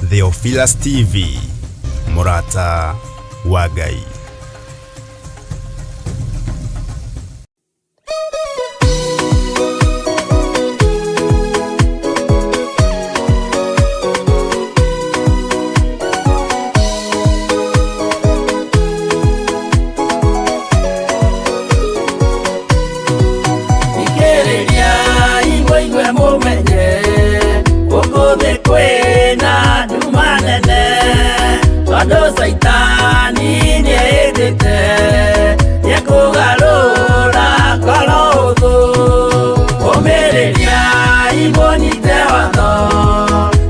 Theophilus TV, mũrata wa Ngai. Thikĩrĩria mũigue mũmenye gũkũ thĩ kwĩna nduma nene tondũ caitani nĩehĩtĩte nĩekũgarũra ngoro ũthũ ũmĩrĩria imũnyite watho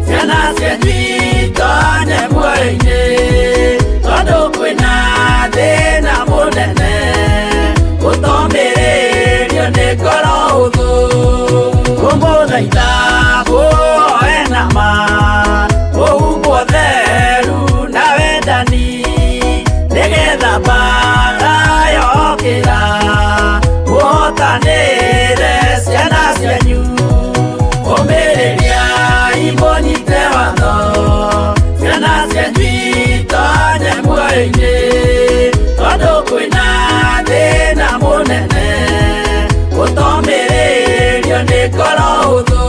ciana cianyu itonye muoyo-inĩ tondũ kwĩna thĩna mũnene gũtomĩrĩrio nĩ ngoro ũthũ kũmũthaitha mũhoe na ma mũhumbwo theru na wendani nĩgetha mbara yokĩra mũhotanĩre ciana cianyu ũmĩrĩria imũnyite watho ciana cianyu itonye muoyo-inĩ tondũ kwĩna thĩna mũnene gũtomĩrĩrio nĩ ngoro ũthũ.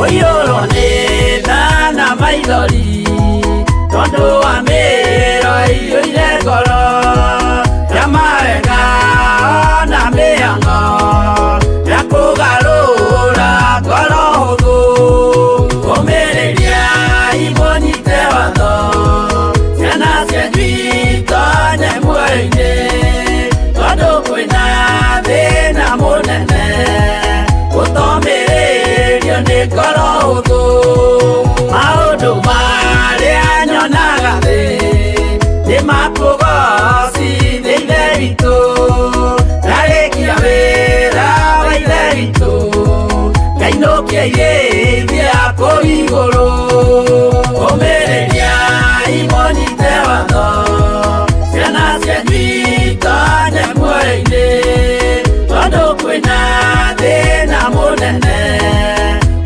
Ũiyũrwo nĩ tha na maithori tondũ wa mĩro ĩiyũire ngoro ya mawega na mĩhang'o ya kũgarũra ngoro hũthũ ũmĩrĩria imũnyite watho ciana cianyu itonye muoyo-inĩ tondũ kwĩna thĩna mũnene gũtomĩrĩrio nĩ ngoro hũthũ maũndũ marĩa nyonaga thĩ nĩ makũgocithia Ithe witũ ndarĩkia wĩra wa Ithe witũ ngainũkia irĩithia kũu igũrũ ũmĩrĩria imũnyite watho ciana cianyu itonye muoyo-inĩ tondũ kwĩna thĩna mũnene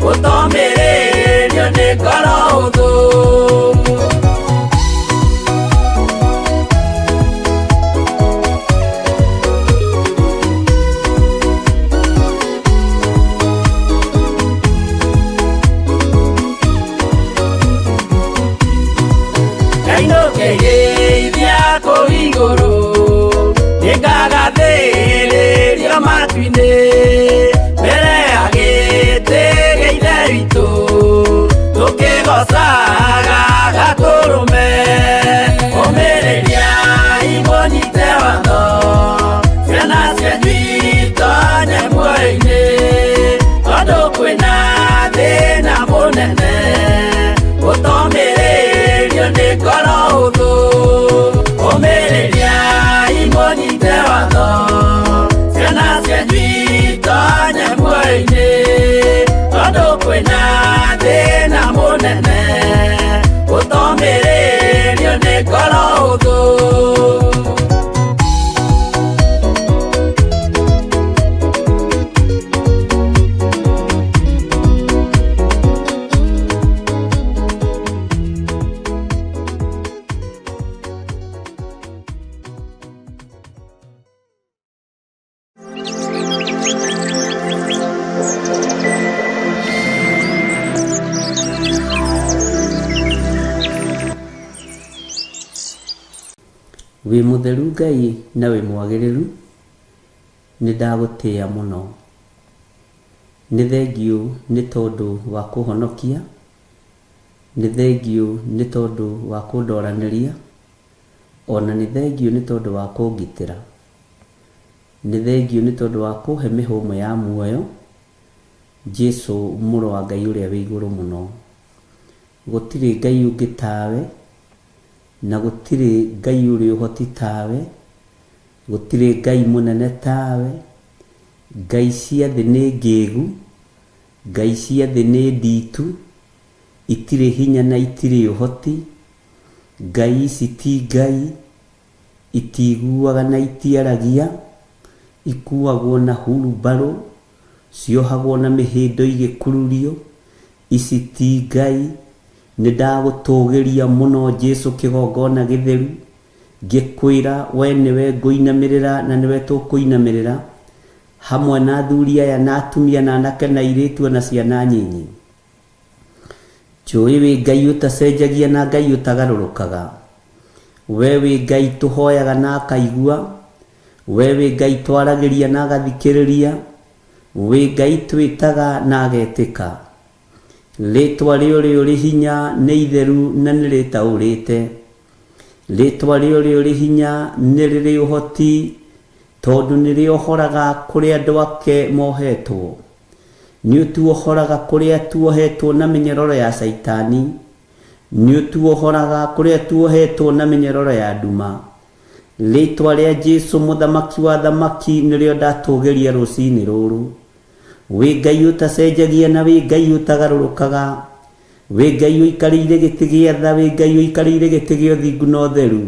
gũtomĩrĩrio nĩ ngoro hũthũ. Ngainũkĩrĩithia kũu igũrũ nĩngagathĩrĩrio matu-inĩ mbere ya gĩtĩ gĩa Ithe witũ tũkĩgocaga Gatũrũme ũmĩrĩria imũnyite watho ciana cianyu itonye muoyo-inĩ tondũ kwĩna thĩna mũnene gũtomĩrĩrio nĩ ngoro hũthũ ũmĩrĩria imũnyite watho ciana cianyu itonye muoyo-inĩ tondũ kwĩna thĩna mũnene gũtomĩrĩrio nĩ ngoro hũthũ. Wĩ mũtheru Ngai na wĩ mwagĩrĩru, nĩ ndagũtĩa mũno. Nĩ thengiũ nĩ tondũ wa kũhonokia, nĩ thengiũ nĩ tondũ wa kũndoranĩria, ona nĩ thengiũ nĩ tondũ wa kũngitĩra. Nĩ thengiũ nĩ tondũ wa kũhe mĩhũmũ ya muoyo, Jesu mũrũ wa Ngai ũrĩa wĩ igũrũ mũno. Gũtirĩ Ngai ũngĩ tawe, na gũtirĩ Ngai ũrĩ ũhoti tawe, gũtirĩ Ngai mũnene tawe. Ngai cia thĩ nĩ ngĩgu, Ngai cia thĩ nĩ nditu, itirĩ hinya na itirĩ ũhoti. Ngai ici ti Ngai, itiiguaga na itiaragia, ikuagwo na hurumbarũ, ciohagwo na mĩhĩndo igĩkururio. Ici ti Ngai. Nĩ ndagũtũgĩria mũno Jesu kĩgongona gĩtheru, ngĩkwĩra we nĩwe ngũinamĩrĩra na nĩwe tũkũinamĩrĩra, hamwe na athuri aya na atumia na anake na airĩtu ona ciana nyinyi. Njũĩ wĩ Ngai ũtacenjagia na Ngai ũtagarũrũkaga. We wĩ Ngai tũhoyaga na akaigua. We wĩ Ngai twaragĩria na agathikĩrĩria. Wĩ Ngai twĩtaga na agetĩka. Rĩtwa rĩa ũrĩa ũrĩ hinya nĩ itheru na nĩ rĩtaũrĩte. Rĩtwa rĩa ũrĩa ũrĩ hinya nĩ rĩrĩ ũhoti, tondũ nĩ rĩohoraga kũrĩa andũ ake mohetwo. Nĩ ũtuohoraga kũrĩa tuohetwo na mĩnyororo ya Caitani. Nĩ ũtuohoraga kũrĩa tuohetwo na mĩnyororo ya nduma. Rĩtwa rĩa Jesu mũthamaki wa athamaki nĩrĩo ndatũgĩria rũcinĩ rũrũ. Wĩ Ngai ũtacenjagia na wĩ Ngai ũtagarũrũkaga. Wĩ Ngai ũikarĩire gĩtĩ gĩa tha, wĩ Ngai ũikarĩire gĩtĩ gĩa ũthingu na ũtheru.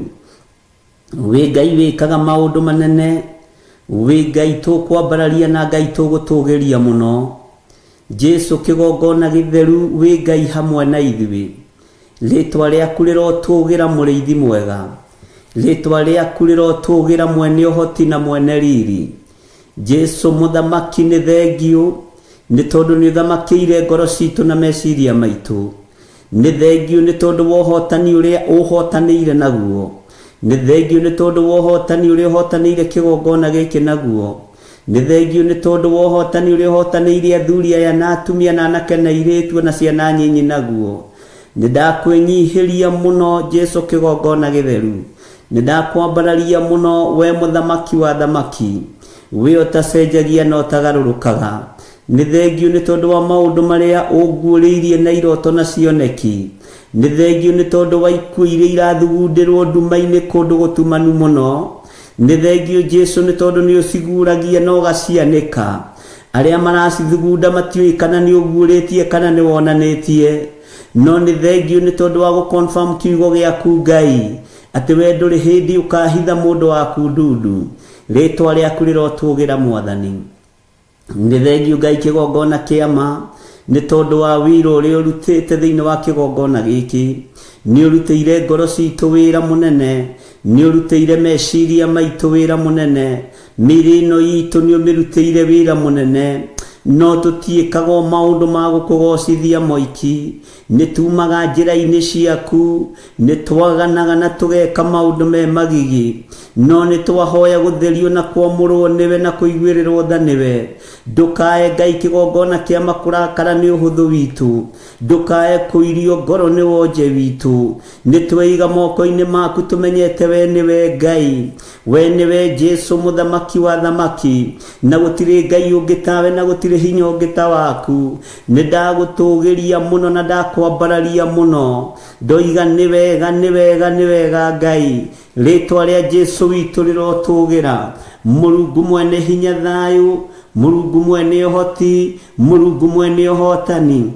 Wĩ Ngai wĩkaga maũndũ manene. Wĩ Ngai tũkwambararia na Ngai tũgũtũgĩria mũno. Jesu kĩgongona gĩtheru, wĩ Ngai hamwe na ithuĩ. Rĩtwa rĩaku rĩrotũgĩra mũrĩithi mwega. Rĩtwa rĩaku rĩrotũgĩra mwene ũhoti na mwene riri. Jesu mũthamaki nĩ thengiũ, nĩ tondũ nĩ ũthamakĩire ngoro citũ na meciria maitũ. Nĩ thengiũ nĩ tondũ wa ũhotani ũrĩa ũhotanĩire naguo. Nĩ thengiũ nĩ tondũ wa ũhotani ũrĩa ũhotanĩire kĩgongona gĩkĩ naguo. Nĩ thengiũ nĩ tondũ wa ũhotani ũrĩa ũhotanĩire athuri aya na atumia na anake na airĩtu na ciana nyinyi naguo. Nĩ ndakwĩnyihĩria mũno Jesu kĩgongona gĩtheru. Nĩ ndakwambararia mũno we mũthamaki wa athamaki. We ũtacenjagia na ũtagarũrũkaga. Nĩ thengiũ nĩ tondũ wa maũndũ marĩa ũnguũrĩirie na iroto na cioneki. Nĩ thengiũ nĩ tondũ wa ikuũ iria irathugundĩrwo nduma-inĩ kũndũ gũtumanu mũno. Nĩ thengiũ Jesu nĩ tondũ nĩ ũciguũragia na ũgacianĩka. Arĩa maracithugunda matiũĩ kana nĩ ũguũrĩtie kana nĩ wonanĩtie. No nĩ thengiũ nĩ tondũ wa gũ-confirm kiugo gĩaku Ngai, atĩ we ndũrĩ hĩndĩ ũkahitha mũndũ waku ndundu. Rĩtwa rĩaku rĩrotũgĩra Mwathani. Nĩ thengiũ Ngai kĩgongona kĩa ma, nĩ tondũ wa wĩra ũrĩa ũrutĩte thĩinĩ wa kĩgongona gĩkĩ. Nĩ ũrutĩire ngoro citũ wĩra mũnene, nĩ ũrutĩire meciria maitũ wĩra mũnene, mĩĩrĩ ĩno itũ nĩ ũmĩrutĩire wĩra mũnene. No tũtiĩkaga o maũndũ ma gũkũgocithia moiki, nĩ tumaga njĩra-inĩ ciaku, nĩ twaganaga na tũgeka maũndũ me magigi, no nĩ twahoya gũtherio na kwamũrwo nĩwe na kũiguĩrĩrwo tha nĩwe. Ndũkae Ngai kĩgongona kĩa makũrakara nĩ ũhũthũ witũ, ndũkae kũirio ngoro nĩ wonje witũ. Nĩ tweiga moko-inĩ maku tũmenyete we nĩwe Ngai, we nĩwe Jesu mũthamaki wa athamaki, na gũtirĩ Ngai ũngĩ tawe na gũtirĩ hinya ũngĩ ta waku. Nĩ ndagũtũgĩria mũno na ndakwambararia mũno. Ndoiga nĩ wega, nĩ wega, nĩ wega Ngai. Rĩtwa rĩa Jesu witũ rĩrotũgĩra. Mũrungu mwene hinya thayũ, Mũrungu mwene ũhoti, Mũrungu mwene ũhotani.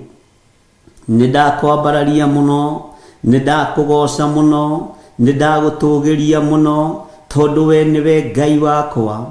Nĩ ndakwambararia mũno, nĩ ndakũgoca mũno, nĩ ndagũtũgĩria mũno, tondũ we nĩwe Ngai wakwa.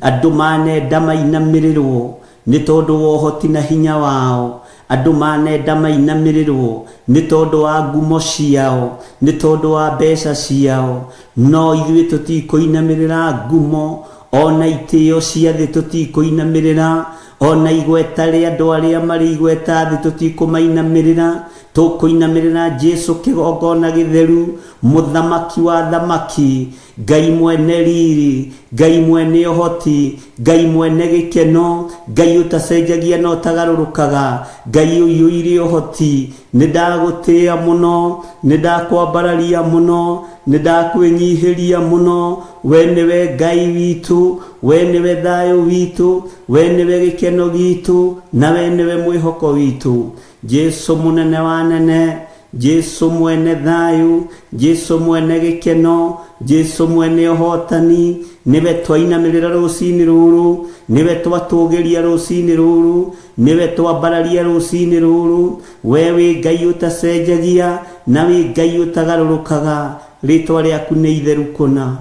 Andũ manenda mainamĩrĩrwo nĩ tondũ wa ũhoti na hinya wao. Andũ manenda mainamĩrĩrwo nĩ tondũ wa ngumo ciao, nĩ tondũ wa mbeca ciao. No ithuĩ tũtikũinamĩrĩra ngumo, ona itĩo cia thĩ tũtikũinamĩrĩra, ona igweta rĩa andũ arĩa marĩ igweta thĩ tũtikũmainamĩrĩra. Tũkũinamĩrĩra Jesu kĩgongona gĩtheru, mũthamaki wa athamaki. Ngai mwene riri, Ngai mwene ũhoti, Ngai mwene gĩkeno, Ngai ũtacenjagia na ũtagarũrũkaga, Ngai ũiyũire ũhoti, nĩ ndagũtĩĩa mũno, nĩ ndakwambararia mũno, nĩ ndakwĩnyihĩria mũno. We nĩwe Ngai witũ, we nĩwe thayũ witũ, we nĩwe gĩkeno gitũ, na we nĩwe mwĩhoko witũ. Jesu mũnene wa nene, Jesu mwene thayũ, Jesu mwene gĩkeno, Jesu mwene ũhotani, nĩwe twainamĩrĩra rũcinĩ rũrũ, nĩwe twatũgĩria rũcinĩ rũrũ, nĩwe twambararia rũcinĩ rũrũ. We wĩ Ngai ũtacenjagia na wĩ Ngai ũtagarũrũkaga, rĩtwa rĩaku nĩ itheru kũna.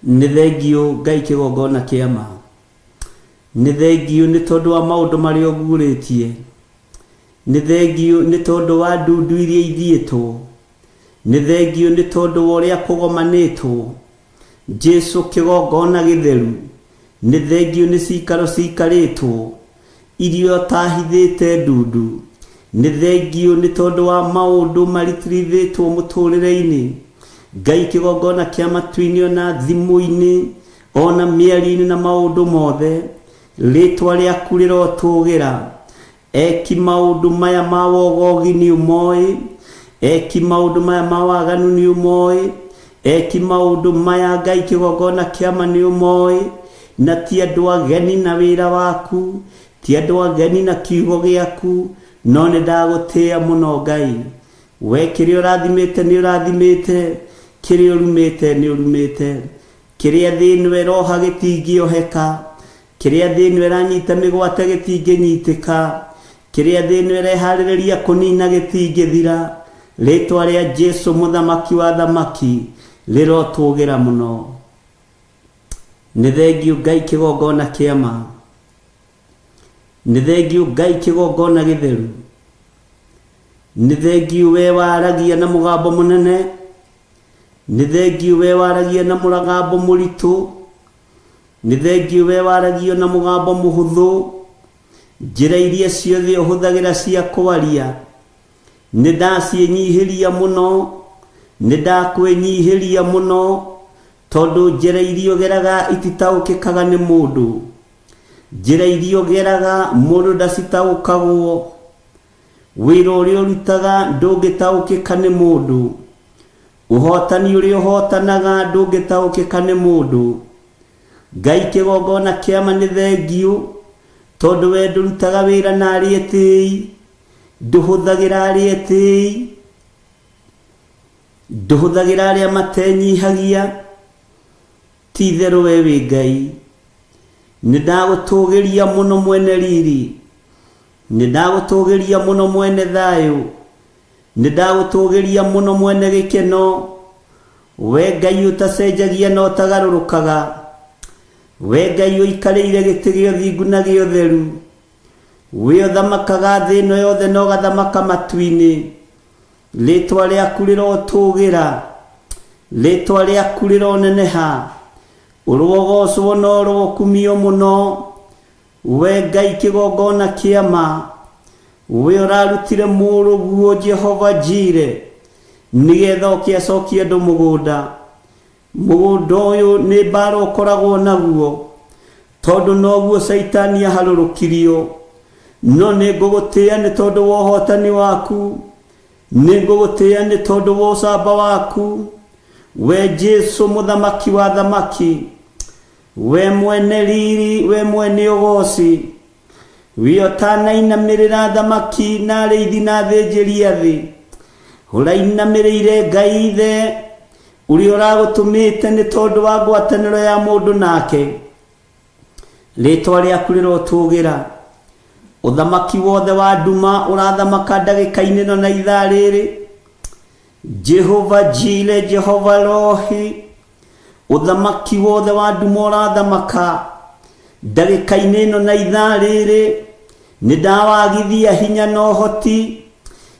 Nĩ thengiũ Ngai kĩgongona kĩa ma, nĩ thengiũ nĩ tondũ wa maũndũ marĩa ũguũrĩtie, nĩ thengiũ nĩ tondũ wa ndundu iria ithiĩtwo, nĩ thengiũ nĩ tondũ wa ũrĩa kũgomanĩtwo. Jesu kĩgongona gĩtheru, nĩ thengiũ nĩ cikaro cikarĩtwo iria ũtahithĩte ndundu, nĩ thengiũ nĩ tondũ wa maũndũ maritirithĩtwo mũtũrĩre-inĩ. Ngai kĩgongona kĩa matu-inĩ ona thimũ-inĩ ona mĩario-inĩ na maũndũ mothe, rĩtwa rĩaku rĩrotũgĩra. Eki maũndũ maya ma wogogi nĩ ũmoĩ, eki maũndũ maya ma waganu nĩ ũmoĩ, eki maũndũ maya Ngai kĩgongona kĩama nĩ ũmoĩ, na ti andũ ageni na wĩra waku, ti andũ ageni na kiugo gĩaku, no nĩ ndagũtĩĩa mũno Ngai. We kĩrĩa ũrathimĩte nĩ ũrathimĩte, kĩrĩa ũrumĩte nĩ ũrumĩte, kĩrĩa thĩ ĩno ĩroha gĩtingĩoheka, kĩrĩa thĩ ĩno ĩranyita mĩgwate gĩtingĩnyitĩka, kĩrĩa thĩ ĩno ĩreharĩrĩria kũnina gĩtingĩthira. Rĩtwa rĩa Jesu mũthamaki wa thamaki rĩrotũgĩra mũno. Nĩ thengiũ Ngai kĩgongona kĩa ma, nĩ thengiũ Ngai kĩgongona gĩtheru, nĩ thengiũ we waragia na mũgambo mũnene, nĩ thengiũ we waragia na mũgambo mũritũ, nĩ thengiũ we waragio na mũgambo mũhũthũ. Njĩra iria ciothe ũhũthagĩra cia kwaria nĩ ndaciĩnyihĩria mũno, nĩ ndakwĩnyihĩria mũno, tondũ njĩra iria ũgeraga ititaũkĩkaga nĩ mũndũ, njĩra iria ũgeraga mũndũ ndacitaũkagwo, wĩra ũrĩa ũrutaga ndũngĩtaũkĩka nĩ mũndũ, ũhotani ũrĩa ũhotanaga ndũngĩtaũkĩka nĩ mũndũ. Ngai kĩgongona kĩama nĩ thengiũ, tondũ we ndũrutaga wĩra na arĩa etĩĩi, ndũhũthagĩra arĩa etĩĩi, ndũhũthagĩra arĩa matenyihagia. Ti itherũ we wĩ Ngai. Nĩ ndagũtũgĩria mũno mwene riri, nĩ ndagũtũgĩria mũno mwene thayũ, nĩ ndagũtũgĩria mũno mwene gĩkeno. We Ngai ũtacenjagia na ũtagarũrũkaga, we Ngai ũikarĩire gĩtĩ gĩa ũthingu na gĩa ũtheru, we ũthamakaga thĩ ĩno yothe na ũgathamaka matu-inĩ, rĩtwa rĩaku rĩrotũgĩra, rĩtwa rĩaku rĩroneneha, ũrogocwo na ũrokumio mũno. We Ngai kĩgongona kĩa ma, we ũrarutire mũrũguo Jehova Jire, nĩgetha oke acokie andũ mũgũnda. Mũgũnda ũyũ nĩ mbara ũkoragwo naguo, tondũ noguo Caitani aharũrũkirio. No nĩ ngũgũtĩĩa nĩ tondũ wa ũhotani waku, nĩ ngũgũtĩĩa nĩ tondũ wa ũcamba waku. We Jesu mũthamaki wa thamaki, we mwene riri, we mwene ũgoci, we ũtanainamĩrĩra thamaki na arĩithi na athĩnjĩri a thĩ, ũrainamĩrĩire Ngai Ithe ũrĩa ũragũtũmĩte nĩ tondũ wa ngwatanĩro ya mũndũ nake. Rĩtwa rĩaku rĩrotũgĩra. Ũthamaki wothe wa nduma ũrathamaka ndagĩka-inĩ ĩno na ithaa rĩrĩ. Jehova Jire, Jehova Rohi, ũthamaki wothe wa nduma ũrathamaka ndagĩka-inĩ ĩno na ithaa rĩrĩ. Nĩ ndawagithia hinya na ũhoti,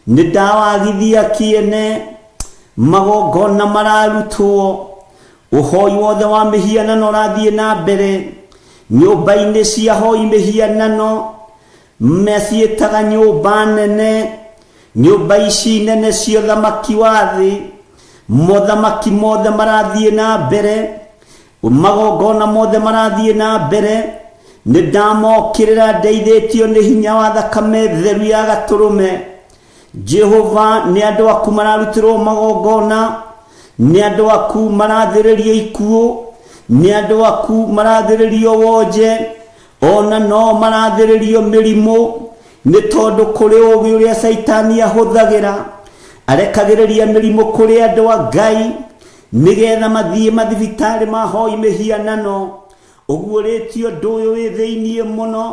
nĩ ndawagithia kĩene, magongona mararutwo, ũhoi wothe wa mĩhianano ũrathiĩ na mbere nyũmba-inĩ cia hoi mĩhianano, meciĩtaga nyũmba nene, nyũmba ici nene cia ũthamaki wa thĩ. Mothamaki mothe marathiĩ na mbere, magongona mothe marathiĩ na mbere. Nĩ ndamokĩrĩra ndeithĩtio nĩ hinya wa thakame theru ya gatũrũme. Jehova, nĩ andũ aku mararutĩrwo magongona, nĩ andũ aku marathĩrĩrio ikuũ, nĩ andũ aku marathĩrĩrio wonje, ona no marathĩrĩrio mĩrimũ, nĩ tondũ kũrĩ ũũgĩ ũrĩa Caitani ahũthagĩra. Arekagĩrĩria mĩrimũ kũrĩ andũ a Ngai nĩgetha mathiĩ mathibitarĩ mahoi mĩhianano. Ũguũrĩtie ũndũ ũyũ wĩ thĩiniĩ mũno,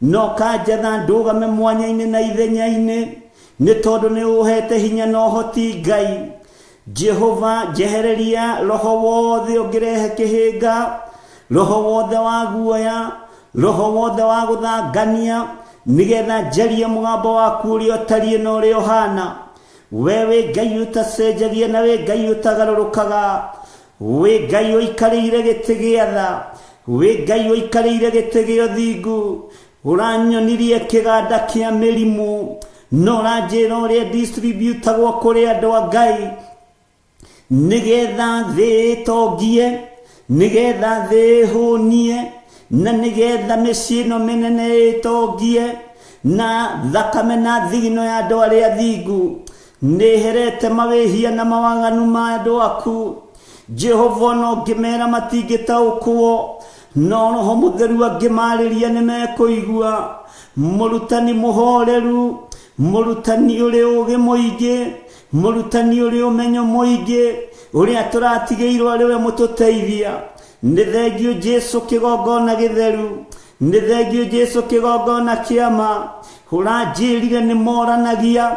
no kanjatha ndũgame mwanya-inĩ na ithenya-inĩ, nĩ tondũ nĩ ũhete hinya na ũhoti Ngai. Jehova, njehereria roho wothe ũngĩrehe kĩhĩnga, roho wothe wa guoya, roho wothe wa gũthangania, nĩgetha njarie mũgambo waku ũrĩa ũtariĩ na ũrĩa ũhana. We wĩ Ngai ũtacenjagia na wĩ Ngai ũtagarũrũkaga, wĩ Ngai ũikarĩire gĩtĩ gĩa tha, wĩ Ngai ũikarĩire gĩtĩ gĩa ũthingu. Ũranyonirie kĩganda kĩa mĩrimũ, no ũranjĩra ũrĩa distributagwo kũrĩ andũ a Ngai, nĩgetha thĩ ĩtongie, nĩgetha thĩ ĩhũnie, na nĩgetha mĩciĩ ĩno mĩnene ĩtongie na thakame na thigino ya andũ arĩa athingu. Nĩherete mawĩhia na mawaganu ma andũ aku. Jehova, ona ũngĩmera matingĩtaũkwo, no Roho Mũtheru angĩmarĩria nĩ mekũigua. Mũrutani mũhoreru, mũrutani ũrĩ ũũgĩ mũingĩ, mũrutani ũrĩ ũmenyo mũingĩ, ũrĩa tũratigĩirwo arĩ we mũtũteithia. Nĩ thengio Jesu kĩgongona gĩtheru, nĩ thengio Jesu kĩgongona kĩama. Ũranjĩrire nĩ moranagia,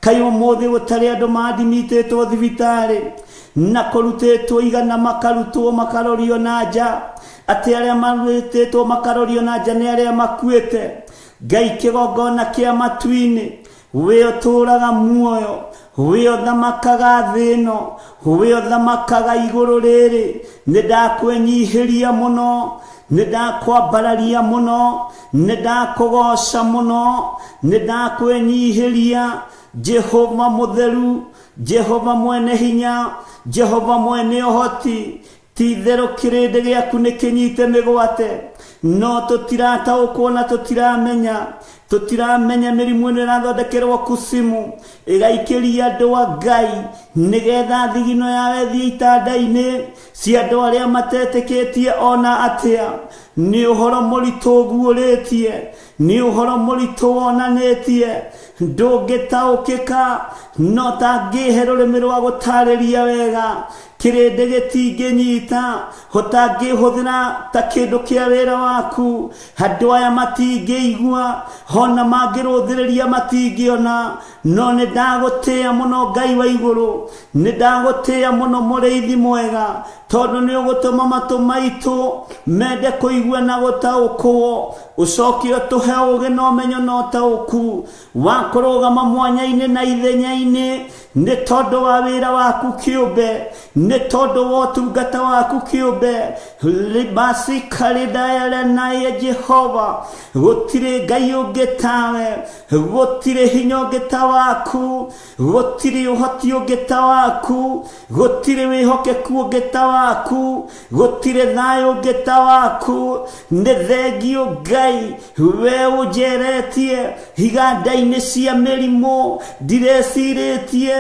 kaĩ ũmũthĩ gũtarĩ andũ mandimitĩtwo thibitarĩ na kũrutĩtwo igana makarutwo makarorio na nja, atĩ arĩa marutĩtwo makarorio na nja nĩ arĩa makuĩte. Ngai kĩgongona kĩa matu-inĩ, wĩ ũtũũraga muoyo, wĩ ũthamakaga thĩ ĩno, wĩ ũthamakaga igũrũ rĩrĩ, nĩ ndakwenyihĩria mũno, nĩ ndakwambararia mũno, nĩ ndakũgoca mũno, nĩ ndakwenyihĩria. Jehova mũtheru, Jehova mwene hinya, Jehova mwene ũhoti, ti itherũ kĩrĩndĩ gĩaku nĩ kĩnyite mĩgwate, no tũtirataũkwo na tũtiramenya. Tũtiramenya mĩrimũ ĩno ĩrathondekerwo kusimu ĩgaikĩria andũ a Ngai, nĩgetha thigino yao ĩthiĩ itanda-inĩ cia andũ arĩa matetĩkĩtie ona atĩa. Nĩ ũhoro mũritũ ũguũrĩtie, nĩ ũhoro mũritũ wonanĩtie, ndũngĩtaũkĩka, no tangĩhe rũrĩmĩ rwa gũtarĩria wega. Kĩrĩndĩ gĩtingĩnyita, ũtangĩhũthĩra ta kĩndũ kĩa wĩra waku. Andũ aya matingĩigua, ona mangĩrũthĩrĩria matingĩona. No nĩ ndagũtĩĩa mũno Ngai wa igũrũ, nĩ ndagũtĩĩa mũno mũrĩithi mwega, tondũ nĩ ũgũtũma matũ maitũ mende kũigua na gũtaũkwo. Ũcoke ũtũhe ũũgĩ na ũmenyo na ũtaũku wa kũrũgama mwanya-inĩ na ithenya-inĩ, nĩ tondũ wa wĩra waku kĩũmbe, nĩ tondũ wa ũtungata waku kĩũmbe. Libasi karidayalenaye Jehova, gũtirĩ Ngai ũngĩ tawe, gũtirĩ hinya ũngĩ ta waku, gũtirĩ ũhoti ũngĩ ta waku, gũtirĩ wĩhokeku ũngĩ ta waku, gũtirĩ thayũ ũngĩ ta waku. Nĩ thengio Ngai, we ũnjeretie iganda-inĩ cia mĩrimũ, ndirecirĩtie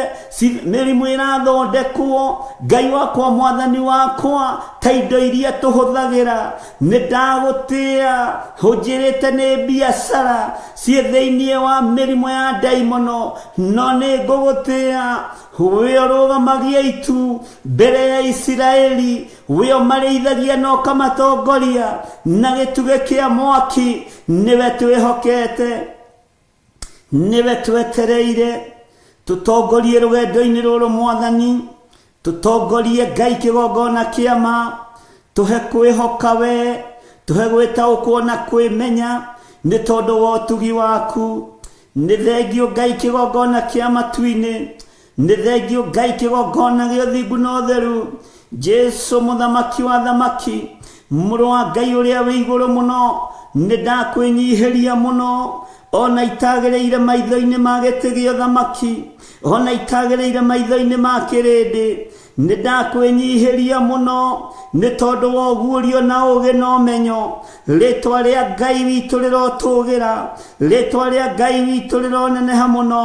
mĩrimũ ĩrathondekwo. Ngai wakwa, mwathani wakwa, ta indo iria tũhũthagĩra, nĩ ndagũtĩĩa. Ũnjĩrĩte nĩ biacara ciĩ thĩiniĩ wa mĩrimũ ya ndaimono, no nĩ ngũgũtĩĩa. We ũrũgamagia itu mbere ya Isiraeli, we ũmarĩithagia na ũkamatongoria na gĩtugĩ kĩa mwaki, nĩwe twĩhokete, nĩwe twetereire. Tũtongorie rũgendo-inĩ rũrũ mwathani, tũtongorie Ngai kĩgongona kĩa ma, tũhe kwĩhoka we, tũhe gwĩtaũkwo na kwĩmenya, nĩ tondũ wa ũtugi waku. Nĩ thengio Ngai kĩgongona kĩa matu-inĩ, nĩ thengio Ngai kĩgongona gĩa ũthingu na ũtheru. Jesu mũthamaki wa thamaki, mũrũ wa Ngai ũrĩa wĩ igũrũ mũno, nĩ ndakwĩnyihĩria mũno. Ona itagĩrĩire maitho-inĩ ma gĩtĩ gĩa ũthamaki, ona itagĩrĩire maitho-inĩ ma kĩrĩndĩ. Nĩ ndakwĩnyihĩria mũno nĩ tondũ wa ũguũrio na ũũgĩ na ũmenyo. Rĩtwa rĩa Ngai witũ rĩrotũgĩra, rĩtwa rĩa Ngai witũ rĩroneneha mũno.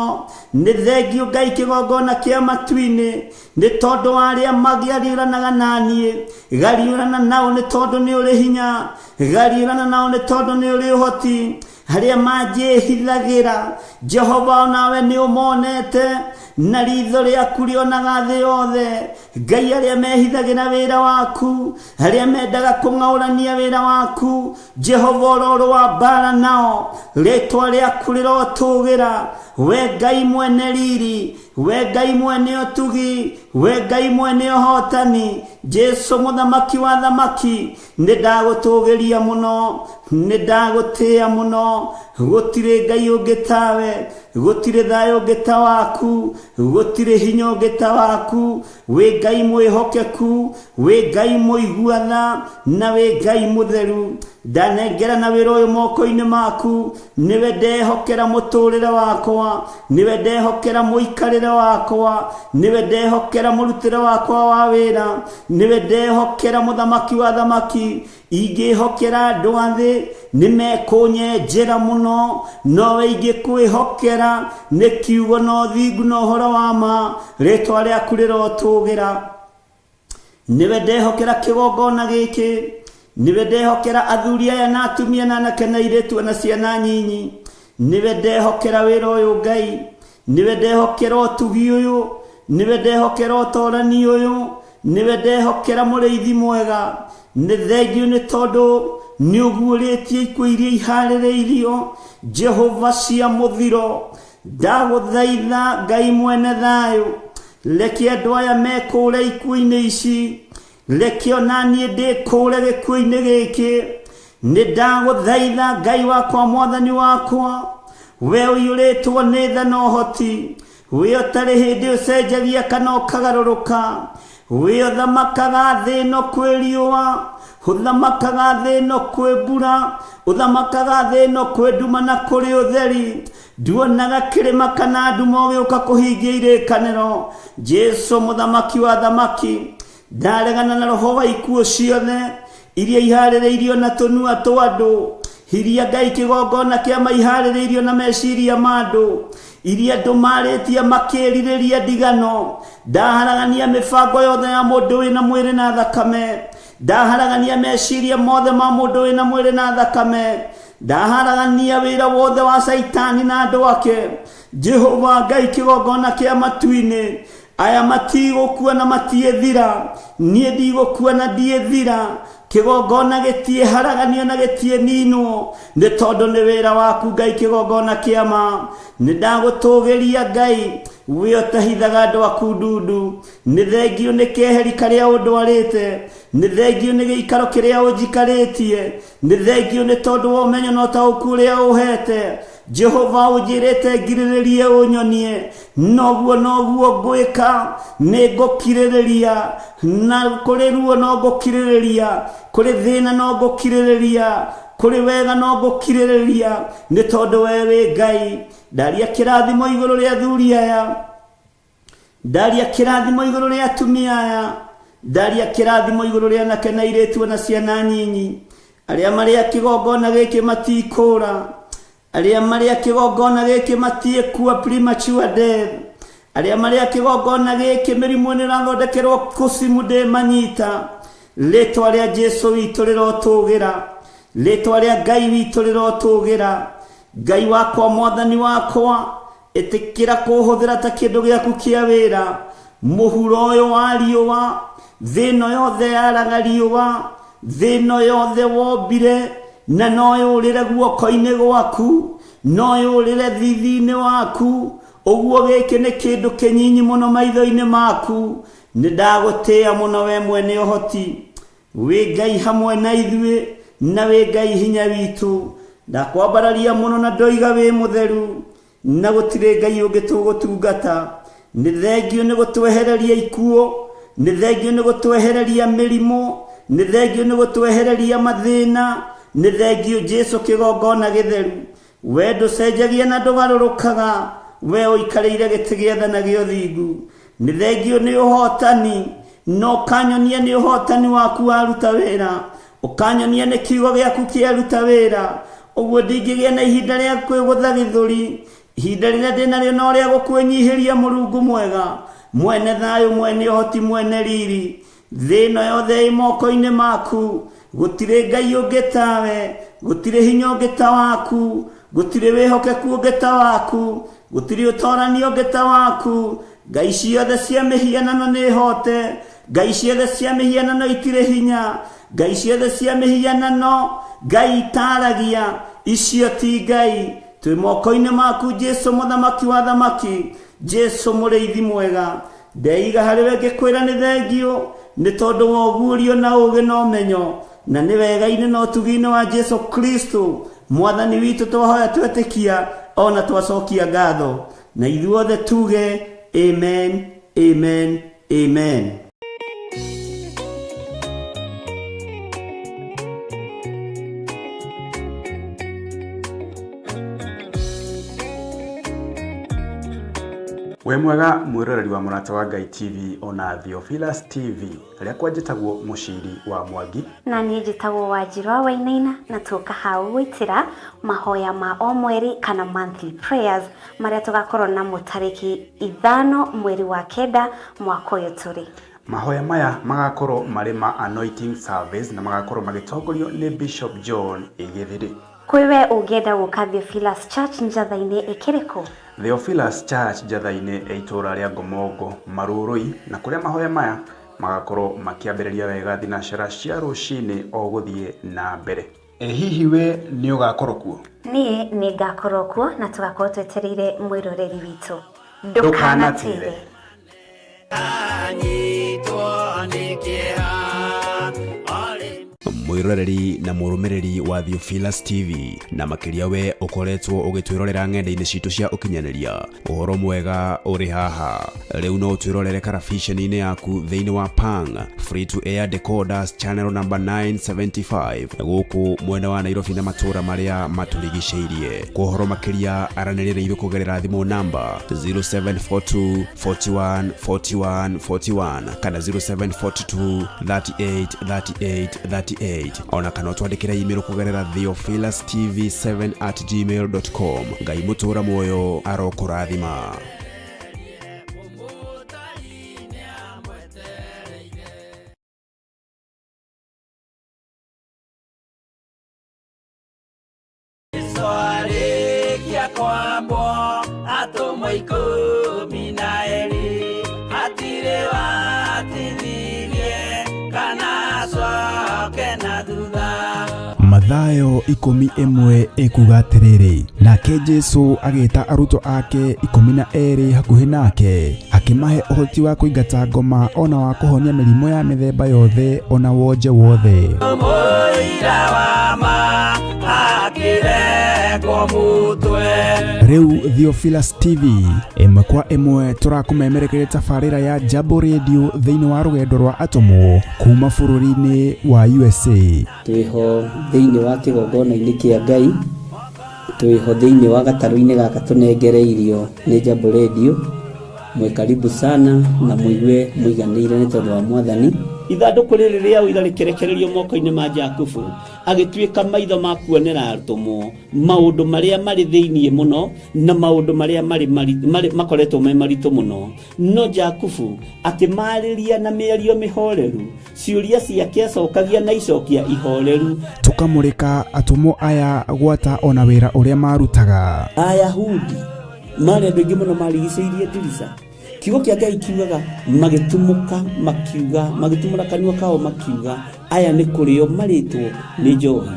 Nĩ thengiũ Ngai kĩgongona kĩa matu-inĩ, nĩ tondũ wa arĩa magĩariũranaga na niĩ. Gariũrana nao nĩ tondũ nĩ ũrĩ hinya, gariũrana nao nĩ tondũ nĩ ũrĩ ũhoti. Arĩa manjĩhithagĩra, Jehova onawe nĩ ũmonete, na ritho rĩaku rĩonaga thĩ yothe. Ngai, arĩa mehithagĩra wĩra waku, arĩa mendaga kũng'aũrania wĩra waku, Jehova ũrorũ wa mbara nao. Rĩtwa rĩaku rĩrotũgĩra, we Ngai mwene riri, we Ngai mwene ũtugi, we Ngai mwene ũhotani. Jesu mũthamaki wa thamaki, nĩ ndagũtũgĩria mũno, nĩ ndagũtĩĩa mũno. Gũtirĩ Ngai ũngĩ tawe, gũtirĩ thayũ ũngĩ ta waku, gũtirĩ hinya ũngĩ ta waku. Wĩ Ngai mwĩhokeku, wĩ Ngai mũiguatha, na wĩ Ngai mũtheru. Ndanengera na wĩra ũyũ moko-inĩ maku, nĩwe ndehokera mũtũrĩre wakwa, nĩwe ndehokera mũikarĩre wakwa, nĩwe ndehokera mũrutĩre wakwa wa wĩra, nĩwe ndehokera mũthamaki wa thamaki. Ingĩhokera andũ a thĩ nĩ mekũnyenjera mũno, nowe ingĩkwĩhokera nĩ kiugo na ũthingu na ũhoro wa ma. Rĩtwa rĩaku rĩrotũgĩra. Nĩwe ndehokera kĩgongona gĩkĩ, nĩwe ndehokera athuri aya na atumia na anake na airĩtu na ciana nyinyi. Nĩwe ndehokera wĩra ũyũ Ngai, nĩwe ndehokera ũtugi ũyũ, nĩwe ndehokera ũtorani ũyũ, nĩwe ndehokera mũrĩithi mwega. Nĩ thengiũ nĩ tondũ nĩ ũguũrĩtie ikuũ iria iharĩrĩirio Jehova cia mũthiro. Ndagũthaitha Ngai mwene thayũ, reke andũ aya mekũũre ikuũ-inĩ ici, reke ona niĩ ndĩkũũre gĩkuũ-inĩ gĩkĩ. Nĩ ndagũthaitha Ngai wakwa, mwathani wakwa, we ũiyũrĩtwo nĩ tha na ũhoti, we ũtarĩ hĩndĩ ũcenjagia kana ũkagarũrũka, we ũthamakaga thĩ ĩno kwĩ riũa, ũthamakaga thĩ ĩno kwĩ mbura, ũthamakaga thĩ ĩno kwĩ nduma na kũrĩ ũtheri. Nduonaga kĩrĩma kana nduma ũgĩũka kũhingia irĩkanĩro. Jesu mũthamaki wa thamaki, ndaregana na roho wa ikuũ ciothe iria iharĩrĩirio na tũnua twa andũ, iria Ngai kĩgongona kĩa maiharĩrĩirio na meciria ma andũ, iria andũ marĩtie makĩrirĩria ndigano. Ndaharagania mĩbango yothe ya mũndũ wĩna mwĩrĩ na thakame, ndaharagania meciria mothe ma mũndũ wĩna mwĩrĩ na thakame, ndaharagania wĩra wothe wa Caitani na andũ ake. Jehova Ngai kĩgongona kĩa matu-inĩ, aya matigũkua na matiĩthira, niĩ ndigũkua na ndiĩthira. Kĩgongona gĩtiĩharaganio na gĩtiĩninwo, nĩ tondũ nĩ wĩra waku Ngai kĩgongona kĩa ma. Nĩ ndagũtũgĩria Ngai, we ũtahithaga andũ aku ndundu. Nĩ thengiũ nĩ keheri karĩa ũndwarĩte, nĩ thengiũ nĩ gĩikaro kĩrĩa ũnjikarĩtie, nĩ thengiũ nĩ tondũ wa ũmenyo na ũtaũku ũrĩa ũhete. Jehova ũnjĩrĩte ngirĩrĩrie ũnyonie, noguo noguo ngwĩka. Nĩ ngũkirĩrĩria, na kũrĩ ruo no ngũkirĩrĩria, kũrĩ thĩna no ngũkirĩrĩria, kũrĩ wega no ngũkirĩrĩria, nĩ tondũ we wĩ Ngai. Ndaria kĩrathimo igũrũ rĩa athuri aya, ndaria kĩrathimo igũrũ rĩa atumia aya, ndaria kĩrathimo igũrũ rĩa anake na airĩtu na ciana nyinyi. Arĩa marĩ a kĩgongona gĩkĩ matikũũra, arĩa marĩ a kĩgongona gĩkĩ matiĩkua premature death, arĩa marĩ a kĩgongona gĩkĩ mĩrimũ nĩ ĩrathondekerwo kũcimu ndĩmanyita. Rĩtwa rĩa Jesu witũ rĩrotũgĩra, rĩtwa rĩa Ngai witũ rĩrotũgĩra. Ngai wakwa, mwathani wakwa, ĩtĩkĩra kũhũthĩra ta kĩndũ gĩaku kĩa wĩra. Mũhuro ũyũ wa riũa, thĩ ĩno yothe yaraga riũa, thĩ ĩno yothe wombire, na no yũrĩre guoko-inĩ gwaku, no yũrĩre thithi-inĩ waku. Ũguo gĩkĩ nĩ kĩndũ kĩnyinyi mũno maitho-inĩ maku. Nĩ ndagũtĩĩa mũno we mwene ũhoti, wĩ Ngai hamwe na ithuĩ, na wĩ Ngai hinya witũ. Ndakwambararia mũno na ndoiga wĩ mũtheru, na gũtirĩ Ngai ũngĩ tũgũtungata. Nĩ thengiũ nĩ gũtwehereria ikuũ, nĩ thengiũ nĩ gũtwehereria mĩrimũ, nĩ thengiũ nĩ gũtwehereria mathĩna, nĩ thengiũ Jesu kĩgongona gĩtheru. We ndũcenjagia na ndũgarũrũkaga, we ũikarĩire gĩtĩ gĩa tha na gĩa ũthingu. Nĩ thengio nĩ ũhotani, na ũkanyonia nĩ ũhotani waku waruta wĩra, ũkanyonia nĩ kiugo gĩaku kĩaruta wĩra. Ũguo ndingĩgĩa na ihinda rĩa kwĩgũtha gĩthũri, ihinda rĩrĩa ndĩnarĩo no rĩa gũkwĩnyihĩria Mũrungu mwega, mwene thayũ, mwene ũhoti, mwene riri. Thĩ ĩno yothe ĩ moko-inĩ maku, gũtirĩ Ngai ũngĩ tawe, gũtirĩ hinya ũngĩ ta waku, gũtirĩ wĩhokeku ũngĩ ta waku, gũtirĩ ũtorani ũngĩ ta waku. Ngai ciothe cia mĩhianano nĩ hote, Ngai ciothe cia mĩhianano itirĩ hinya, Ngai ciothe cia mĩhianano Ngai itaragia, icio ti Ngai. Twĩ moko-inĩ maku Jesu mũthamaki wa thamaki, Jesu mũrĩithi mwega. Ndeiga harĩ we ngĩkwĩra nĩ thengio, nĩ tondũ wa ũguũrio na ũũgĩ na ũmenyo, na nĩ wega-inĩ na ũtugi-inĩ wa Jesu Kristo mwathani witũ twahoya twetĩkia ona twacokia ngatho, na ithuothe tuge amen, amen, amen. Wĩ mwega mwĩroreri wa Mũrata wa Ngai TV ona Theophilus TV. Rĩakwa njĩtagwo Mũciri wa Mwangi. Na niĩ njĩtagwo Wanjirũ wa Wainaina, na tũka hau gwĩtĩra mahoya ma o mweri kana monthly prayers marĩa tũgakorwo namo tarĩki 5 mweri wa 9 mwaka ũyũ tũrĩ. Mahoya maya magakorwo marĩ ma anointing service na magakorwo magĩtongorio nĩ Bishop John Gĩthiri. Kwĩ we ũngĩenda gũka Theophilus Church Njatha-inĩ ĩkĩrĩkũ? Theophilus Church Njatha-inĩ ya itũũra rĩa Ngomongo Marurui, na kũrĩa mahoya maya magakorwo makĩambĩrĩria wega thinacara cia rũcinĩ o gũthiĩ na mbere. Ĩ hihi we nĩ ũgakorwo kuo? Niĩ nĩ ngakorwo kuo na tũgakorwo twetereire mwĩroreri witũ. Ndũkanatĩre. Mwĩroreri na mũrũmĩrĩri wa Theophilus TV, na makĩria we ũkoretwo ũgĩtwĩrorera ng'enda-inĩ citũ cia ũkinyanĩria, ũhoro mwega ũrĩ haha. Rĩu no ũtwĩrorere karabiceni-inĩ yaku thĩinĩ wa Pang Free to Air Decoders channel number 975 gũkũ mwena wa Nairobi na matũũra marĩa matũrigicĩirie. Kwa ũhoro makĩria aranĩria na ithuĩ kũgerera thimũ namba 0742 41 41 41 kana 0742 38 38 38, ona kana ũtwandĩkĩre email kũgerera theophilustv7@gmail.com. Ngai mũtũũra muoyo arokũrathima. Arĩkia kwambwo atũmwo 12, hatirĩ watithirie kana acoke na thutha. Mathayo 11 ĩkuga atĩrĩrĩ, nake Jesu agĩta arutwo ake 12 hakuhĩ nake, akĩmahe ũhoti wa kũingata ngoma ona wa kũhonia mĩrimũ ya mĩthemba yothe ona wonje wothe. Mũira wa ma akĩrengwo mũtwe. Rĩu Theophilus TV ĩmwe kwa ĩmwe tũrakũmemerekeria tabarĩra ya Jambo Radio thĩinĩ wa rũgendo rwa atũmwo kuma bũrũri-inĩ wa USA. Twĩho thĩinĩ wa kĩgongona-inĩ kĩa Ngai, twĩho thĩinĩ wa gatarũ-inĩ gaka tũnengereirio nĩ Jambo Radio. Mwĩ karibu sana na mũigue mũiganĩire nĩ tondũ wa Mwathani. Ithandũkũ rĩrĩ rĩa ũira rĩkĩrekererio moko-inĩ ma Jakubu, agĩtuĩka maitho ma kuonera atũmwo maũndũ marĩa marĩ thĩinĩ mũno na maũndũ marĩa marĩ makoretwo me maritũ mũno. No Jakubu akĩmarĩria na mĩario mĩhoreru, ciũria ciake acokagia na icokia ihoreru. Tũkamũrĩka atũmwo aya gwata ona wĩra ũrĩa marutaga. Ayahudi marĩ andũ aingĩ mũno marigicĩirie ndirica. Kiugo kĩa Ngai kiugaga magĩtumũka makiuga, magĩtumũra kanua kao makiuga, aya nĩ kũrĩo marĩtwo nĩ njohi.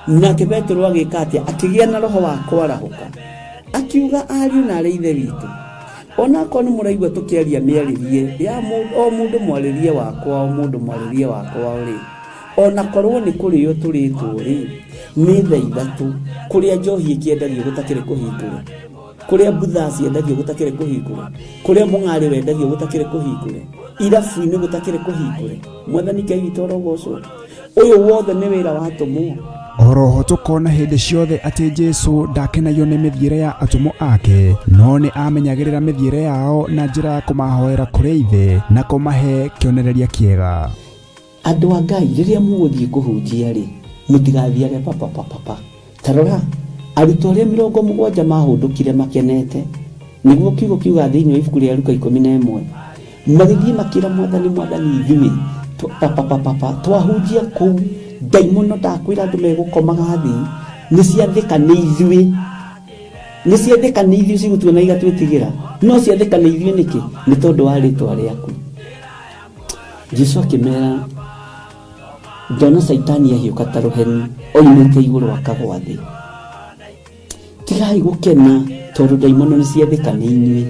Nake Petero agĩka atĩa? Akĩgĩa na roho wa kwarahũka, akiuga ariũ na arĩ ithe witũ, onakorwo nĩ mũraigua tũkĩaria mĩarĩrie ya o mũndũ mwarĩrie wakwa, o mũndũ mwarĩrie wakwa rĩ, onakorwo nĩ kũrĩo tũrĩtwo rĩ, nĩ thaa 3 kũrĩa njohi ĩkĩendagio gũtakĩrĩ kũhingũre, kũrĩa mbutha ciendagio gũtakĩrĩ kũhingũre, kũrĩa mũng'arĩ wendagio gũtakĩrĩ kũhingũre, irabu-inĩ gũtakĩrĩ kũhingũre. Mwathani Ngai witũ arogocwo. Ũyũ wothe nĩ wĩra wa atũmwo. Oroho tũkona hĩndĩ ciothe atĩ Jesu ndakenagio nĩ mĩthiĩre ya atũmwo ake, no nĩ amenyagĩrĩra mĩthiĩre yao na njĩra ya kũmahoera kũrĩ Ithe na kũmahe kĩonereria kĩega. Andũ a Ngai, rĩrĩa mũgũthiĩ kũhunjia-rĩ, mũtigathiage papapapapa. Ta rora, arutwo arĩa 70 maahũndũkire makenete, nĩguo kiugo kiugaga thĩinĩ wa ibuku rĩa Luka 11, magĩthiĩ makĩra Mwathani, Mwathani, ithuĩ papapapapa twahunjia kũu, ndaimono ndakwĩra andũ megũkomaga thĩ, nĩ ciathĩka nĩ ithuĩ. Nĩ ciathĩka nĩ ithuĩ cigũtuona igatwĩtigĩra. No ciathĩka nĩ ithuĩ nĩkĩ? Nĩ tondũ wa rĩtwa rĩaku. Jesu akĩmera, ndona Caitani ahiũka ta rũheni oimĩte igũrũ akagwa thĩ. Tigai gũkena tondũ ndaimono nĩ ciathĩka nĩ inyuĩ,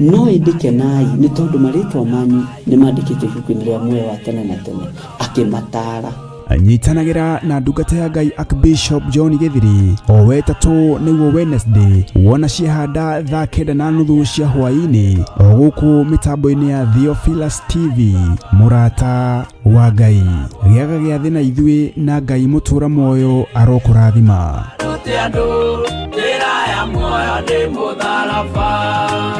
no ĩndĩ kenai nĩ tondũ marĩĩtwa manyu nĩ mandĩkĩtwo ibuku-inĩ rĩa muoyo wa tene na tene. Akĩmataara. Nyitanagĩra na ndungata ya Ngai Archbishop John Gĩthiri o wetatũ nĩguo Wednesday wona ciahanda thaa 9:30 cia hwaĩ-inĩ o gũkũ mĩtambo-inĩ ya Theophilus TV. Mũrata wa Ngai, gĩaga gĩathĩ na ithuĩ na Ngai mũtũra muoyo arokũrathima. Rute andũ njĩra ya muoyo nĩ mũtharaba.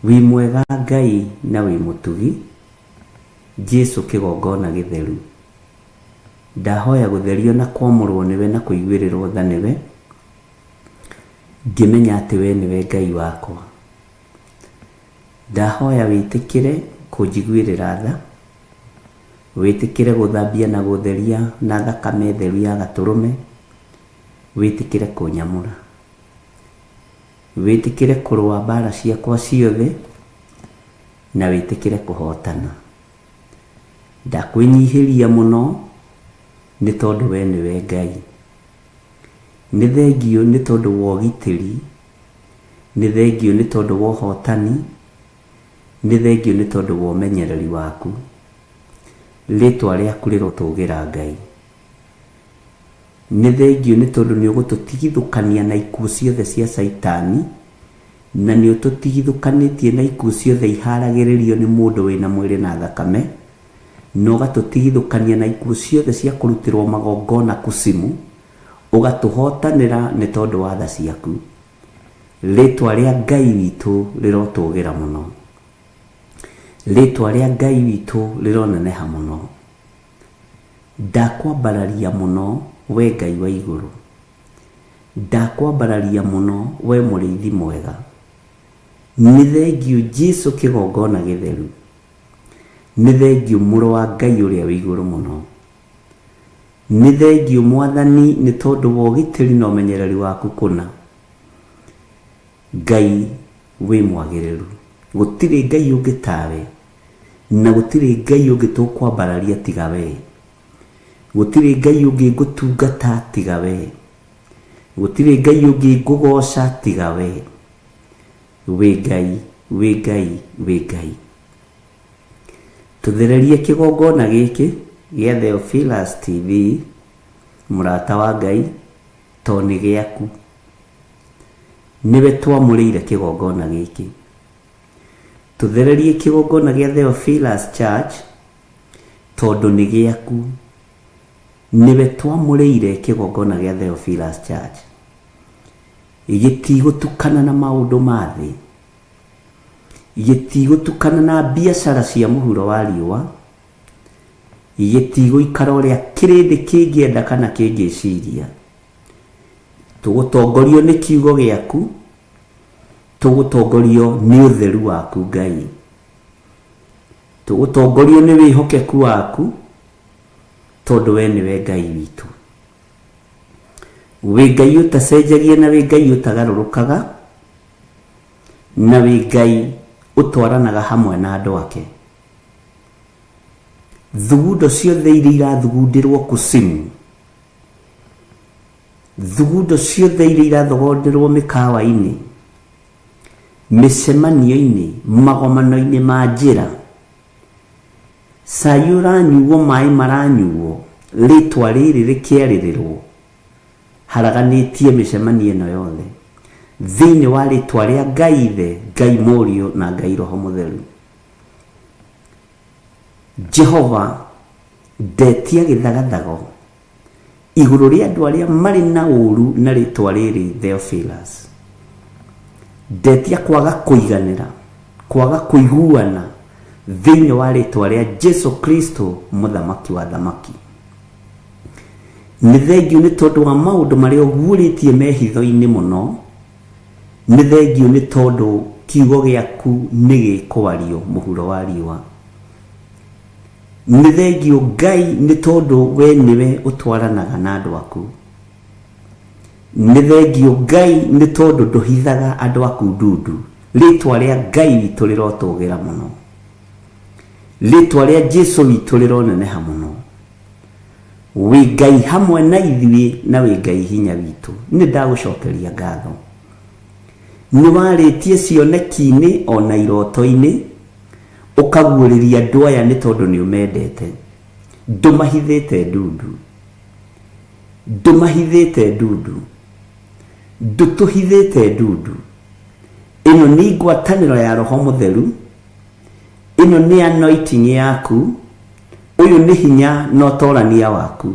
Wĩ mwega Ngai na wĩ mũtugi, Jesu kĩgongona gĩtheru. Ndahoya gũtherio na kwamũrwo nĩwe na kũiguĩrĩrwo tha nĩwe, ngĩmenya atĩ we nĩwe Ngai wakwa. Ndahoya wĩtĩkĩre kũnjiguĩrĩra tha, wĩtĩkĩre gũthambia na gũtheria na thakame theru ya gatũrũme, wĩtĩkĩre kũnyamũra. Wĩtĩkĩre kũrũa mbara ciakwa ciothe na wĩtĩkĩre kũhotana. Ndakwĩnyihĩria mũno nĩ tondũ we nĩwe Ngai. Nĩ thengiũ nĩ tondũ wa ũgitĩri, nĩ thengiũ nĩ tondũ wa ũhotani, nĩ thengiũ nĩ tondũ wa ũmenyereri waku. Rĩtwa rĩaku rĩrotũgĩra Ngai. Nĩ thengiũ nĩ tondũ nĩ ũgũtũtigithũkania na ikuũ ciothe cia Caitani, na nĩ ũtũtigithũkanĩtie na ikuũ ciothe iharagĩrĩrio nĩ mũndũ wĩna mwĩrĩ na thakame, na ũgatũtigithũkania na ikuũ ciothe cia kũrutĩrwo magongona kusimu, ũgatũhotanĩra nĩ tondũ wa tha ciaku. Rĩtwa rĩa Ngai witũ rĩrotũgĩra mũno. Rĩtwa rĩa Ngai witũ rĩroneneha mũno. Ndakwambararia mũno, wee Ngai wa igũrũ, Ndakwambararia mũno, wee mũrĩithi mwega. Nĩ thengiũ Jesu kĩgongona gĩtheru, Nĩ thengiũ mũrũ wa Ngai ũrĩa wĩ igũrũ mũno. Nĩ thengiũ Mwathani nĩ tondũ wa ũgitĩri na ũmenyereri waku kũna. Ngai wĩ mwagĩrĩru, gũtirĩ Ngai ũngĩ tawe. Na gũtirĩ Ngai ũngĩ tũkwambararia tiga wee. Gũtirĩ Ngai ũngĩ ngũtungata tiga wee. Gũtirĩ Ngai ũngĩ ngũgooca tiga wee. Wĩ Ngai, wĩ Ngai, wĩ Ngai. Tũthererie kĩgongona gĩkĩ gĩa Theophilus TV, mũrata wa Ngai, to nĩ gĩaku. Nĩwe twamũrĩire kĩgongona gĩkĩ. Tũthererie kĩgongona gĩa Theophilus Church tondũ nĩ gĩaku. Nĩwe twamũrĩire kĩgongona gĩa Theophilus Church. Gĩtigũtukana na maũndũ ma thĩ. Gĩtigũtukana na biacara cia mũhuro wa riũa. Gĩtigũikara ũrĩa kĩrĩndĩ kĩngĩenda kana kĩngĩciria. Tũgũtongorio nĩ kiugo gĩaku. Tũgũtongorio nĩ ũtheru waku Ngai. Tũgũtongorio nĩ wĩhokeku waku tondũ we nĩwe Ngai witũ. Wĩ Ngai ũtacenjagia na wĩ Ngai ũtagarũrũkaga na wĩ Ngai ũtwaranaga hamwe na andũ ake. Thugundo ciothe iria irathugundĩrwo kusimu, Thugundo ciothe iria irathogonderwo mĩkawa-inĩ, mĩcemanio-inĩ, magomano-inĩ ma njĩra, cai ũranyuo, maĩ maranyuo, rĩtwa rĩrĩ rĩkĩarĩrĩrwo, haraganĩtie mĩcemanio ĩno yothe. Thĩinĩ wa rĩtwa rĩa Ngai Ithe, Ngai Mũriũ na Ngai Roho Mũtheru. Jehova, ndetia gĩthagathago igũrũ rĩa andũ arĩa marĩ na ũũru na rĩtwa rĩrĩ Theophilus. Ndetia kwaga kũiganĩra, kwaga kũiguana thĩinĩ wa rĩtwa rĩa Jesu Kristo mũthamaki wa thamaki. Nĩ thengiũ nĩ tondũ wa maũndũ marĩa ũguũrĩtie me hitho-inĩ mũno, nĩ thengiũ nĩ tondũ kiugo gĩaku nĩ gĩkwario mũhuro wa riũa. Nĩ thengiũ Ngai nĩ tondũ we nĩwe ũtwaranaga na andũ aku. Nĩ thengiũ Ngai nĩ tondũ ndũhithaga andũ aku ndundu. Rĩtwa rĩa Ngai witũ rĩrotũgĩra mũno. Rĩtwa rĩa Jesu witũ rĩroneneha mũno. Wĩ Ngai hamwe na ithuĩ na wĩ Ngai hinya witũ. Nĩ ndagũcokeria ngatho. Nĩ warĩtie cioneki-inĩ o na iroto-inĩ, ũkaguũrĩria andũ aya nĩ tondũ nĩ ũmendete. Ndũmahithĩte ndundu. Ndũmahithĩte ndundu. Ndũtũhithĩte ndundu. Ĩno nĩ ngwatanĩro ya Roho Mũtheru. Ĩno nĩ anointing yaku. Ũyũ nĩ hinya na ũtorania waku.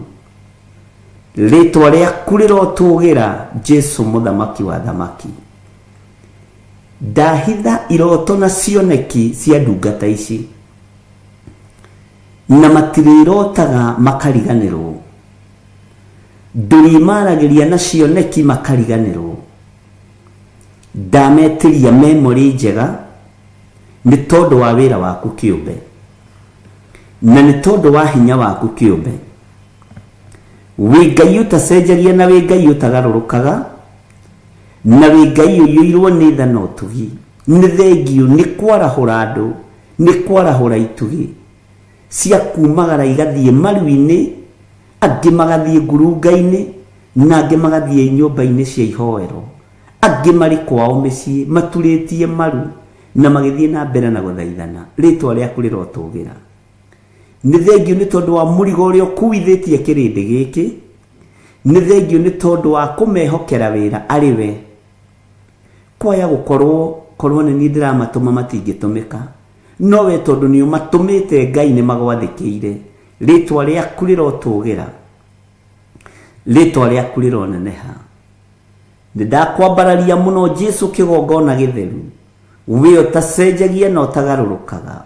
Rĩtwa rĩaku rĩrotũgĩra Jesu mũthamaki wa thamaki. Ndahitha iroto na cioneki cia ndungata ici. Na matirĩrotaga makariganĩrwo. Ndũrĩmaragĩria na cioneki makariganĩrwo. Ndametĩria memory njega nĩ tondũ wa wĩra waku kĩũmbe. Na nĩ tondũ wa hinya waku kĩũmbe. Wĩ Ngai ũtacenjagia na wĩ Ngai ũtagarũrũkaga, na wĩ Ngai ũiyũirwo nĩ tha na ũtugi. Nĩ thengiũ nĩ kwarahũra andũ, nĩ kwarahũra itugĩ cia kumagara igathiĩ maru-inĩ, angĩ magathiĩ ngurunga-inĩ, na angĩ magathiĩ nyũmba-inĩ cia ihoero. Angĩ marĩ kwao mĩciĩ maturĩtie maru na magĩthiĩ na mbere na gũthaithana. Rĩtwa rĩaku rĩrotũgĩra. Nĩ thengiũ nĩ tondũ wa mũrigo ũrĩa ũkuithĩtie kĩrĩndĩ gĩkĩ. Nĩ thengiũ nĩ tondũ wa kũmehokera wĩra arĩ we. Kwaya gũkorwo korwo nĩ niĩ ndĩramatũma matingĩtũmĩka. No we tondũ nĩ ũmatũmĩte Ngai nĩ magwathĩkĩire. Rĩtwa rĩaku rĩrotũgĩra. Rĩtwa rĩaku rĩroneneha. Nĩ ndakwambararia mũno Jesu kĩgongona gĩtheru. We ũtacenjagia na ũtagarũrũkaga.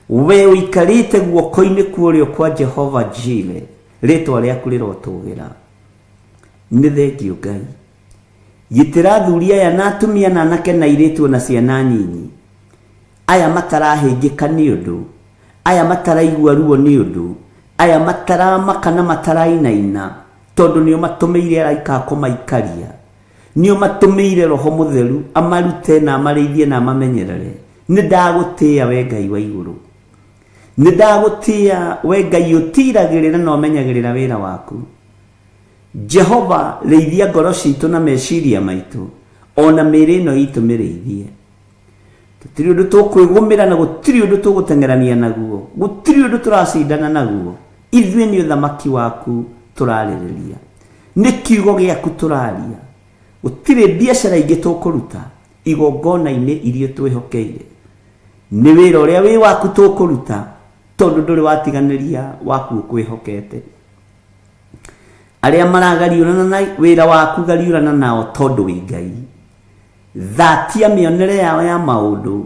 We ũikarĩte guoko-inĩ kwa ũrĩo kwa Jehova Jire. Rĩtwa rĩaku rĩrotũgĩra. Nĩ thengiũ Ngai. Gitĩra athuri aya na atumia na anake na airĩtu ona ciana nyinyi. Aya matarahĩngĩka nĩ ũndũ. Aya mataraigua ruo nĩ ũndũ. Aya mataramaka na matarainaina. Tondũ nĩ ũmatũmĩire araika a kũmaikaria. Nĩ ũmatũmĩire Roho Mũtheru amarute na amarĩithie na amamenyerere. Nĩ ndagũtĩĩa we Ngai wa igũrũ. Nĩ ndagũtĩĩa we Ngai ũtiragĩrĩra na ũmenyagĩrĩra wĩra waku. Jehova, rĩithia ngoro citũ na meciria maitũ, o na mĩĩrĩ ĩno itũ mĩrĩithie. Tũtirĩ ũndũ tũkwĩgũmĩra na gũtirĩ ũndũ tũgũteng'erania naguo. Gũtirĩ ũndũ tũracindana naguo. Ithuĩ nĩ ũthamaki waku tũrarĩrĩria. Nĩ kiugo gĩaku tũraria. Gũtirĩ biacara ingĩ tũkũruta igongona-inĩ iria twĩhokeire. Nĩ wĩra ũrĩa wĩ waku tũkũruta tondũ ndũrĩ watiganĩria waku ũkwĩhokete. Arĩa maragariũrana na wĩra waku gariũrana nao tondũ wĩ Ngai. Thatia mĩonere yao ya maũndũ,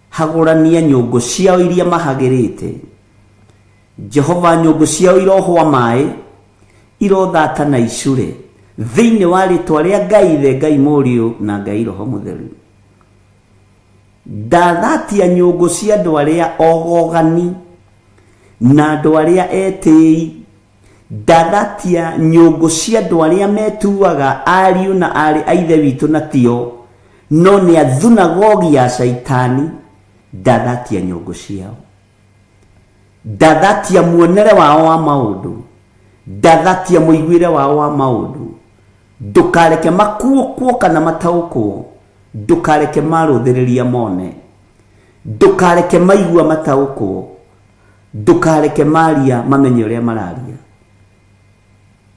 hagũrania nyũngũ ciao iria mahagĩrĩte. Jehova, nyũngũ ciao irohwa maĩ, irothata na icure, thĩinĩ wa rĩtwa rĩa Ngai Ithe, Ngai Mũriũ, na Ngai Roho Mũtheru. Ndathatia nyũngũ cia andũ arĩa ogogani na andũ arĩa etĩi. Ndathatia nyũngũ cia andũ arĩa metuaga ariũ na aarĩ a Ithe witũ na tio, no nĩ a thunagogi ya Shaitani. Ndathatia nyũngũ ciao. Ndathatia muonere wao wa maũndũ. Ndathatia mũiguĩre wao wa maũndũ. Ndũkareke makuũkwo kana mataũkwo. Ndũkareke marũthĩrĩria mone. Ndũkareke maigua mataũkwo. Ndũkareke maria mamenye ũrĩa mararia.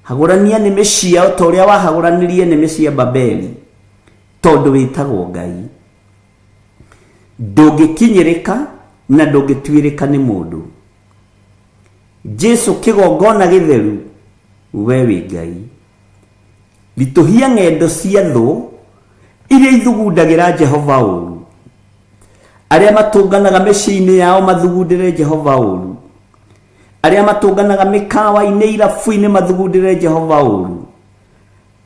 Hagũrania nĩmĩ ciao ta ũrĩa wahagũranirie nĩmĩ cia Babeli. Tondũ wĩtagwo Ngai. Ndũngĩkinyĩrĩka na ndũngĩtuĩrĩka nĩ mũndũ. Jesu kĩgongona gĩtheru, we wĩ Ngai. Ritũhia ng'endo cia thũ iria ithugundagĩra Jehova ũũru. Arĩa matũnganaga mĩciĩ-inĩ yao mathugundĩre Jehova ũũru. Arĩa matũnganaga mĩkawa-inĩ irabu-inĩ mathugundĩre Jehova ũũru.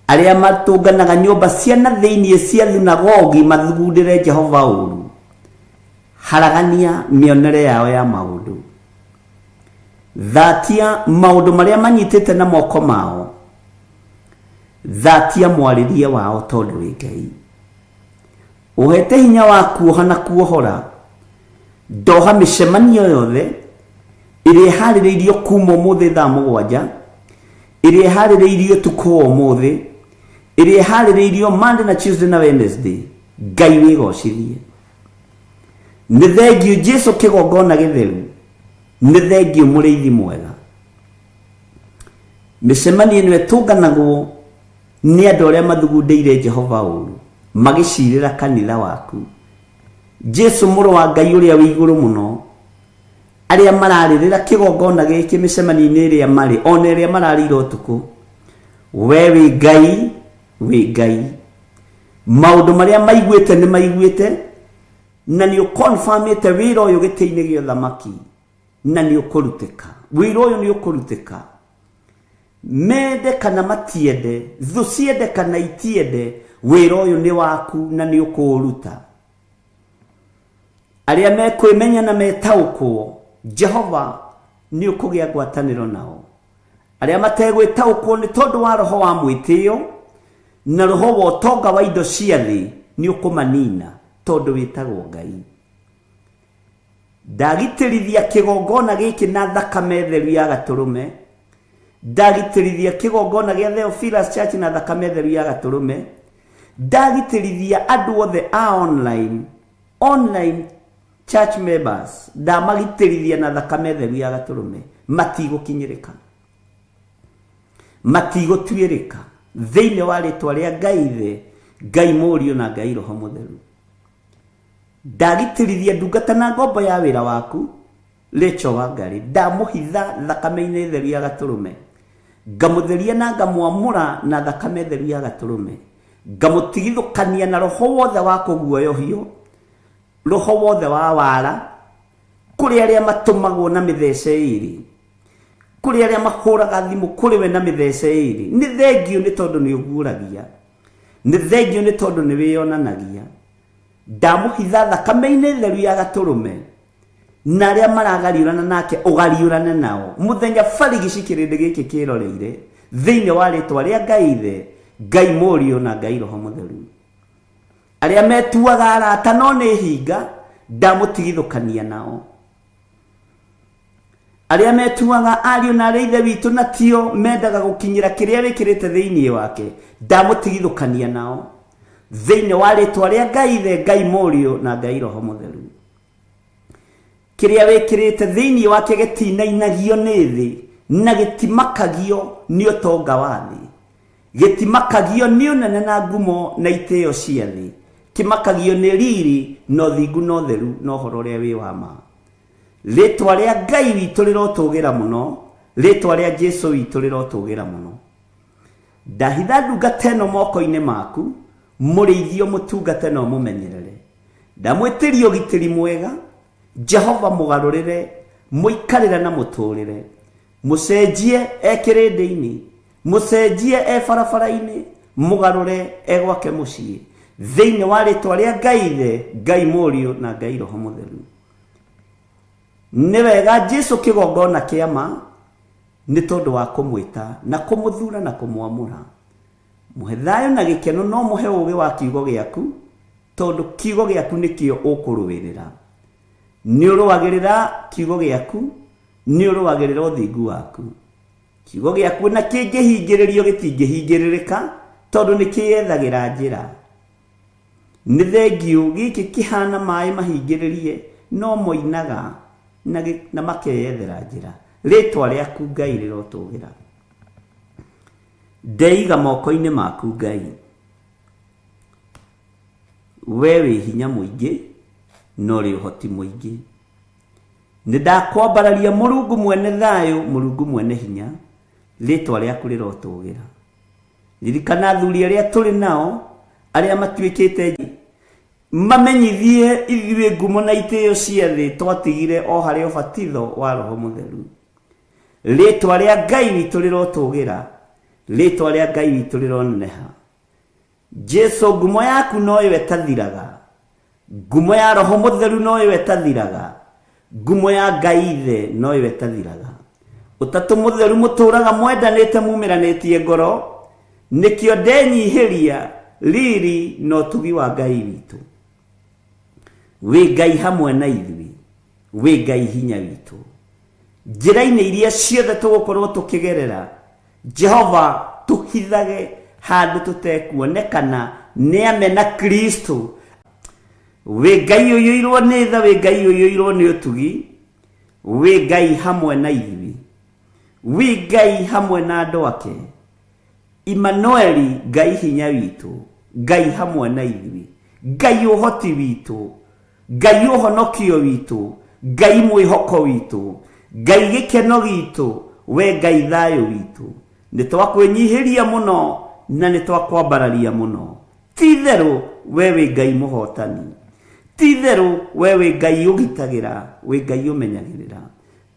Arĩa matũnganaga nyũmba cia na thĩinĩ cia thunagogi mathugundĩre Jehova ũũru. Haragania mĩonere yao ya maũndũ. Thatia maũndũ marĩa manyitĩte na moko mao. Thatia mwarĩrie wao tondũ wĩ Ngai. Ũhete hinya wa kuoha na kuohora. Ndoha mĩcemanio yothe ĩrĩa ĩharĩrĩirio kuma ũmũthĩ thaa mũgwanja, ĩrĩa ĩharĩrĩirio ũtukũ wa ũmũthĩ, ĩrĩa ĩharĩrĩirio Monday na Tuesday na Wednesday. Ngai wĩgocithie. Nĩ thengiũ Jesu kĩgongona gĩtheru. Nĩ thengiũ mũrĩithi mwega. Mĩcemanio ĩno ĩtũnganagwo nĩ andũ arĩa mathugundĩire Jehova ũũru, magĩcirĩra kanitha waku. Jesu mũrũ wa Ngai ũrĩa wĩ igũrũ mũno, arĩa mararĩrĩra kĩgongona gĩkĩ mĩcemanio-inĩ ĩrĩa marĩ, ona ĩrĩa mararĩire ũtukũ. We wĩ Ngai, wĩ Ngai. Maũndũ marĩa maiguĩte nĩ maiguĩte, na nĩ ũkonfamĩte wĩra ũyũ gĩtĩ-inĩ gĩa ũthamaki, na nĩ ũkũrutĩka. Wĩra ũyũ nĩ ũkũrutĩka. Mende kana matiende, thũ ciende kana itiende, wĩra ũyũ nĩ waku na nĩ ũkũũruta. Arĩa mekwĩmenya na metaũkwo, Jehova nĩ ũkũgĩa ngwatanĩro nao. Arĩa mategwĩtaũkwo nĩ tondũ wa roho wa mwĩtĩo na roho wa ũtonga wa indo cia thĩ nĩ ũkũmanina tondũ wĩtagwo Ngai. Ndagitĩrithia kĩgongona gĩkĩ na thakame theru ya gatũrũme. Ndagitĩrithia kĩgongona gĩa Theophilus Church na thakame theru ya gatũrũme. Ndagitĩrithia andũ othe a online, online church members, ndamagitĩrithia na thakame theru ya gatũrũme. Matigũkinyĩrĩka, matigũtuĩrĩka thĩinĩ wa rĩtwa rĩa Ngai Ithe, Ngai Mũriũ na Ngai Roho Mũtheru. Ndagitĩrithia ndungata na ngombo ya wĩra waku Rachel Wangari, ndamũhitha thakame-inĩ theru ya gatũrũme, ngamũtheria na ngamwamũra na thakame theru ya gatũrũme, ngamũtigithũkania na roho wothe wa kũguoyohio, roho wothe wa wara, kũrĩ arĩa matũmagwo na mĩthece ĩrĩ, kũrĩ arĩa mahũraga thimũ kũrĩ we na mĩthece ĩrĩ. Nĩ thengio nĩ tondũ nĩ ũguũragia, nĩ thengio nĩ tondũ nĩ wĩyonanagia. Ndamũhitha thakame-inĩ theru ya gatũrũme, na arĩa maragariũrana nake ũgariũrane nao mũthenya barigici kĩrĩndĩ gĩkĩ kĩroreire, thĩinĩ wa rĩtwa rĩa Ngai Ithe, Ngai Mũriũ na Ngai Roho Mũtheru. Arĩa metuaga arata no nĩ hinga, ndamũtigithũkania nao. Arĩa metuaga ariũ na arĩa ithe witũ na tio mendaga gũkinyĩra kĩrĩa wĩkĩrĩte thĩinĩ wake, ndamũtigithũkania nao. Thĩinĩ wa rĩtwa rĩa Ngai Ithe, Ngai Mũriũ na Ngai Roho Mũtheru. Kĩrĩa wĩkĩrĩte thĩinĩ wake gĩtinainagio nĩ thĩ na gĩtimakagio nĩ ũtonga wa thĩ. Gĩtimakagio nĩ ũnene na ngumo na itĩo cia thĩ. Kĩmakagio nĩ riri na ũthingu na ũtheru na ũhoro ũrĩa wĩ wa ma. Rĩtwa rĩa Ngai witũ rĩrotũgĩra mũno, rĩtwa rĩa Jesu witũ rĩrotũgĩra mũno. Ndahitha ndungata ĩno moko-inĩ maku, mũrĩithio mũtungate na ũmũmenyerere. Ndamwĩtĩria ũgitĩri mwega, Jehova mũgarũrĩre, mũikarĩre na mũtũrĩre. Mũcenjie e kĩrĩndĩ-inĩ, mũcenjie e barabara-inĩ, mũgarũre e gwake mũciĩ. Thĩinĩ wa rĩtwa rĩa Ngai Ithe, Ngai Mũriũ na Ngai Roho Mũtheru. Nĩ wega Jesu kĩgongona kĩa ma, nĩ tondũ wa kũmwĩta na kũmũthura na kũmwamũra. Mũhe thayũ na gĩkeno no mũhe ũũgĩ wa kiugo gĩaku, tondũ kiugo gĩaku nĩkĩo ũkũrũĩrĩra. Nĩ ũrũagĩrĩra kiugo gĩaku, nĩ ũrũagĩrĩra ũthingu waku. Kiugo gĩaku na kĩngĩhingĩrĩrio gĩtingĩhingĩrĩrĩka, tondũ nĩ kĩyethagĩra njĩra. Nĩ thengiũ gĩkĩ kĩhana maĩ mahingĩrĩrie, no moinaga na makeyethera njĩra. Rĩtwa rĩaku Ngai rĩrotũgĩra. Ndeiga moko-inĩ maku Ngai. We wĩ hinya mũingĩ na ũrĩ ũhoti mũingĩ. Nĩ ndakwambararia Mũrungu mwene thayũ, Mũrungu mwene hinya, rĩtwa rĩaku rĩrotũgĩra. Ririkana athuri arĩa tũrĩ nao, arĩa matuĩkĩte mamenyithie ithuĩ ngumo na itĩo cia thĩ twatigire o harĩ ũbatitho wa Roho Mũtheru. Rĩtwa rĩa Ngai witũ rĩrotũgĩra, rĩtwa rĩa Ngai witũ rĩroneneha. Jesu ngumo yaku noyo ĩtathiraga, ngumo ya Roho Mũtheru noyo ĩtathiraga, ngumo ya Ngai Ithe noyo ĩtathiraga. Ũtatũ Mũtheru mũtũraga mwendanĩte mumĩranĩtie ngoro, nĩkĩo ndenyihĩria riri na ũtugi wa Ngai witũ. Wĩ Ngai hamwe na ithuĩ, wĩ Ngai hinya witũ. Njĩra-inĩ iria ciothe tũgũkorwo tũkĩgerera, Jehova tũhithage handũ tũtekuonekana nĩ amena Kristo. Wĩ Ngai ũiyũirwo nĩ tha, wĩ Ngai ũiyũirwo nĩ ũtugi, wĩ Ngai hamwe na ithuĩ, wĩ Ngai hamwe na andũ ake. Immanueli, Ngai hinya witũ, Ngai hamwe na ithuĩ, Ngai ũhoti witũ, Ngai ũhonokio witũ, Ngai mwĩhoko witũ, Ngai gĩkeno gitũ, we Ngai thayũ witũ. Nĩ twakwĩnyihĩria mũno na nĩ twakwambararia mũno. Ti itherũ we wĩ Ngai mũhotani. Ti itherũ we wĩ Ngai ũgitagĩra, wĩ Ngai ũmenyagĩrĩra.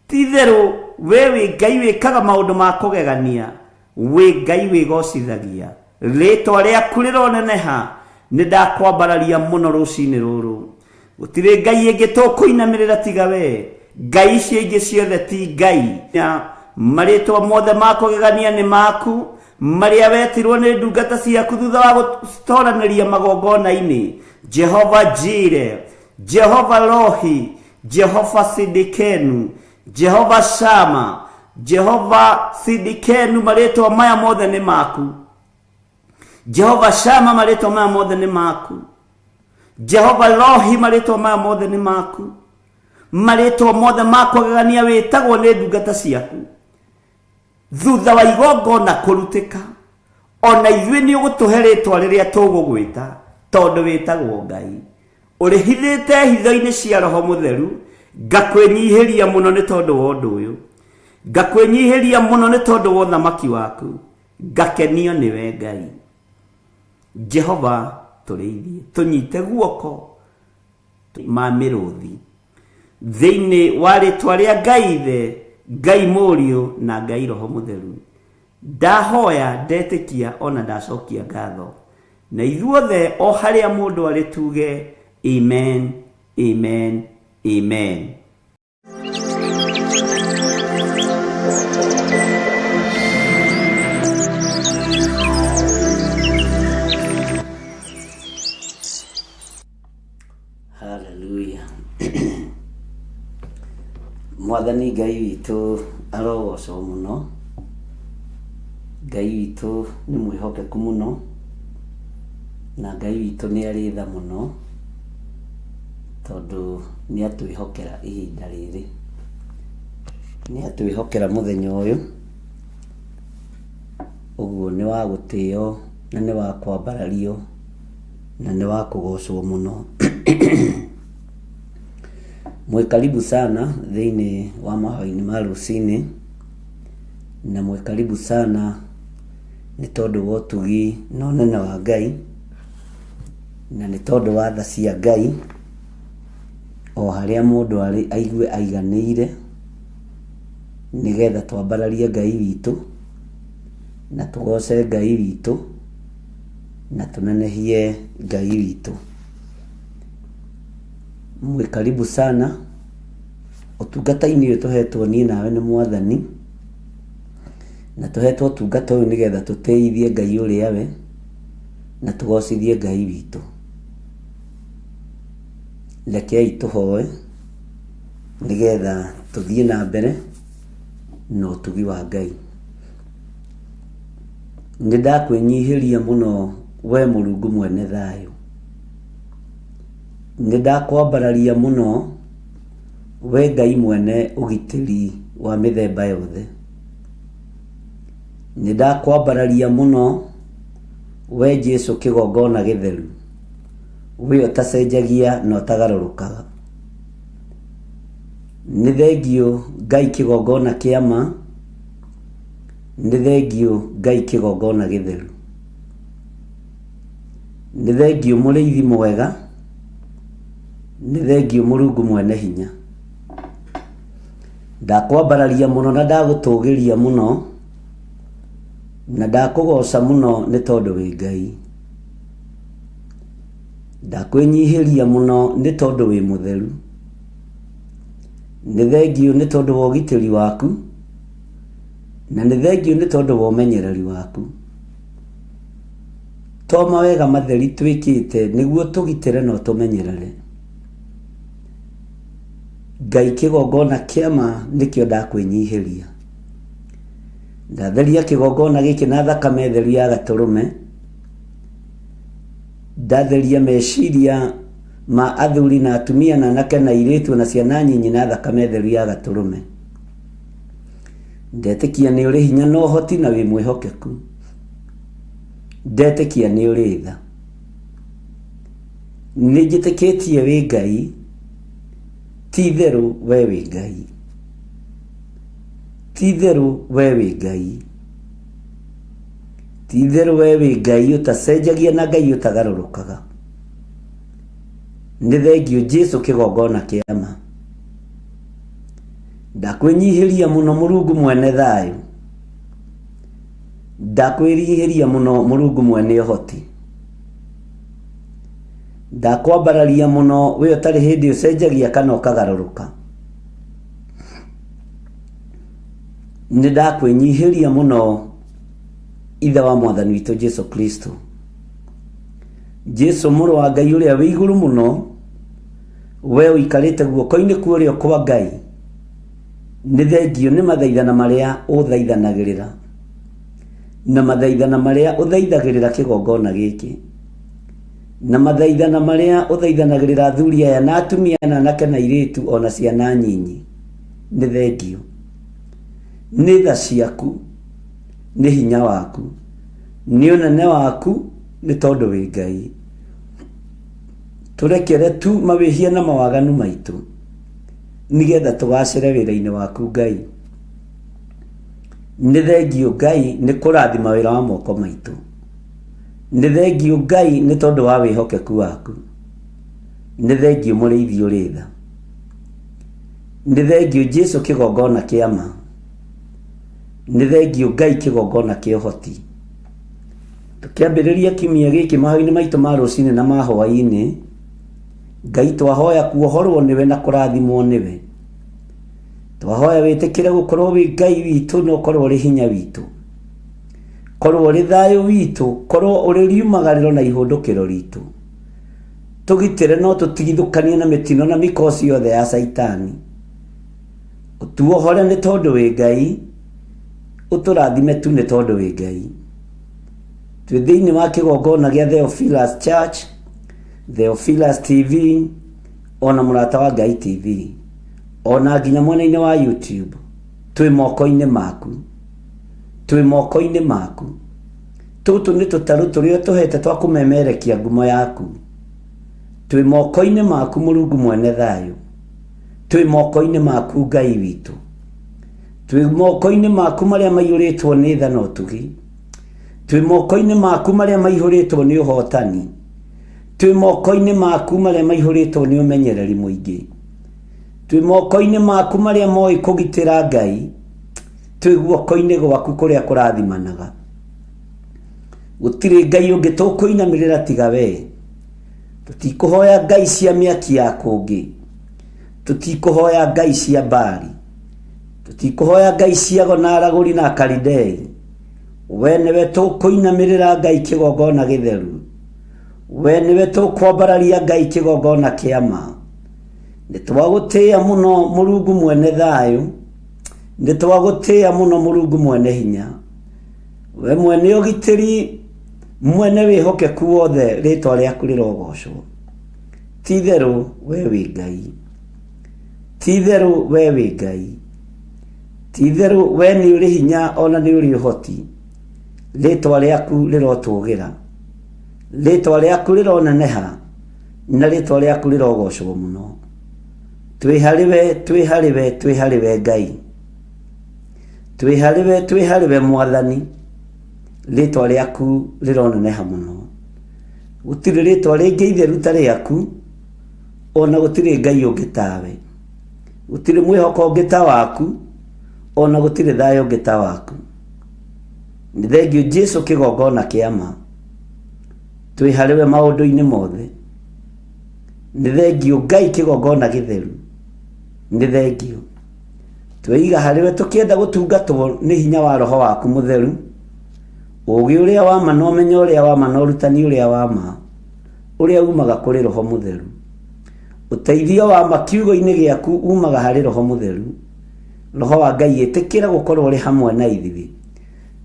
Ti itherũ we wĩ Ngai wĩkaga maũndũ ma kũgegania, wĩ Ngai wĩgocithagia. Rĩtwa rĩaku rĩroneneha, nĩ ndakwambararia mũno rũcinĩ rũrũ. Gũtirĩ Ngai ĩngĩ tũkũinamĩrĩra tiga we, Ngai icio ingĩ ciothe ti Ngai. Marĩtwa mothe ma kũgegania nĩ maku, marĩa wetirwo nĩ ndungata ciaku thutha wa gũtoranĩria magongona-inĩ. Jehova Jire, Jehova Rohi, Jehova Sidikenu, Jehova Shama, Jehova Sidikenu, marĩtwa maya mothe nĩ maku. Jehova Shama, marĩtwa maya mothe nĩ maku. Jehova Rohi, marĩtwa maya mothe nĩ maku. Marĩtwa mothe ma kũgegania wĩtagwo nĩ ndungata ciaku. Thutha wa igongona kũrutĩka, ona ithuĩ nĩ ũgũtũhe rĩtwa rĩrĩa tũgũgwĩta, tondũ wĩtagwo Ngai. Ũrĩhithĩte hitho-inĩ cia Roho Mũtheru, ngakwĩnyihĩria mũno nĩ tondũ wa ũndũ ũyũ. Ngakwĩnyihĩria mũno nĩ tondũ wa ũthamaki waku. Ngakenio nĩwe Ngai. Jehova tũrĩithie, tũnyite guoko ma mĩrũthi. Thĩinĩ wa rĩtwa rĩa Ngai Ithe, Ngai Mũriũ na Ngai Roho Mũtheru. Ndahoya, ndetĩkia ona ndacokia ngatho. Na ithuothe o harĩa mũndũ arĩ tuge amen, amen, amen. Hallelujah. Mwathani Ngai witũ arogocwo mũno. Ngai witũ nĩ mwĩhokeku mũno na Ngai witũ nĩ arĩ tha mũno tondũ nĩ atwĩhokera ihinda rĩrĩ. Nĩ atwĩhokera mũthenya ũyũ, ũguo nĩ wa gũtĩo na nĩ wa kwambarario na nĩ wa kũgocwo mũno. Mwĩ karibu sana thĩinĩ wa mahoya-inĩ ma rũcinĩ, na mwĩ karibu sana nĩ tondũ wa ũtugi na ũnene wa Ngai, na nĩ tondũ wa tha cia Ngai, o harĩa mũndũ arĩ aigue aiganĩire, nĩgetha twambararie Ngai witũ, na tũgoce Ngai witũ, na tũnenehie Ngai witũ. Mwĩ karibu sana ũtungata-inĩ ũyũ tũhetwo niĩ nawe nĩ Mwathani, na tũhetwo ũtungata ũyũ nĩgetha tũtĩithie Ngai ũrĩa we, na tũgocithie Ngai witũ. Rekei tũhoe nĩgetha tũthiĩ na mbere na ũtugi wa Ngai. Nĩ ndakwĩnyihĩria mũno we Mũrungu mwene thayũ. Nĩ ndakwambararia mũno we Ngai mwene ũgitĩri wa mĩthemba yothe. Nĩ ndakwambararia mũno we Jesu kĩgongona gĩtheru. We ũtacenjagia na ũtagarũrũkaga. Nĩ thengiũ Ngai kĩgongona kĩa ma, nĩ thengiũ Ngai kĩgongona gĩtheru. Nĩ thengiũ mũrĩithi mwega, nĩ thengiũ Mũrungu mwene hinya. Ndakwambararia mũno na ndagũtũgĩria mũno, na ndakũgoca mũno nĩ tondũ wĩ Ngai. Ndakwĩnyihĩria mũno nĩ tondũ wĩ mũtheru. Nĩ thengiũ nĩ tondũ wa ũgitĩri waku, na nĩ thengiũ nĩ tondũ wa ũmenyereri waku. To mawega matheri twĩkĩte nĩguo tũgitĩre na ũtũmenyerere. Ngai kĩgongona kĩa ma nĩkĩo ndakwĩnyihĩria. Ndatheria kĩgongona gĩkĩ na thakame theru ya gatũrũme. Ndatheria meciria ma athuri na atumia na anake na airĩtu na ciana nyinyi na thakame theru ya gatũrũme. Ndetĩkia nĩ ũrĩ hinya na ũhoti na wĩ mwĩhokeku. Ndetĩkia nĩ ũrĩ tha. Nĩ njĩtĩkĩtie wĩ Ngai, ti itherũ we wĩ Ngai. Ti itherũ we wĩ Ngai. Ti itherũ we wĩ Ngai ũtacenjagia na Ngai ũtagarũrũkaga. Nĩ thengiũ Jesu kĩgongona kĩa ma. Ndakwĩnyihĩria mũno Mũrungu mwene thayũ. Ndakwĩnyihĩria mũno Mũrungu mwene ũhoti. Ndakwambararia mũno we ũtarĩ hĩndĩ ũcenjagia kana ũkagarũrũka. Nĩ ndakwĩnyihĩria mũno Ithe wa Mwathani witũ Jesu Kristo. Jesu mũrũ wa Ngai ũrĩa wĩ igũrũ mũno, we ũikarĩte guoko-inĩ kwa ũrĩo kwa Ngai, nĩ thengiũ nĩ mathaithana marĩa ũthaithanagĩrĩra na mathaithana marĩa ũthaithagĩrĩra kĩgongona gĩkĩ na mathaithana marĩa ũthaithanagĩrĩra athuri aya na atumia na anake na airĩtu ona ciana nyinyi, nĩ thengiũ nĩ tha ciaku, nĩ hinya waku, nĩ ũnene waku, nĩ tondũ wĩ Ngai. Tũrekere tu mawĩhia na mawaganu maitũ, nĩgetha tũgacĩre wĩra-inĩ waku Ngai. Nĩ thengiũ Ngai nĩ kũrathima wĩra wa moko maitũ. Nĩ thengiũ Ngai nĩ tondũ wa wĩhokeku waku. Nĩ thengiũ mũrĩithi ũrĩ tha. Nĩ thengiũ Jesu kĩgongona kĩa ma. Nĩ thengiũ Ngai kĩgongona kĩa ũhoti. Tũkĩambĩrĩria kiumia gĩkĩ mahoya-inĩ maitũ ma rũcinĩ na ma hwaĩ-inĩ, Ngai twahoya kuohorwo nĩwe na kũrathimwo nĩwe. Twahoya wĩtĩkĩre gũkorwo wĩ Ngai witũ na ũkorwo ũrĩ hinya witũ. Korwo ũrĩ thayũ witũ, korwo ũrĩ riumagarĩro na ihũndũkĩro ritũ. Tũgitĩre no tũtigithũkanie na mĩtino na mĩkosi yothe ya Caitani. Ũtuohore nĩ tondũ wĩ Ngai, ũtũrathime tu nĩ tondũ wĩ Ngai. Twĩ thĩinĩ wa kĩgongona gĩa Theophilus Church, Theophilus TV, ona Mũrata wa Ngai TV, ona nginya mwena-inĩ wa YouTube, twĩ moko-inĩ maku. Twĩ moko-inĩ maku. Tũtũ nĩ tũtarũ tũrĩa ũtũhete twa kũmemerekia ngumo yaku. Twĩ moko-inĩ maku Mũrungu mwene thayũ. Twĩ moko-inĩ maku Ngai witũ. Twĩ moko-inĩ maku marĩa maiyũrĩtwo nĩ tha na ũtugi. Twĩ moko-inĩ maku marĩa maihũrĩtwo nĩ ũhotani. Twĩ moko-inĩ maku marĩa maihũrĩtwo nĩ ũmenyereri mũingĩ. Twĩ moko-inĩ maku marĩa moĩ kũgitĩra Ngai. Twĩ guoko-inĩ gwaku kũrĩa kũrathimanaga. Gũtirĩ Ngai ũngĩ tũkũinamĩrĩra tiga wee. Tũtikũhoya ngai cia mĩaki ya kũngĩ. Tũtikũhoya ngai cia Baali. Tũtikũhoya ngai cia ago na aragũri na Akalidei. We nĩwe tũkũinamĩrĩra Ngai kĩgongona gĩtheru. We nĩwe tũkwambararia Ngai kĩgongona kĩa ma. Nĩ twagũtĩĩa mũno Mũrungu mwene thayũ. Nĩ twagũtĩĩa mũno Mũrungu mwene hinya. We mwene ũgitĩri, mwene wĩhokeku wothe, rĩtwa rĩaku rĩrogocwo. Ti itherũ we wĩ Ngai. Ti itherũ we wĩ Ngai. Ti itherũ we nĩ ũrĩ hinya ona nĩ ũrĩ ũhoti. Rĩtwa rĩaku rĩrotũgĩra. Rĩtwa rĩaku rĩroneneha. Na rĩtwa rĩaku rĩrogocwo mũno. Twĩ harĩ we, twĩ harĩ we, twĩ harĩ we Ngai. Twĩ harĩ we, twĩ harĩ we Mwathani. Rĩtwa rĩaku rĩroneneha mũno. Gũtirĩ rĩtwa rĩngĩ itheru ta rĩaku, ona gũtirĩ Ngai ũngĩ tawe. Gũtirĩ mwĩhoko ũngĩ ta waku, ona gũtirĩ thayũ ũngĩ ta waku. Nĩ thengiũ Jesu kĩgongona kĩa ma. Twĩ harĩ we maũndũ-inĩ mothe. Nĩ thengiũ Ngai kĩgongona gĩtheru. Nĩ thengiũ. Tweiga harĩ we tũkĩenda gũtungatwo nĩ hinya wa roho waku mũtheru. Ũũgĩ ũrĩa wa ma na ũmenyo ũrĩa wa ma na ũrutani ũrĩa wa ma ũrĩa umaga kũrĩ roho mũtheru. Ũteithio wa ma kiugo-inĩ gĩaku umaga harĩ roho mũtheru. Roho wa Ngai ĩtĩkĩra gũkorwo ũrĩ hamwe na ithuĩ.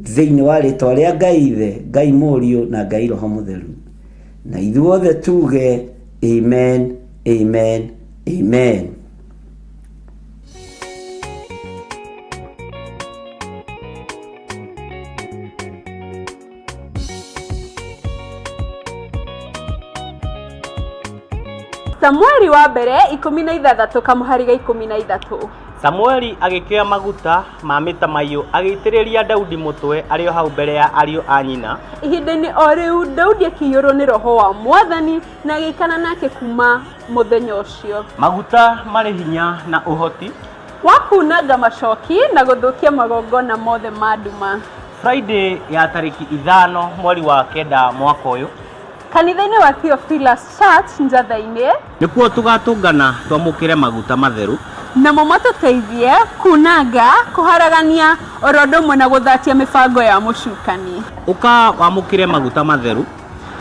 Thĩinĩ wa rĩtwa rĩa Ngai Ithe, Ngai Mũriũ na Ngai Roho Mũtheru. Na ithuothe tuge amen, amen, amen. Samueli wa mbere 16 kamũhari ga 13. Samueli agĩkĩoya maguta ma mĩtamaiyũ agĩitĩrĩria Daudi mũtwe arĩ o hau mbere ya ariũ a nyina. Ihinda-inĩ o rĩu Daudi akĩiyũrwo nĩ roho wa Mwathani na agĩikara nake kuma mũthenya ũcio. Maguta marĩ hinya na ũhoti wa kunanga macoki na gũthũkia magongona mothe ma nduma. Friday ya tarĩki 5 mweri wa 9 mwaka ũyũ kanitha-inĩ wa Theophilus Church Njatha-inĩ nĩkuo tũgatũngana twamũkĩre maguta matheru namo matũteithie kunanga, kũharagania oro ũndũ ũmwe na gũthatia mĩbango ya mũcukani. Ũka wamũkĩre maguta matheru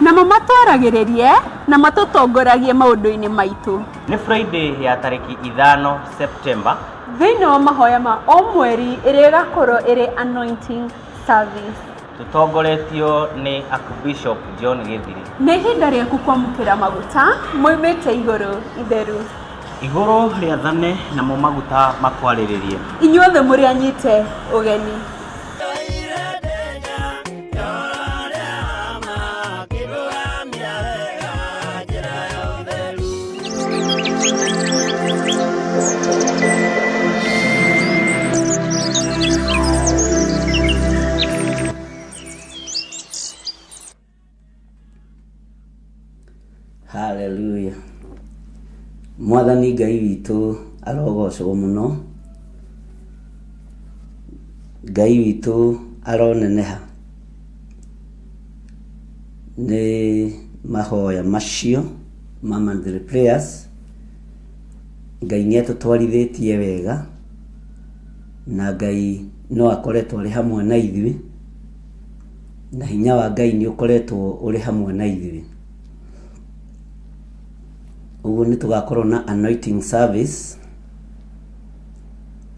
namo matwaragĩrĩrie na matũtongoragie maũndũ-inĩ maitũ. Nĩ Friday ya tarĩki 5 September thĩinĩ wa mahoya ma o mweri ĩrĩa ĩgakorwo ĩrĩ anointing service. Tũtongoretio nĩ Archbishop John Gĩthiri. Nĩ ihinda rĩaku kwamũkĩra maguta moimĩte igũrũ itheru. Igũrũ rĩathane namo maguta makwarĩrĩrie. Inyuothe mũrĩ anyite ũgeni. Hallelujah. Mwathani Ngai witũ arogocwo mũno. Ngai witũ aroneneha. Nĩ mahoya macio ma monthly prayers. Ngai nĩ atũtwarithĩtie wega na Ngai no akoretwo arĩ hamwe na ithuĩ na hinya wa Ngai nĩ ũkoretwo ũrĩ hamwe na ithuĩ. Ũguo nĩ tũgakorwo na anointing service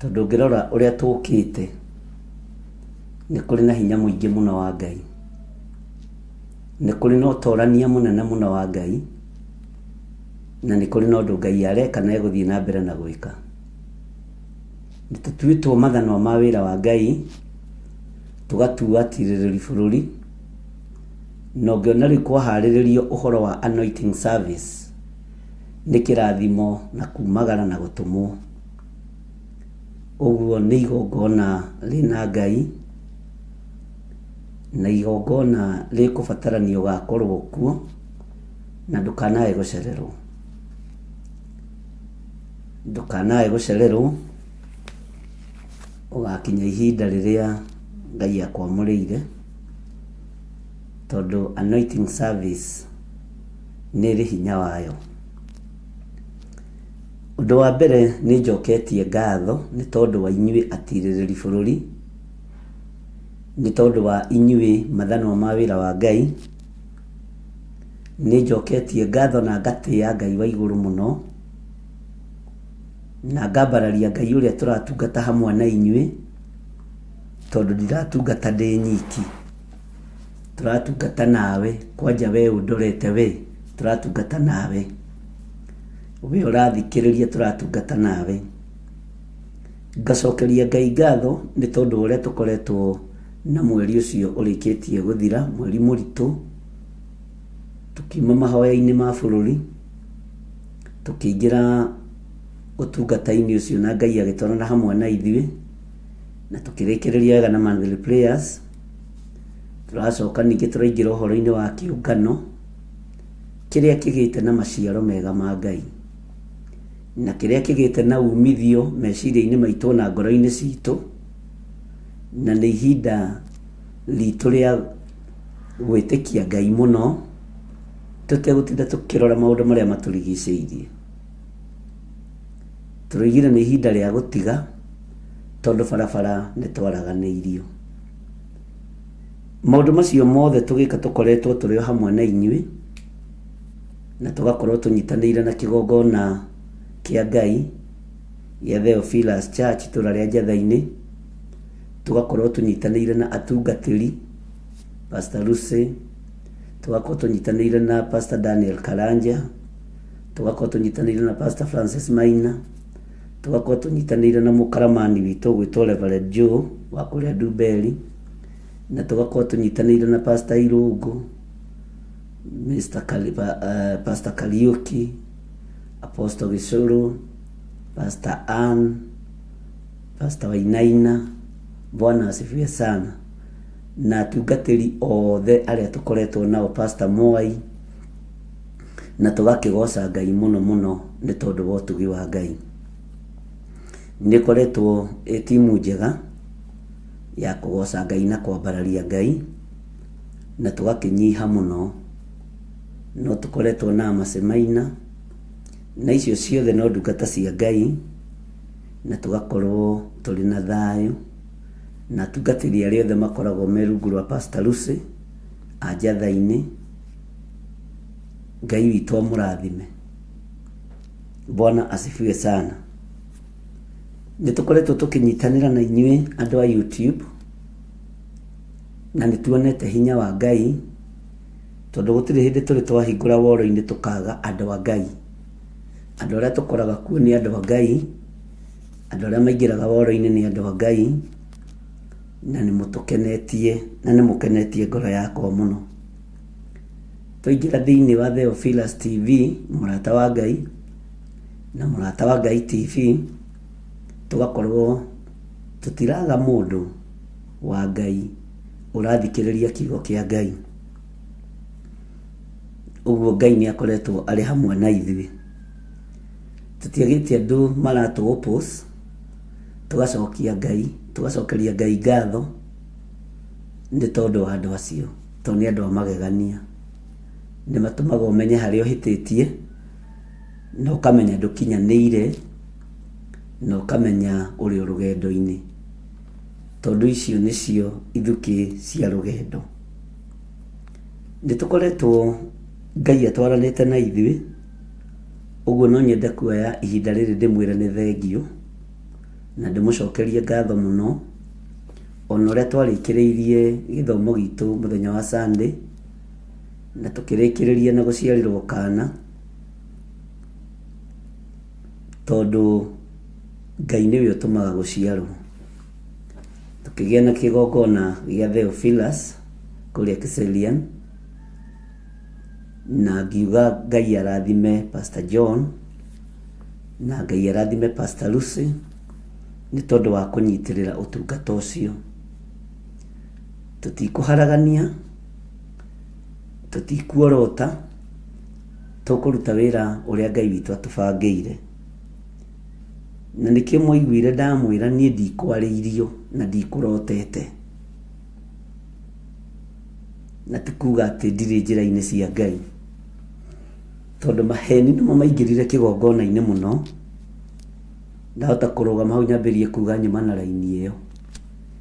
tondũ ũngĩrora ũrĩa tũkĩte nĩ kũrĩ na hinya mũingĩ mũno wa Ngai. Nĩ kũrĩ na ũtorania mũnene mũno wa Ngai na nĩ kũrĩ na ũndũ Ngai areka na egũthiĩ na mbere na gwĩka. Nĩ tũtuĩtwo mathanwa ma wĩra wa Ngai tũgatua atirĩrĩri bũrũri na ũngĩona rĩu kwaharĩrĩrio ũhoro wa anointing service nĩ kĩrathimo na kumagara na gũtũmwo. Ũguo nĩ igongona rĩna Ngai na igongona rĩkũbatarania ũgakorwo kuo na ndũkanae gũcererwo. Ndũkanae gũcererwo ũgakinya ihinda rĩrĩa Ngai akwamũrĩire tondũ anointing service nĩ ĩrĩ hinya wayo. Ũndũ wa mbere nĩ njoketie ngatho nĩ tondũ wa inyuĩ atirĩrĩri bũrũri, nĩ tondũ wa inyuĩ mathanwa ma wĩra wa Ngai. Nĩ njoketie ngatho na ngatĩĩa Ngai wa igũrũ mũno na ngambararia Ngai ũrĩa tũratungata hamwe na inyuĩ tondũ ndiratungata ndĩ nyiki. Tũratungata nawe kwanja we ũndorete we tũratungata nawe. We ũrathikĩrĩria tũratungata nawe. Ngacokeria Ngai ngatho nĩ tondũ ũrĩa tũkoretwo na mweri ũcio ũrĩkĩtie gũthira, mweri mũritũ, tũkiuma mahoya-inĩ ma bũrũri. Tũkĩingĩra ũtungata-inĩ ũcio na Ngai agĩtwarana hamwe na ithuĩ, na tũkĩrĩkĩrĩria wega na monthly prayers. Tũracoka ningĩ tũraingĩra ũhoro-inĩ wa kĩũngano kĩrĩa kĩgĩte na maciaro mega ma Ngai, na kĩrĩa kĩgĩte na umithio meciria-inĩ maitũ na ngoro-inĩ citũ, na nĩ ihinda ritũ rĩa gwĩtĩkia Ngai mũno, tũtegũtinda tũkĩrora maũndũ marĩa matũrigicĩirie. Tũroigire nĩ ihinda rĩa gũtiga, tondũ barabara nĩ twaraganĩirio. Maũndũ macio mothe tũgĩka tũkoretwo tũrĩ o hamwe na inyuĩ, na tũgakorwo tũnyitanĩire na kĩgongona kĩa Ngai gĩa Theophilus Church itũra rĩa Njatha-inĩ, tũgakorwo tũnyitanĩire na atungatĩri Pastor Lucy, tũgakorwo tũnyitanĩire na Pastor Daniel Karanja, tũgakorwo tũnyitanĩire na Pastor Francis Maina, tũgakorwo tũnyitanĩire na mũkaramani witũ ũgwĩtwo Reverend Joe wa kũrĩa Ndumberi, na tũgakorwo tũnyitanĩire na Pastor Irũngũ, Mr. Kaliba, Pastor Kariuki, Apostle Gĩcũrũ, Pastor Ann, Pastor Wainaina. Bwana asifiwe sana. Na atungatĩri othe arĩa tũkoretwo nao, Pastor Mwai, na tũgakĩgoca Ngai mũno mũno nĩ tondũ wa ũtugi wa Ngai. Nĩ ĩkoretwo ĩ timu njega ya kũgoca Ngai na kwambararia Ngai, na tũgakĩnyiha mũno. No tũkoretwo na Mercy Maina, na icio ciothe no ndungata cia Ngai, na tũgakorwo tũrĩ na thayũ na atungatĩri arĩa othe makoragwo me rungu rwa Pastor Lucy a Njatha-inĩ. Ngai witũ amũrathime. Bwana asifiwe sana. Nĩ tũkoretwo tũkĩnyitanĩra na inyuĩ andũ a YouTube, na nĩ tuonete hinya wa Ngai, tondũ gũtirĩ hĩndĩ tũrĩ twahingũra woro-inĩ tũkaga andũ a Ngai. Andũ arĩa tũkoraga kuo nĩ andũ a Ngai, andũ arĩa maingĩraga woro-inĩ nĩ andũ a Ngai, na nĩ mũtũkenetie, na nĩ mũkenetie ngoro yakwa mũno. Twaingĩra thĩinĩ wa Theophilus TV, mũrata wa Ngai, na mũrata wa Ngai TV, tũgakorwo tũtiraga mũndũ wa Ngai ũrathikĩrĩria kiugo kĩa Ngai. Ũguo Ngai nĩ akoretwo arĩ hamwe na ithuĩ. Tũtiagĩte andũ maratũ oppose, tũgacokia Ngai, tũgacokeria Ngai ngatho nĩ tondũ wa andũ acio, tondũ nĩ andũ a magegania. Nĩ matũmaga ũmenye harĩa ũhĩtĩtie, na ũkamenya ndũkinyanĩire, na ũkamenya ũrĩ o rũgendo-inĩ. Tondũ icio nĩcio ithukĩ cia rũgendo. Nĩ tũkoretwo Ngai atwaranĩte na ithuĩ, ũguo no nyende kuoya ihinda rĩrĩ ndĩmwĩre nĩ thengiũ, na ndĩmũcokerie ngatho mũno, ona ũrĩa twarĩkĩrĩirie gĩthomo gitũ mũthenya wa Sunday, na tũkĩrĩkĩrĩria na gũciarĩrwo kana, tondũ Ngai nĩwe ũtũmaga gũciarwo. Tũkĩgĩa na kĩgongona gĩa Theophilus kũrĩa Kiserian, na ngiuga Ngai arathime Pastor John, na Ngai arathime Pastor Lucy, nĩ tondũ wa kũnyitĩrĩra ũtungata ũcio. Tũtikũharagania, tũtikuorota, tũkũruta wĩra ũrĩa Ngai witũ atũbangĩire. Na nĩkĩo mwaiguire ndamwĩra niĩ ndikwarĩirio na ndikũrotete. Na ti kuga atĩ ndirĩ njĩra-inĩ cia Ngai, tondũ maheni nĩmo maingĩrire kĩgongona-inĩ mũno. Ndahota kũrũgama hau nyambĩrĩrie kuga nyuma na raini ĩyo,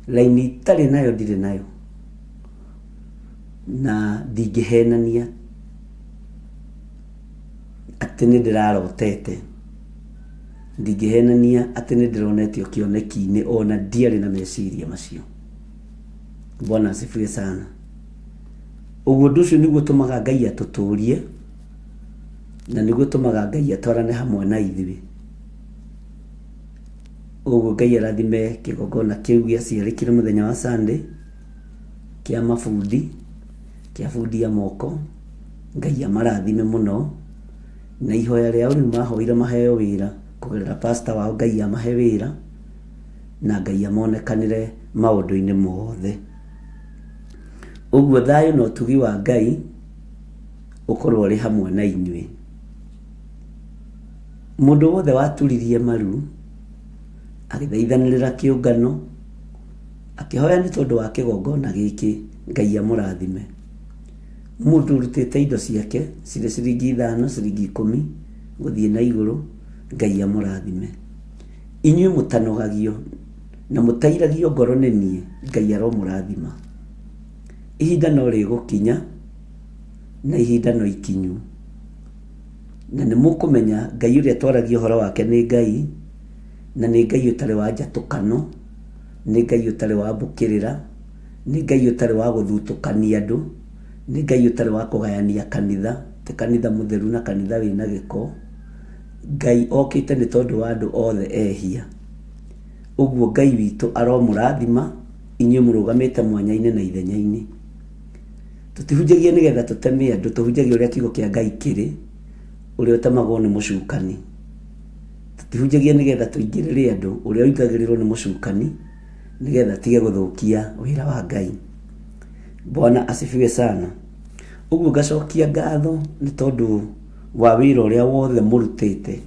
raini itarĩ nayo ndirĩ nayo, na ndingĩhenania atĩ nĩ ndĩrarotete, ndingĩhenania atĩ nĩ ndĩronetio kĩoneki-inĩ, ona ndiarĩ na meciria macio. Bwana asifiwe sana. Ũguo ũndũ ũcio nĩguo ũtũmaga Ngai atũtũrie, na nĩguo ũtũmaga Ngai atwarane hamwe na ithuĩ. Ũguo Ngai arathime kĩgongona kĩu gĩaciarĩkire mũthenya wa Sunday, kĩa mabundi, kĩa bundi ya moko. Ngai amarathime mũno. Na ihoya rĩao rĩu mahoire maheo wĩra kũgerera pastor wao, Ngai amahe wĩra na Ngai amonekanĩre maũndũ-inĩ mothe. Ũguo thayũ na ũtugi wa Ngai ũkorwo ũrĩ hamwe na inyuĩ. Mũndũ wothe waturirie maru agĩthaithanĩrĩra kĩũngano akĩhoya nĩ tondũ wa kĩgongona gĩkĩ, Ngai amũrathime. Mũndũ ũrutĩte indo ciake cirĩ ciringi ithano, ciringi ikũmi gũthiĩ na igũrũ, Ngai amũrathime. Inyuĩ mũtanogagio na mũtairagio ngoro nĩ niĩ, Ngai aromũrathima. Ihinda no rĩgũkinya na ihinda no ikinyu, na nĩ mũkũmenya Ngai ũrĩa twaragia ũhoro wake nĩ Ngai, na nĩ Ngai ũtarĩ wa njatũkano, nĩ Ngai ũtarĩ wa mbũkĩrĩra, nĩ Ngai ũtarĩ wa gũthutũkania andũ, nĩ Ngai ũtarĩ wa kũgayania kanitha, ti kanitha mũtheru na kanitha wĩna gĩko. Ngai okĩte nĩ tondũ wa andũ othe ehia. Ũguo Ngai witũ aromũrathima inyuĩ mũrũgamĩte mwanya-inĩ na ithenya-inĩ. Tũtihunjagia nĩgetha tũteme andũ, tũhunjagia ũrĩa kiugo kĩa Ngai kĩrĩ, ũrĩa ũtemagwo nĩ mũcukani. Tũtihunjagia nĩgetha tũingĩrĩre andũ, ũrĩa ũingagĩrĩrwo nĩ mũcukani nĩgetha atige gũthũkia wĩra wa Ngai. Bwana asifiwe sana. Ũguo ngacokia ngatho nĩ tondũ wa wĩra ũrĩa wothe mũrutĩte,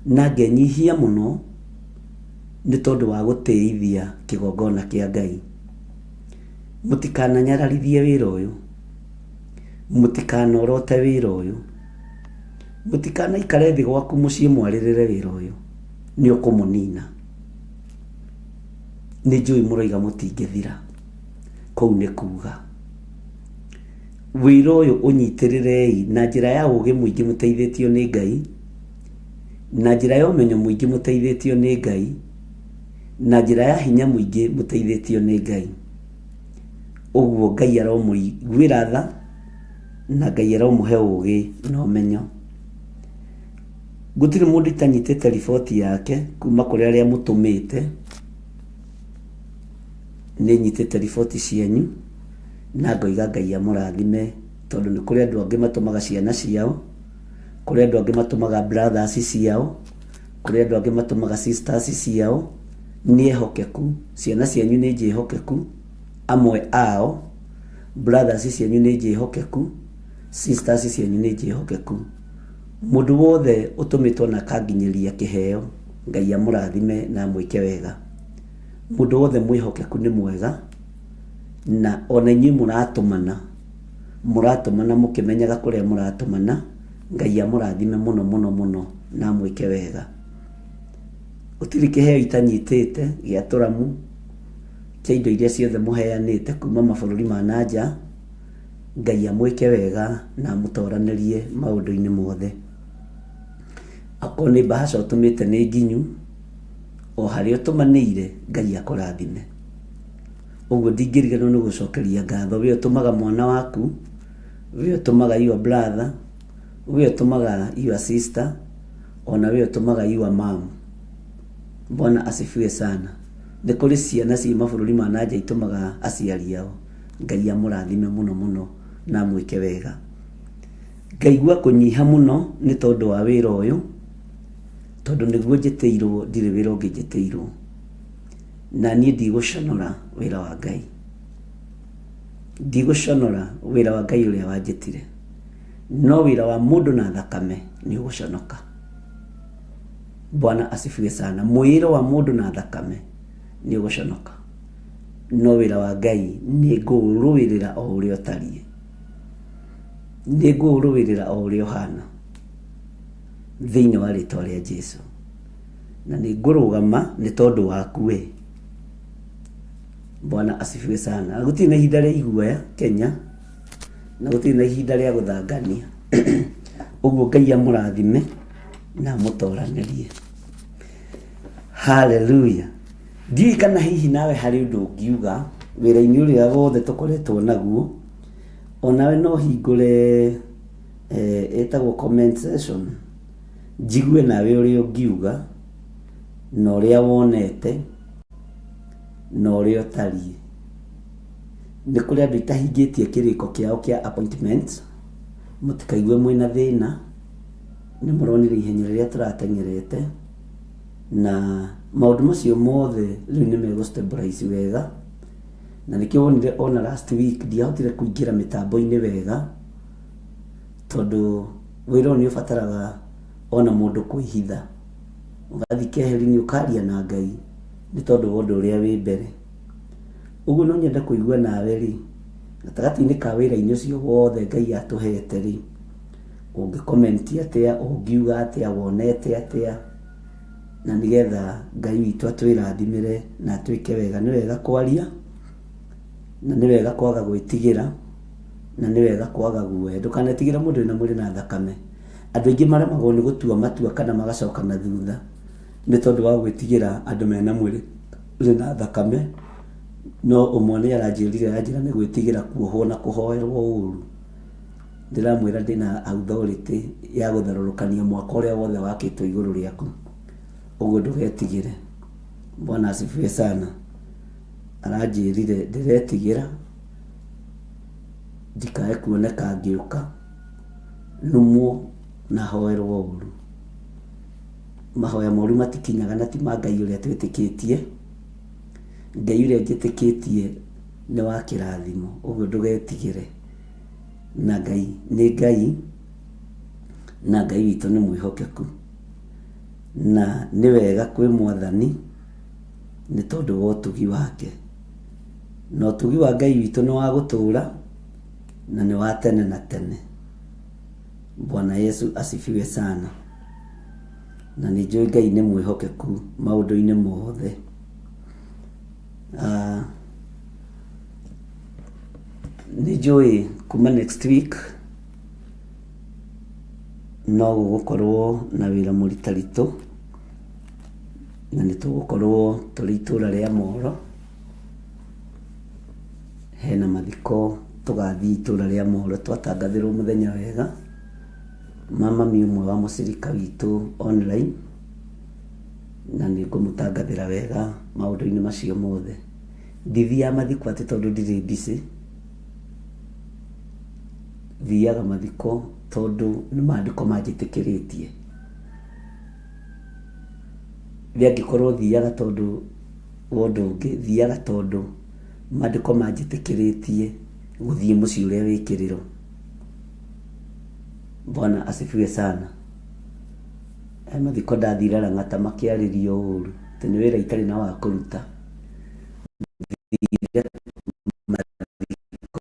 na ngenyihia mũno nĩ tondũ wa gũtĩithia kĩgongona kĩa Ngai. Mũtikananyararithie wĩra ũyũ, mũtikanorote wĩra ũyũ, mũtikanaikare thĩ gwaku mũciĩ mwarĩrĩre wĩra ũyũ, nĩ ũkũmũnina. Nĩ njũĩ mũroiga mũtingĩthira, kũu nĩ kuga. Wĩra ũyũ ũnyitĩrĩrei na njĩra ya ũgĩ mũingĩ mũteithĩtio nĩ Ngai, na njĩra ya ũmenyo mũingĩ mũteithĩtio nĩ Ngai, na njĩra ya hinya mũingĩ mũteithĩtio nĩ Ngai. Ũguo Ngai aromũiguĩra tha na Ngai aromũhe ũgĩ na ũmenyo. Gũtirĩ mũndũ itanyitĩte riboti yake kuma kũrĩ arĩa mũtũmĩte. Nĩ nyitĩte riboti cianyu na ngoiga Ngai amũrathime tondũ nĩ kũrĩ andũ angĩ matũmaga ciana ciao, kũrĩ andũ angĩ matũmaga brothers ciao, kũrĩ andũ angĩ matũmaga sisters ciao. Nĩ ehokeku, ciana cianyu nĩ njĩhokeku, amwe ao, brothers cianyu nĩ njĩhokeku, sisters cianyu nĩ njĩhokeku. Mũndũ wothe ũtũmĩtwo na akanginyĩria kĩheo, Ngai amũrathime na amwĩke wega. Mũndũ wothe mwĩhokeku nĩ mwega, na ona inyuĩ mũratũmana, mũratũmana mũkĩmenyaga kũrĩa mũratũmana, Ngai amũrathime mũno mũno mũno na amwĩke wega. Gũtirĩ kĩheo itanyitĩte gĩa tũramu, kĩa indo iria ciothe mũheanĩte kuma mabũrũri ma na nja, Ngai amwĩke wega na amũtoranĩrie maũndũ-inĩ mothe. Akorwo nĩ bahasha ũtũmĩte nĩ nginyu, o harĩa ũtũmanĩire Ngai akũrathime. Ũguo ndingĩriganĩrwo nĩ gũcokeria ngatho we ũtũmaga mwana waku, we ũtũmaga your brother, we ũtũmaga your sister, ona we ũtũmaga your mom. Bwana asifiwe sana. Nĩ kũrĩ ciana ciĩ mabũrũri ma na nja itũmaga aciari ao. Ngai amũrathime mũno mũno na amwĩke wega. Ngaigua kũnyiha mũno nĩ tondũ wa wĩra ũyũ, tondũ nĩguo njĩtĩirwo ndirĩ wĩra ũngĩ njĩtĩirwo. Na niĩ ndigũconora wĩra wa Ngai. Ndigũconora wĩra wa Ngai ũrĩa wanjĩtire. No wĩra wa mũndũ na thakame nĩ ũgũconoka. Bwana asifiwe sana. Mwĩĩro wa mũndũ na thakame nĩ ũgũconoka. No wĩra wa Ngai nĩ ngũũrũĩrĩra o ũrĩa ũtariĩ. Nĩ ngũũrũĩrĩra o ũrĩa ũhana. Thĩinĩ wa rĩtwa rĩa Jesu. Na nĩ ngũrũgama nĩ tondũ waku we. Bwana asifiwe sana. Na gũtirĩ na ihinda rĩa iguoya Kenya, na gũtirĩ na ihinda rĩa gũthangania. Ũguo Ngai amũrathime na amũtoranĩrie. Hallelujah. Ndiũĩ kana hihi nawe harĩ ũndũ ũngiuga wĩra-inĩ ũrĩa wothe tũkoretwo naguo, onawe no hingũre ĩtagwo comment section, njigue nawe ũrĩa ũngiuga, na ũrĩa wonete, na ũrĩa ũtariĩ. Nĩ kũrĩ andũ itahingĩtie kĩrĩko kĩao kĩa appointment, mũtikaigue mwĩna thĩna. Nĩ mũronire ihenya rĩrĩa tũrateng'erete, na maũndũ macio mothe rĩu nĩ megũ stabilize wega. Na nĩkĩo wonire ona last week ndiahotire kũingĩra mĩtambo-inĩ wega, tondũ wĩra ũyũ nĩ ũbataraga ona mũndũ kwĩhitha, ũgathiĩ keheri-inĩ ũkaria na Ngai nĩ tondũ wa ũndũ ũrĩa wĩ mbere. Ũguo no nyende kũigua nawe rĩ, gatagatĩ-inĩ ka wĩra-inĩ ũcio wothe Ngai atũhete rĩ, ũngĩ comment atĩa, ũngiuga atĩa, wonete atĩa, na nĩgetha Ngai witũ atwĩrathimĩre na atwĩke wega. Nĩ wega kwaria, na nĩ wega kwaga gwĩtigĩra, na nĩ wega kwaga guoya. Ndũkanetigĩre mũndũ wĩna mwĩrĩ na thakame. Andũ aingĩ maremagwo nĩ gũtua matua kana magacoka na thutha nĩ tondũ wa gwĩtigĩra andũ mena mwĩrĩ na thakame. No ũmwe nĩ aranjĩrire anjĩra nĩ gwĩtigĩra kuohwo na kũhoerwo ũru. Ndĩramwĩra ndĩna authority ya gũtharũrũkania mwako ũrĩa wothe wakĩtwo igũrũ rĩaku. Ũguo ndũgetigĩre. Bwana asifiwe sana. Aranjĩrire ndĩretigĩra ndikae kuoneka ngĩũka numwo na hoerwo ũru. Mahoya moru matikinyaga na ti ma Ngai ũrĩa twĩtĩkĩtie. Ngai ũrĩa njĩtĩkĩtie nĩ wa kĩrathimo, ũguo ndũgetigĩre. Na Ngai nĩ Ngai, na Ngai witũ nĩ mwĩhokeku. Na nĩ wega kwĩ Mwathani nĩ tondũ wa ũtugi wake. Na ũtugi wa Ngai witũ nĩ wa gũtũũra na nĩ wa tene na tene. Bwana Yesu asifiwe sana. Na nĩ njũĩ Ngai nĩ mwĩhokeku maũndũ-inĩ mothe. Nĩ njũĩ kuma next week no gũgũkorwo na wĩra mũritaritũ, na nĩ tũgũkorwo tũrĩ itũra rĩa Moro. Hena mathiko tũgathiĩ itũra rĩa Moro twatangathĩrwo mũthenya wega. Ma mami ũmwe wa mũcirika witũ online, na nĩ ngũmũtangathĩra wega maũndũ-inĩ macio mothe. Ndithiaga mathiko atĩ tondũ ndirĩ busy, thiaga mathiko tondũ nĩ maandĩko manjĩtĩkĩrĩtie. Angĩkorwo thiaga tondũ wa ũndũ ũngĩ, thiaga tondũ maandĩko manjĩtĩkĩrĩtie gũthiĩ mũciĩ ũrĩa wĩ kĩrĩro. Bwana asifiwe sana. He mathiko ndathire Lang'ata makĩarĩrio ũru atĩ nĩ wĩra itarĩ na wa kũruta. Thire mathiko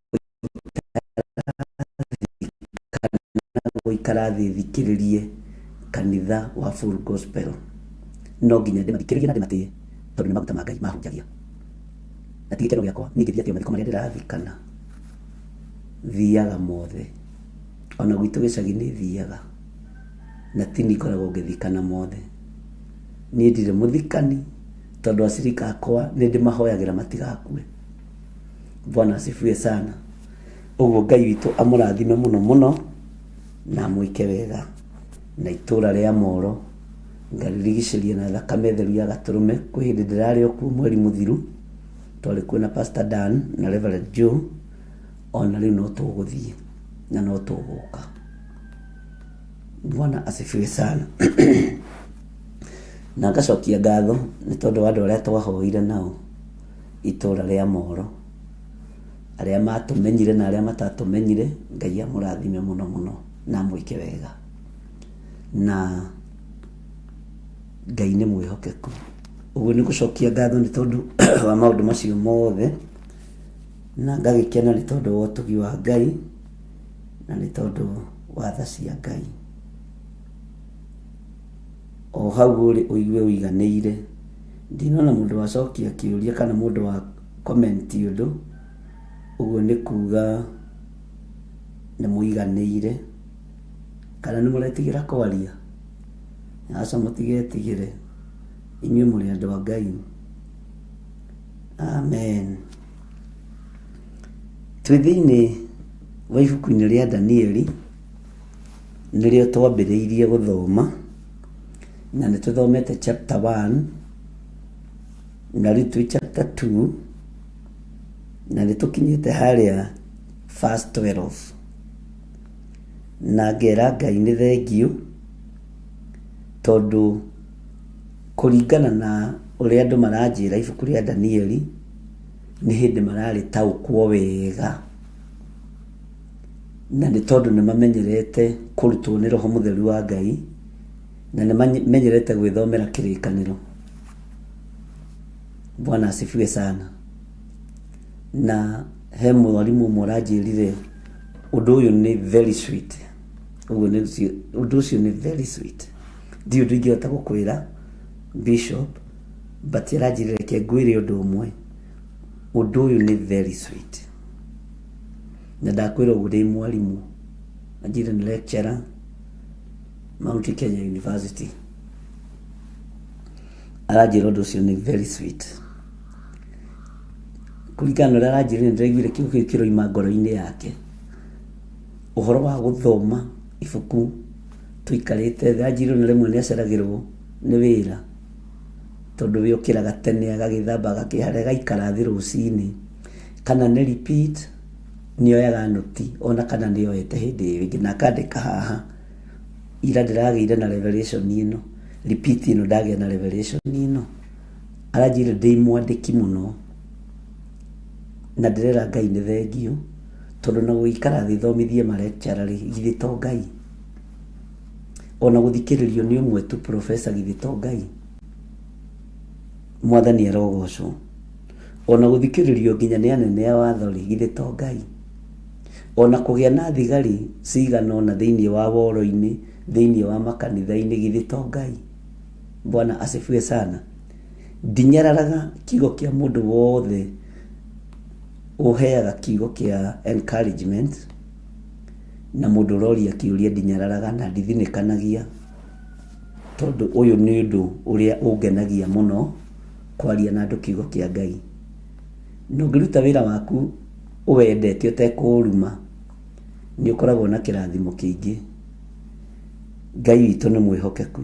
itarathikana gũikara thĩ thikĩrĩrie kanitha wa Full Gospel. No nginya ndĩmathikĩrĩrie na ndĩmatĩe tondũ nĩ maguta ma Ngai mahunjagia. Na ti gĩkeno gĩakwa niĩ ngĩthiĩ atĩ o mathiko marĩa ndĩrathikana thiaga mothe. Ona gwitũ gĩcagi nĩ thiaga na ti niĩ ngoragwo ngĩthikana mothe. Niĩ ndirĩ mũthikani tondũ acirika akwa nĩ ndĩmahoyagĩra matigakue. Bwana asifiwe sana. Ũguo Ngai witũ amũrathime mũno mũno na amwĩke wega. Na itũra rĩa Moro ngarĩrigicĩria na thakame theru ya gatũrũme. Kwĩ hĩndĩ ndĩrarĩ o kuo mweri mũthiru, twarĩ kuo na Pastor Dan na Reverend Joe, ona rĩu no tũgũthiĩ na no tũgũka. Bwana asifiwe sana. Na ngacokia ngatho nĩ tondũ wa andũ arĩa twahoire nao itũra rĩa Moro, arĩa matũmenyire na arĩa matatũmenyire, Ngai amũrathime mũno mũno na amwĩke wega. Na Ngai nĩ mwĩhokeku. Ũguo nĩ gũcokia ngatho nĩ tondũ wa maũndũ macio mothe, na ngagĩkena nĩ tondũ wa ũtugi wa Ngai na nĩ tondũ wa tha cia Ngai. O hau ũrĩ ũigue ũiganĩire. Ndinona mũndũ wacokia kĩũria kana mũndũ wa comment ũndũ, ũguo nĩ kuga nĩ mũiganĩire. Kana nĩ mũretigĩra kwaria? Aca mũtigetigĩre, inyuĩ mũrĩ andũ a Ngai. Amen. Twĩ thĩinĩ wa ibuku-inĩ rĩa Danieli, nĩrĩo twambĩrĩirie gũthoma, na nĩ tũthomete chapter 1, na rĩu twĩ chapter 2, na nĩ tũkinyĩte harĩa verse 12. Na ngera Ngai nĩ thengiũ. Tondũ kũringana na ũrĩa andũ maranjĩra ibuku rĩa Danieli nĩ hĩndĩ mararĩtaũkwo wega, na nĩ tondũ nĩ mamenyerete kũrutwo nĩ Roho Mũtheru wa Ngai, na nĩ mamenyerete gwĩthomera kĩrĩkanĩro. Bwana asifiwe sana. Na he mwarimũ ũmwe ũranjĩrire ũndũ ũyũ nĩ very sweet. Ũguo nĩ ũndũ ũcio nĩ very sweet. Ndiũĩ ũndũ ingĩhota gũkwĩra bishop, but aranjĩrire reke ngwĩre ũndũ ũmwe, ũndũ ũyũ nĩ very sweet. Na ndakwĩra ũguo ndĩ mwarimũ, anjĩrire nĩ lecturer Mount Kenya University. Aranjĩra ũndũ ũcio nĩ very sweet. Kũringana na ũrĩa aranjĩrire nĩ ndĩraiguire kiugo kĩu kĩroima ngoro-inĩ yake. Ũhoro wa gũthoma ibuku tũikarĩte thĩ, anjĩrire ona rĩmwe nĩ aceragĩrwo nĩ wĩra tondũ we okĩraga tene agagĩthamba agakĩhara agaikara thĩ rũcinĩ, kana nĩ repeat nĩ oyaga nũti ona kana nĩ oete hĩndĩ ĩyo ĩngĩ na akandĩka haha, ira ndĩragĩire na revelation ĩno, repeat ĩno ndagĩa na revelation ĩno. Aranjĩrire ndĩ mwandĩki mũno na ndĩrera Ngai nĩ thengiũ tondũ na gũgĩikara thĩ thomithie ma lecturer rĩ, githĩ to Ngai? Ona gũthikĩrĩrio nĩ ũmwe tu professor githĩ to Ngai? Mwathani arogocwo. Ona gũthikĩrĩrio nginya nĩ anene a watho rĩ, githĩ to Ngai? Ona kũgĩa na thigari cigana ũna thĩinĩ wa woro-inĩ, thĩinĩ wa makanitha-inĩ, githĩ to Ngai? Bwana asifiwe sana. Ndinyararaga kiugo kĩa mũndũ wothe ũheaga kiugo kĩa encouragement, na mũndũ ũroria kĩũria ndinyararaga na ndithinĩkanagia, tondũ ũyũ nĩ ũndũ ũrĩa ũngenagia mũno, kwaria na andũ kiugo kĩa Ngai. Na ũngĩruta wĩra waku ũwendete ũtekũũruma, nĩ ũkoragwo na kĩrathimo kĩingĩ. Ngai witũ nĩ mwĩhokeku.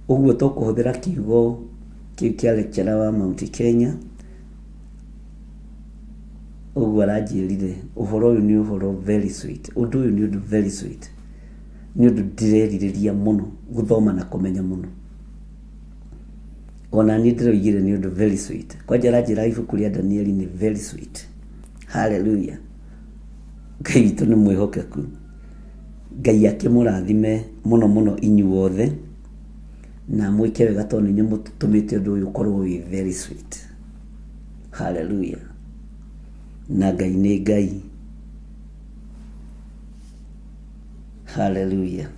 Ũguo tũkũhũthĩra kiugo kĩu kĩa lecturer wa Mount Kenya, ũguo aranjĩrire ũhoro ũyũ nĩ ũhoro very sweet, ũndũ ũyũ nĩ ũndũ very sweet, nĩ ũndũ ndĩrerirĩria mũno gũthoma na kũmenya mũno. Ona niĩ ndĩroigire nĩ ũndũ very sweet. Kwanja aranjĩra ibuku rĩa Danieli nĩ very sweet. Hallelujah. Ngai witũ nĩ mwĩhokeku. Ngai akĩmũrathime mũno mũno inyuothe na mwĩke wega tondũ nĩ inyuĩ mũtũmĩte ũndũ ũyũ ũkorwo wĩ very sweet. Hallelujah. Na Ngai nĩ Ngai. Hallelujah.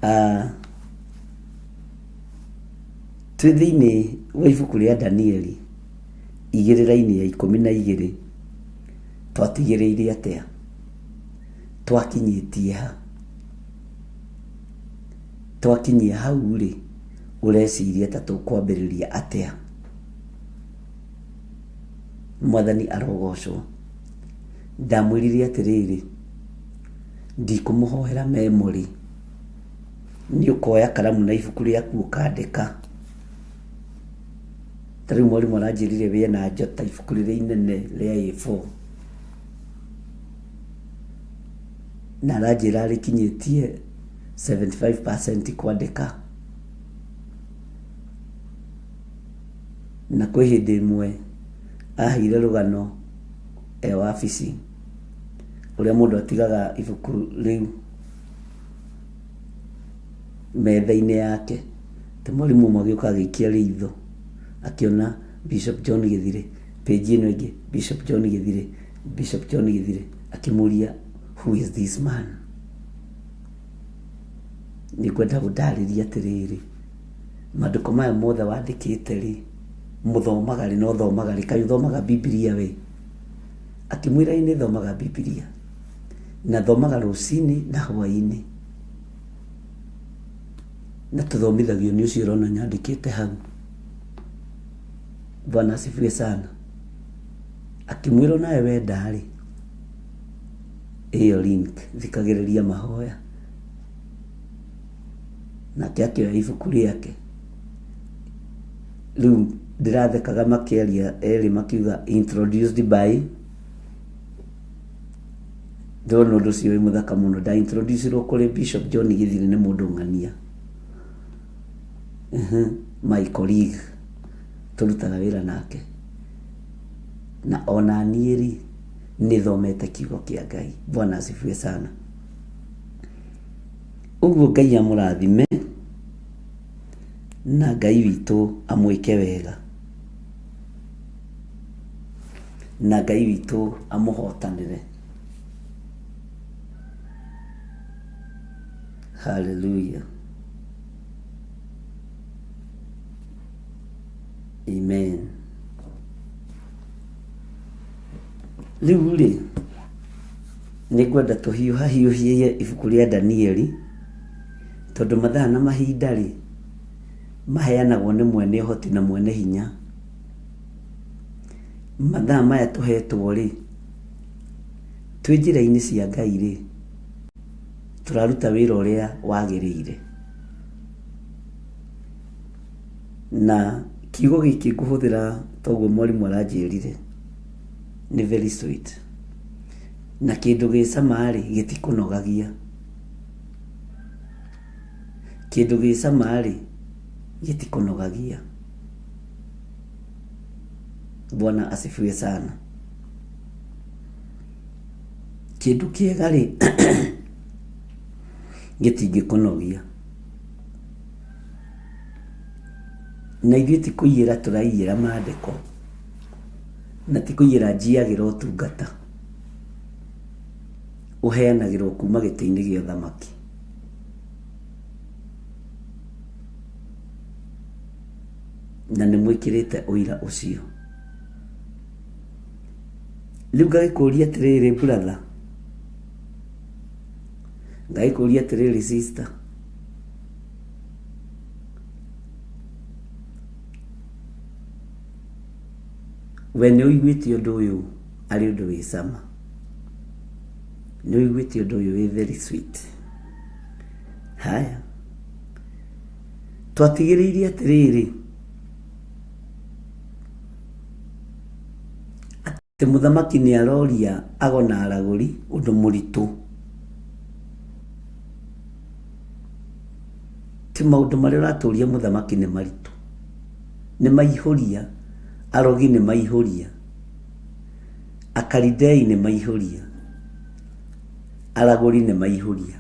Ah, twĩ thĩinĩ wa ibuku rĩa Danieli igĩrĩra-inĩ ya 12 twatigĩrĩire atĩa? Twakinyĩtie ha? Twakinyia hau rĩ, ũreciria ta tũkwambĩrĩria atĩa? Mwathani arogocwo. Ndamwĩrire atĩrĩrĩ, ndikũmũhoera memory, nĩ ũkoya karamu na ibuku rĩaku ũkandĩka. Ta rĩu mwarimũ aranjĩrire wĩe na njata ibuku rĩrĩa inene rĩa A4. Na aranjĩra arĩkinyĩtie 75% kwandĩka. Na kwĩ hĩndĩ ĩmwe aheire rũgano e wabici ũrĩa mũndũ atigaga ibuku rĩu metha-inĩ yake. Atĩ mwarimũ ũmwe agĩũka agĩikia ritho akĩona Bishop John Gĩthirĩ, page ĩno ĩngĩ Bishop John Gĩthirĩ, Bishop John Gĩthirĩ, akĩmũria who is this man? Nĩngwenda gũtarĩria atĩrĩrĩ, maandĩko maya mothe wandĩkĩte rĩ, mũthomaga rĩ na ũthomaga rĩ, kaĩ ũthomaga Bibilia we? Akĩmwĩra ĩĩ nĩ thomaga Bibilia, na thomaga rũcinĩ na hwaĩ-inĩ, na tũthomithagio nĩ ũcio ũrona nyandĩkĩte hau. Bwana asifiwe sana. Akĩmwĩra onawe wenda rĩ, ĩyo link thikagĩrĩria mahoya. Nake akĩoya ibuku rĩake. Rĩu ndĩrathekaga makĩaria erĩ makiuga introduced by Ndĩrona ũndũ ũcio wĩ mũthaka mũno. Nda introduce-irwo kũrĩ Bishop John Gĩthiri nĩ mũndũ ng'ania. My colleague tũrutaga wĩra nake. Na ona niĩ rĩ, nĩ thomete kiugo kĩa Ngai. Bwana asifiwe sana. Ũguo Ngai amũrathime na Ngai witũ amwĩke wega. Na Ngai witũ amũhotanĩre. Hallelujah. Amen. Rĩu rĩ, nĩ ngwenda tũhiũhahiũhie ibuku rĩa Danieli, tondũ mathaa na mahinda rĩ, maheanagwo nĩ mwene ũhoti na mwene hinya. Mathaa maya tũhetwo rĩ, twĩ njĩra-inĩ cia Ngai rĩ, tũraruta wĩra ũrĩa wagĩrĩire. Na kiugo gĩkĩ ngũhũthĩra toguo mwarimũ aranjĩrire, nĩ very sweet. Na kĩndũ gĩ cama rĩ, gĩtikũnogagia. Kĩndũ gĩ cama rĩ, gĩtikũnogagia. Bwana asifiwe sana. Kĩndũ kĩega rĩ, gĩtingĩkũnogia. Na ithuĩ ti kũiyĩra tũraiyĩra maandĩko, na ti kũiyĩra njiagĩra ũtungata. Ũheanagĩrwo kuma gĩtĩ-inĩ gĩa ũthamaki. Na nĩ mwĩkĩrĩte ũira ũcio. Rĩu ngagĩkũria atĩrĩrĩ brother, ngagĩkũria atĩrĩrĩ sister, we nĩ ũiguĩte ũndũ ũyũ arĩ ũndũ wĩ cama? Nĩ ũiguĩte ũndũ ũyũ wĩ very sweet? Haya, twatigĩrĩire atĩrĩrĩ, atĩ mũthamaki nĩ aroria ago na aragũri ũndũ mũritũ. Ti maũndũ marĩa ũratũria mũthamaki nĩ maritũ. Nĩ maihũria, arogi nĩ maihũria, Akalidei nĩ maihũria, aragũri nĩ maihũria.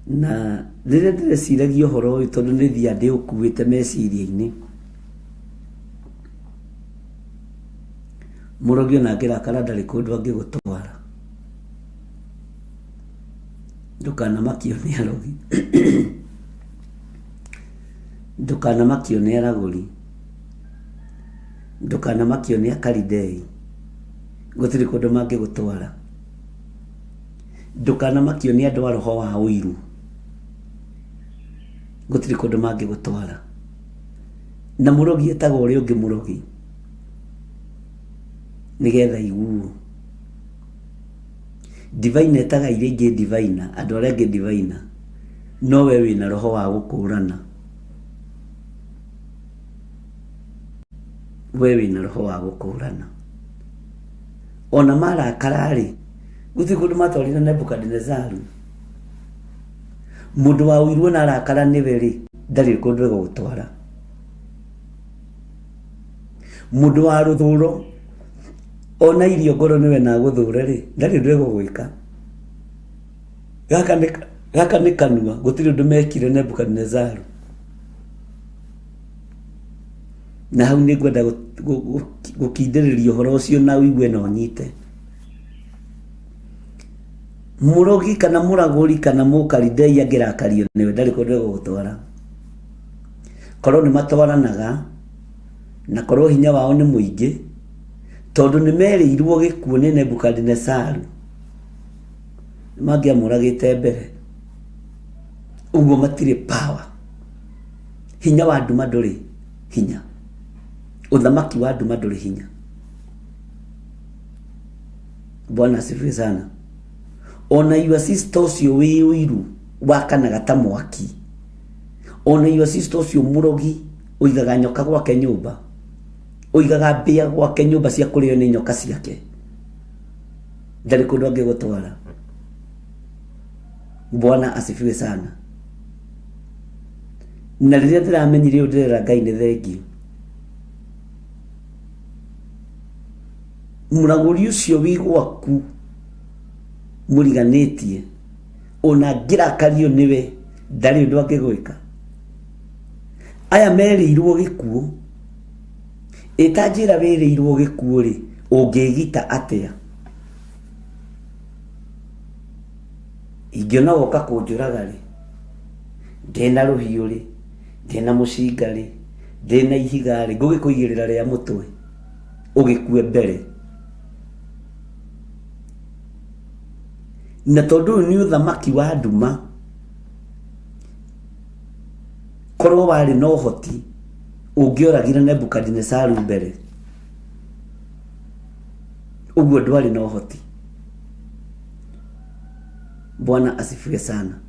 Na rĩrĩa ndĩreciragia ũhoro ũyũ tondũ nĩ thiaga ndĩũkuĩte meciria-inĩ, mũrogi ona angĩrakara ndarĩ kũndũ angĩgũtwara. Ndũkanamakio nĩ arogi, ndũkanamakio nĩ aragũri, ndũkanamakio nĩ Akalidei, gũtirĩ kũndũ mangĩgũtwara. Ndũkanamakio nĩ andũ a roho wa ũiru, gũtirĩ kũndũ mangĩgũtwara. Na mũrogi etaga ũrĩa ũngĩ mũrogi nĩgetha aiguo. Diviner etaga iria ingĩ diviner, andũ arĩa angĩ diviner, no we wĩna roho wa gũkũrana. We wĩna roho wa gũkũrana. Ona marakara-rĩ, gũtirĩ kũndũ matwarire Nebukadinezaru. Mũndũ wa ũiru ona arakara nĩwe rĩ, ndarĩ kũndũ egũgũtwara. Mũndũ wa rũthũro ona irio ngoro nĩwe na agũthũre rĩ, ndarĩ ũndũ egũgwĩka. Gaka nĩ gaka nĩ kanua, gũtirĩ ũndũ mekire Nebukadinezaru. Na hau nĩ ngwenda gũkindĩrĩria ũhoro ũcio na ũigue na ũnyite. Mũrogi kana mũragũri kana mũkalidei angĩrakario nĩwe ndarĩ kũndũ egũgũtwara. Korwo nĩ matwaranaga na korwo hinya wao nĩ mũingĩ, tondũ nĩ merĩirwo gĩkuũ nĩ Nebukadinesaru, nĩ mangĩamũragĩte mbere. Ũguo matirĩ power. Hinya wa nduma ndũrĩ hinya. Ũthamaki wa nduma ndũrĩ hinya. Bwana asifiwe sana. Ona your sister ũcio wĩ ũiru wakanaga ta mwaki. Ona your sister ũcio mũrogi ũigaga nyoka gwake nyũmba. Ũigaga mbĩa gwake nyũmba cia kũrĩo nĩ nyoka ciake. Ndarĩ kũndũ angĩgũtwara. Bwana asifiwe sana. Na rĩrĩa ndĩramenyire ũũ ndĩrera Ngai nĩ thengiũ. Mũragũri ũcio wĩ gwaku mũriganĩtie ona angĩrakario nĩwe ndarĩ ũndũ angĩgwĩka. Aya merĩirwo gĩkuũ. Ĩ ta njĩra wĩrĩirwo gĩkuũ rĩ, ũngĩgita atĩa? Ingĩona woka kũnjũraga rĩ, ndĩna rũhiũ rĩ, ndĩna mũcinga rĩ, ndĩna ihiga rĩ, ngũgĩkũigĩrĩra rĩa mũtwe ũgĩkue mbere. Na tondũ ũyũ nĩ ũthamaki wa nduma, korwo warĩ na ũhoti ũngĩoragire Nebukadinesaru mbere. Ũguo ndwarĩ na ũhoti. Bwana asifiwe sana.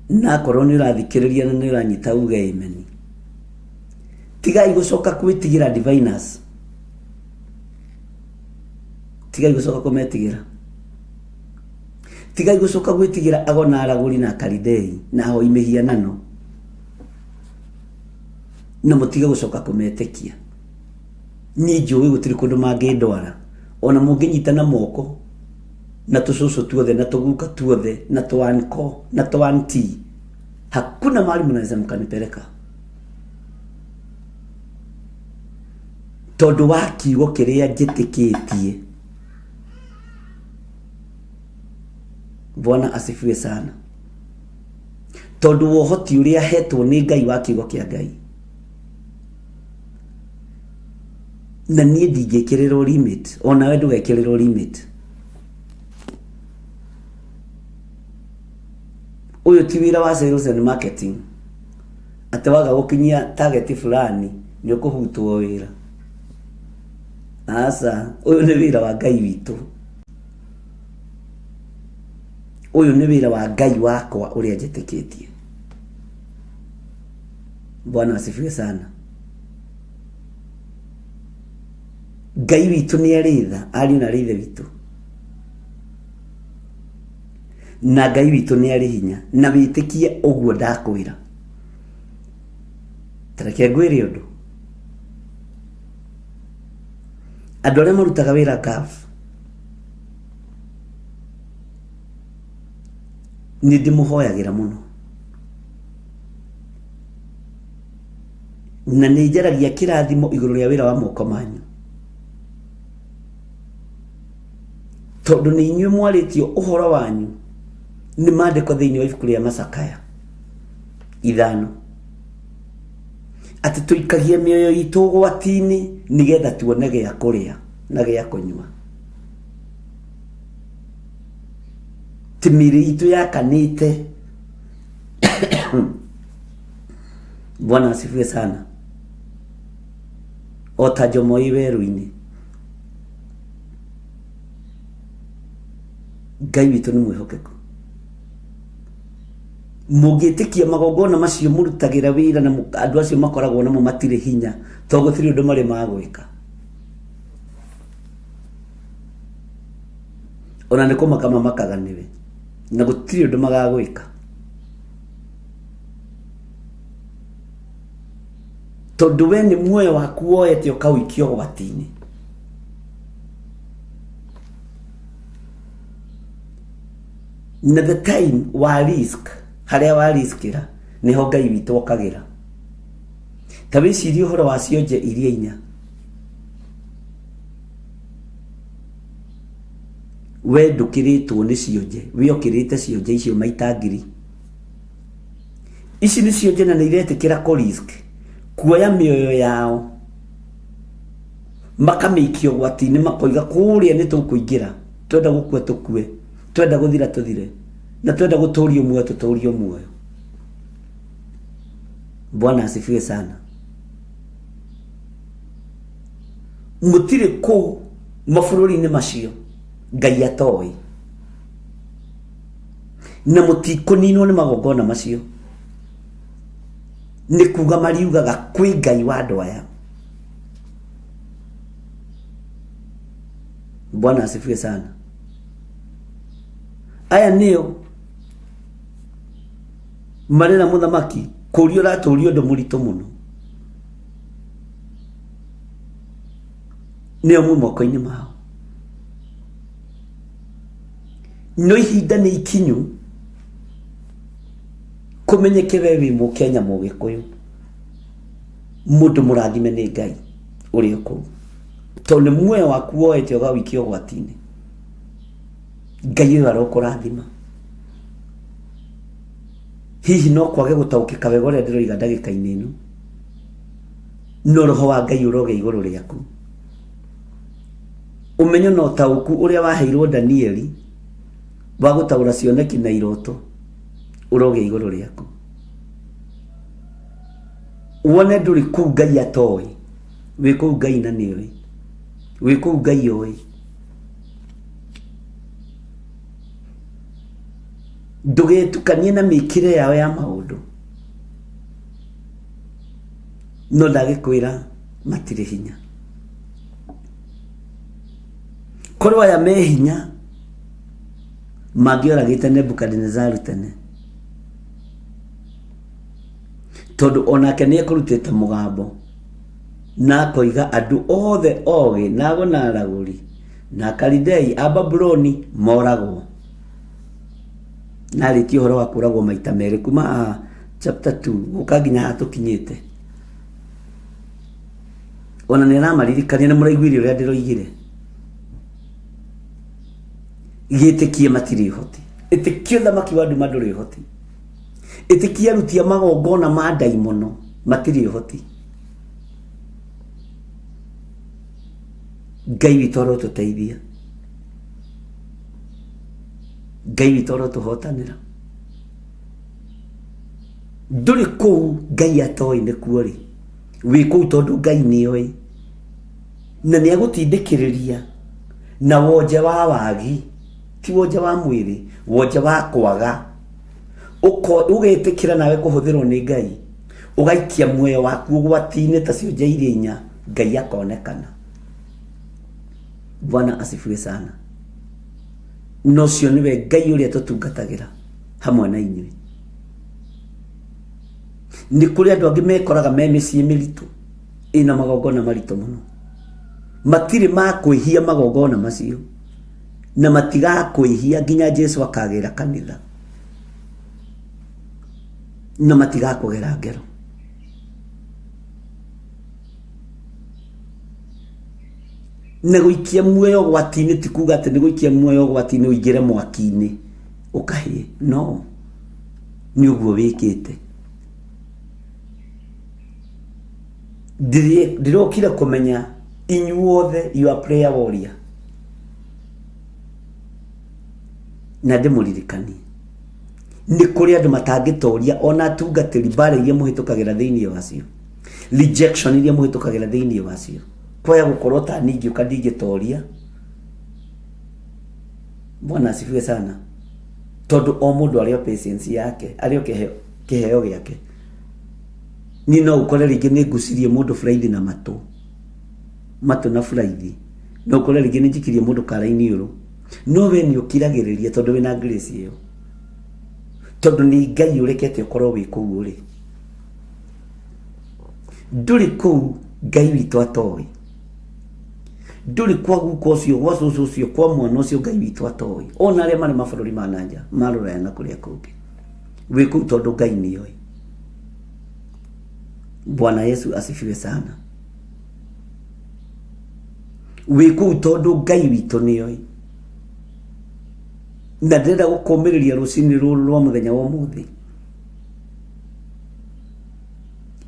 Na akorwo nĩ ũrathikĩrĩria na nĩ ũranyita uge amen. Tigai gũcoka gwĩtigĩra diviners. Tigai gũcoka kũmetigĩra. Tigai gũcoka gwĩtigĩra ago na aragũri na akaridei na ahoi mĩhianano. Na mũtige gũcoka kũmetĩkia. Niĩ njũĩ gũtirĩ kũndũ mangĩndwara. Ona mũngĩnyitana moko na tũcũcũ tuothe na tũguka tuothe na twanko na twanti, hakuna mahali mnaweza mkanipeleka. Tondũ wa kiugo kĩrĩa njĩtĩkĩtie. Bwana asifiwe sana. Tondũ wa ũhoti ũrĩa hetwo nĩ Ngai wa kiugo kĩa Ngai. Na niĩ ndingĩkĩrĩrwo limit, onawe ndũgekĩrĩrwo limit. Ũyũ ti wĩra wa sales and marketing atĩ waga gũkinyia target fulani nĩ ũkũhutwo wĩra. Aca, ũyũ nĩ wĩra wa Ngai witũ. Ũyũ nĩ wĩra wa Ngai wakwa ũrĩa njĩtĩkĩtie. Bwana asifiwe sana. Ngai witũ nĩ arĩ tha, ariũ na arĩ ithe witũ. Na Ngai witũ nĩ arĩ hinya, na wĩtĩkie ũguo ndakwĩra. Ta reke ngwĩre ũndũ. Andũ arĩa marutaga wĩra Gulf, nĩ ndĩmũhoyagĩra mũno. Na nĩ njaragia kĩrathimo igũrũ rĩa wĩra wa moko manyu. Tondũ nĩ inyuĩ mwarĩtio ũhoro wanyu nĩ maandĩko thĩinĩ wa ibuku rĩa Macakaya 5. Atĩ tũikagie mĩoyo itũ ũgwati-inĩ nĩgetha tuone gĩa kũrĩa na gĩa kũnyua. Ti mĩĩrĩ itũ yakanĩte. Bwana asifiwe sana. O ta njomo ĩ werũ-inĩ. Ngai witũ nĩ mwĩhokeku. Mũngĩtĩkia magongona macio mũrutagĩra wĩra na andũ acio makoragwo namo matirĩ hinya, to gũtirĩ ũndũ marĩ magwĩka. Ona nĩ kũmaka mamakaga nĩwe, na gũtirĩ ũndũ magagwĩka. Tondũ we nĩ muoyo waku woete ũkaũikia ũgwati-inĩ. Na the time wa risk, harĩa wa riskĩra, nĩho Ngai witũ okagĩra. Ta wĩcirie ũhoro wa cionje iria inya. We ndũkĩrĩtwo nĩ cionje, we ũkĩrĩte cionje icio maita ngiri. Ici nĩ cionje na nĩ iretĩkĩra kũ risk, kuoya mĩoyo yao, makamĩikia ũgwati-inĩ, makoiga kũrĩa nĩ tũkũingĩra, twenda gũkua tũkue, twenda gũthira tũthire, na twenda gũtũrio muoyo tũtũrio muoyo. Bwana asifiwe sana. Mũtirĩ kũu mabũrũri-inĩ macio Ngai atoĩ, na mũtikũninwo nĩ magongona macio. Nĩ kuga mariugaga kwĩ Ngai wa andũ aya. Bwana asifiwe sana. Aya nĩo marera mũthamaki kũria ũratũria ũndũ mũritũ mũno. Nĩo mwĩ moko-inĩ mao. No ihinda nĩ ikinyu kũmenyeke we wĩ mũkenya mũgĩkũyũ mũndũ mũrathime nĩ Ngai ũrĩ o kũu tondũ nĩ muoyo waku woete ũgawĩikia ũgwati-inĩ. Ngai ũyũ arokũrathima. Hihi no kwage gũtaũkĩka wega ũrĩa ndĩroiga ndagĩka-inĩ ĩno, no roho wa Ngai ũrogĩa igũrũ rĩaku. Ũmenyo na ũtaũku ũrĩa waheirwo Danieli wa gũtaũra cioneki na iroto ũrogĩa igũrũ rĩaku. Wone ndũrĩ kũu Ngai atoĩ, wĩ kũu Ngai na nĩoĩ, wĩ kũu Ngai oĩ. Ndũgetukanie na mĩkĩre yao ya maũndũ, no ndagĩkwĩra matirĩ hinya. Korwo aya me hinya mangĩoragĩte Nebukadinezaru tene, tondũ onake nĩ ekũrutĩte mũgambo na akoiga andũ othe ogĩ na ago na aragũri na Akalidei a Babuloni moragwo. Na arĩtie ũhoro wa kũragwo maita merĩ kuma chapter 2 gũka nginya haha tũkinyĩte. Ona nĩ aramaririkania nĩ mũraiguire ũrĩa ndĩroigire. Gĩtĩkie matirĩ ũhoti. Ĩtĩkia ũthamaki wa nduma ndũrĩ ũhoti. Ĩtĩkia aruti a magongona ma ndaimono matirĩ ũhoti. Ngai witũ arotũteithia. Ngai witũ arotũhotanĩra. Ndũrĩ kũu Ngai atoĩ nĩkuo rĩ. Wĩ kũu tondũ Ngai nĩoĩ. Na nĩ agũtindĩkĩrĩria na wonje wa wagi, ti wonje wa mwĩrĩ, wonje wa kwaga. Ũgetĩkĩra nawe kũhũthĩrwo nĩ Ngai, ũgaikia muoyo waku ũgwati-inĩ ta cionje iria inya, Ngai akonekana. Bwana asifiwe sana. Na ũcio nĩwe Ngai ũrĩa tũtungatagĩra hamwe na inyuĩ. Nĩ kũrĩ andũ angĩ mekoraga me mĩciĩ mĩritũ ĩna magongona maritũ mũno. Matirĩ makwĩhia magongona macio na matigakwĩhia nginya Jesu akagĩra kanitha na matigakũgera ngero. Na gũikia muoyo ũgwati-inĩ ti kuga atĩ nĩ gũikia muoyo ũgwati-inĩ ũingĩre mwaki-inĩ ũkahĩe. No, nĩ ũguo wĩkĩte. Ndĩrokire kũmenya inyuothe you are prayer warrior. Na ndĩmũririkanie nĩ kũrĩ andũ matangĩtoria ona atungatĩri mbara iria mũhĩtũkagĩra thĩinĩ wacio, rejection iria mũhĩtũkagĩra thĩinĩ wacio. Kwaya gũkorwo ta niĩ ingĩũka ndingĩtoria. Bwana asifiwe sana. Tondũ o mũndũ arĩ o patience yake, arĩ o kĩheo gĩake. Niĩ no ũkore rĩngĩ nĩ ngucirie mũndũ buraithi na matũ, matũ na buraithi. No ũkore rĩngĩ nĩ njikirie mũndũ kara iniũrũ. No we nĩ ũkiragĩrĩria tondũ wĩna grace ĩyo. Tondũ nĩ Ngai ũrekete ũkorwo wĩ kũu ũrĩ. Ndũrĩ kũu Ngai witũ atoĩ. Ndũrĩ kwa guka ũcio, gwa cũcũ ũcio, kwa mwana ũcio Ngai witũ atoĩ. Ona arĩa marĩ mabũrũri ma na nja, ma rũraya na kũrĩa kũngĩ. Wĩ kũu tondũ Ngai nĩ oĩ. Bwana Yesu asifiwe sana. Wĩ kũu tondũ Ngai witũ nĩ oĩ. Na ndĩrenda gũkũmĩrĩria rũcinĩ rũrũ rwa mũthenya wa ũmũthĩ.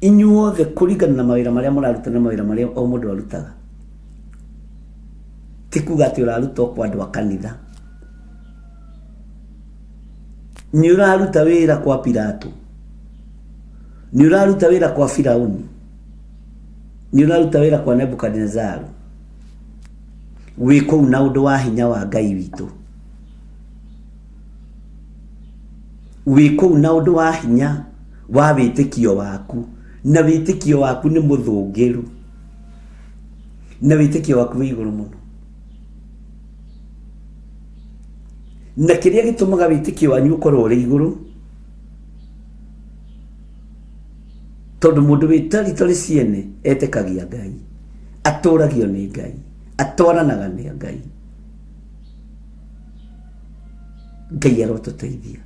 Inyuothe kũringana na mawĩra marĩa mũraruta na mawĩra marĩa o mũndũ arutaga. Ti kuga atĩ ũraruta o kwa andũ a kanitha. Nĩ ũraruta wĩra kwa Pilato. Nĩ ũraruta wĩra kwa Firauni. Nĩ ũraruta wĩra kwa Nebukadinezaru. Wĩ kũu na ũndũ wa hinya wa Ngai witũ. Wĩ kũu na ũndũ wa hinya Wa wĩtĩkio waku, na wĩtĩkio waku nĩ mũthũngĩru, na wĩtĩkio waku wĩ igũrũ mũno. Na kĩrĩa gĩtũmaga wĩtĩkio wanyu ũkorwo ũrĩ igũrũ, tondũ mũndũ wĩ territory ciene etĩkagia Ngai, atũragio nĩ Ngai, atwaranaga nĩ Ngai. Ngai arotũteithia.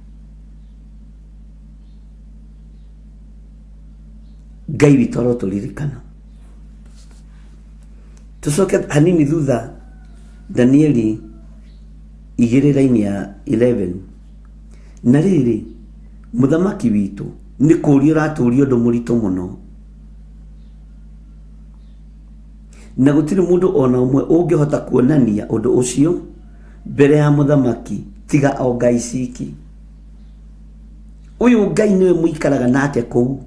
Ngai witũ arotũririkana. Tũcoke hanini thutha, Danieli 2 raini ya 11. Na rĩrĩ, mũthamaki witũ, nĩ kũũria ũratũũria ũndũ mũritũ mũno, na gũtirĩ mũndũ o na ũmwe ũngĩhota kuonania ũndũ ũcio mbere ya mũthamaki tiga o Ngai ciki. Ũyũ Ngai nĩwe mũikaraga nake kũu,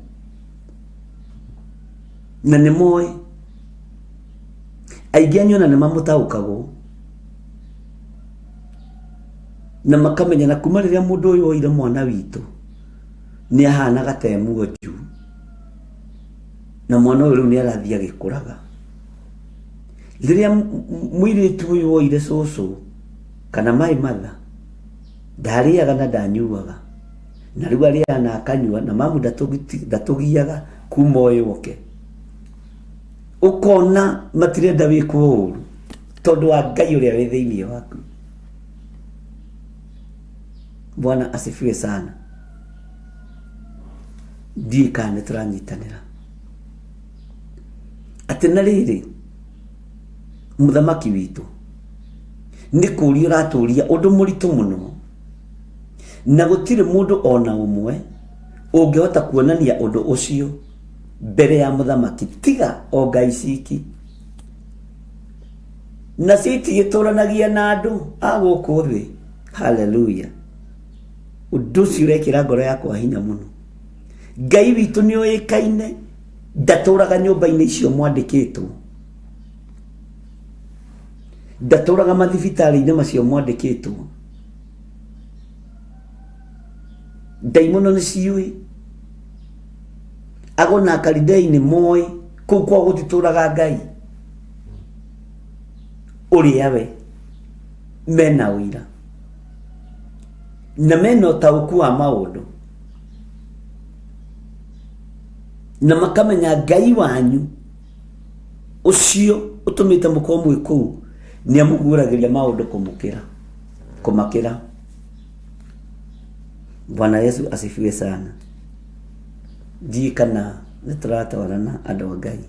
na nĩ moĩ aingĩ anyu ona nĩ mamũtaũkagwo na makamenya, na kuma rĩrĩa mũndũ ũyũ oire mwana witũ nĩ ahanaga ta e muonju, na mwana ũyũ rĩu nĩ arathiĩ agĩkũraga. Rĩrĩa mũirĩtu ũyũ oire cũcũ kana my mother, ndarĩaga na ndanyuaga, na rĩu arĩaga na akanyua, na mamu ndatũgiaga kuma ũyũ oke. Ũkona matirenda wĩkwo ũru tondũ wa Ngai ũrĩa wĩ thĩinĩ waku. Bwana asifiwe sana. Ndiũĩ kana nĩ tũranyitanĩra. Atĩ na rĩrĩ, mũthamaki witũ, nĩ kũũria ũratũũria ũndũ mũritũ mũno, na gũtirĩ mũndũ o na ũmwe ũngĩhota kuonania ũndũ ũcio mbere ya mũthamaki tiga o Ngai ciki. Nacio itigĩtũranagia na andũ a gũkũ thĩ. Haleluya! Ũndũ ũcio ũrekĩra ngoro yakwa hinya mũno. Ngai witũ nĩ oĩkaine, ndatũraga nyũmba-inĩ icio mwandĩkĩtwo, ndatũraga mathibitarĩ-inĩ macio mwandĩkĩtwo. Ndaimono nĩ ciũĩ, ago na Akalidei nĩ moĩ kũu kwao gũtitũraga Ngai ũrĩa we mena ũira na mena ũtaũku wa maũndũ, na makamenya Ngai wanyu ũcio ũtũmĩte mũkorwo mwĩ kũu nĩ amũguũragĩria maũndũ kũmũkĩra kũmakĩra. Bwana Yesu asifiwe sana. Ndiũĩ kana nĩ tũratwarana andũ a Ngai,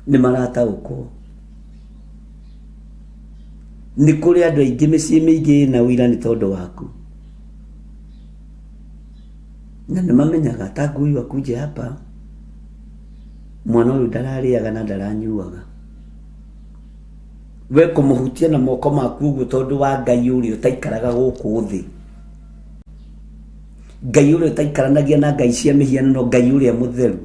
nĩ marataũkwo. Nĩ kũrĩ andũ aingĩ mĩciĩ mĩingĩ ĩna ũira nĩ tondũ waku, na nĩ mamenyaga tangu huyu akuje hapa, mwana ũyũ ndararĩaga na ndaranyuaga. We kũmũhutia na moko maku ũguo tondũ wa Ngai ũrĩa ũtaikaraga gũkũ thĩ, Ngai ũrĩa ũtaikaranagia na ngai cia mĩhianano, Ngai ũrĩa mũtheru,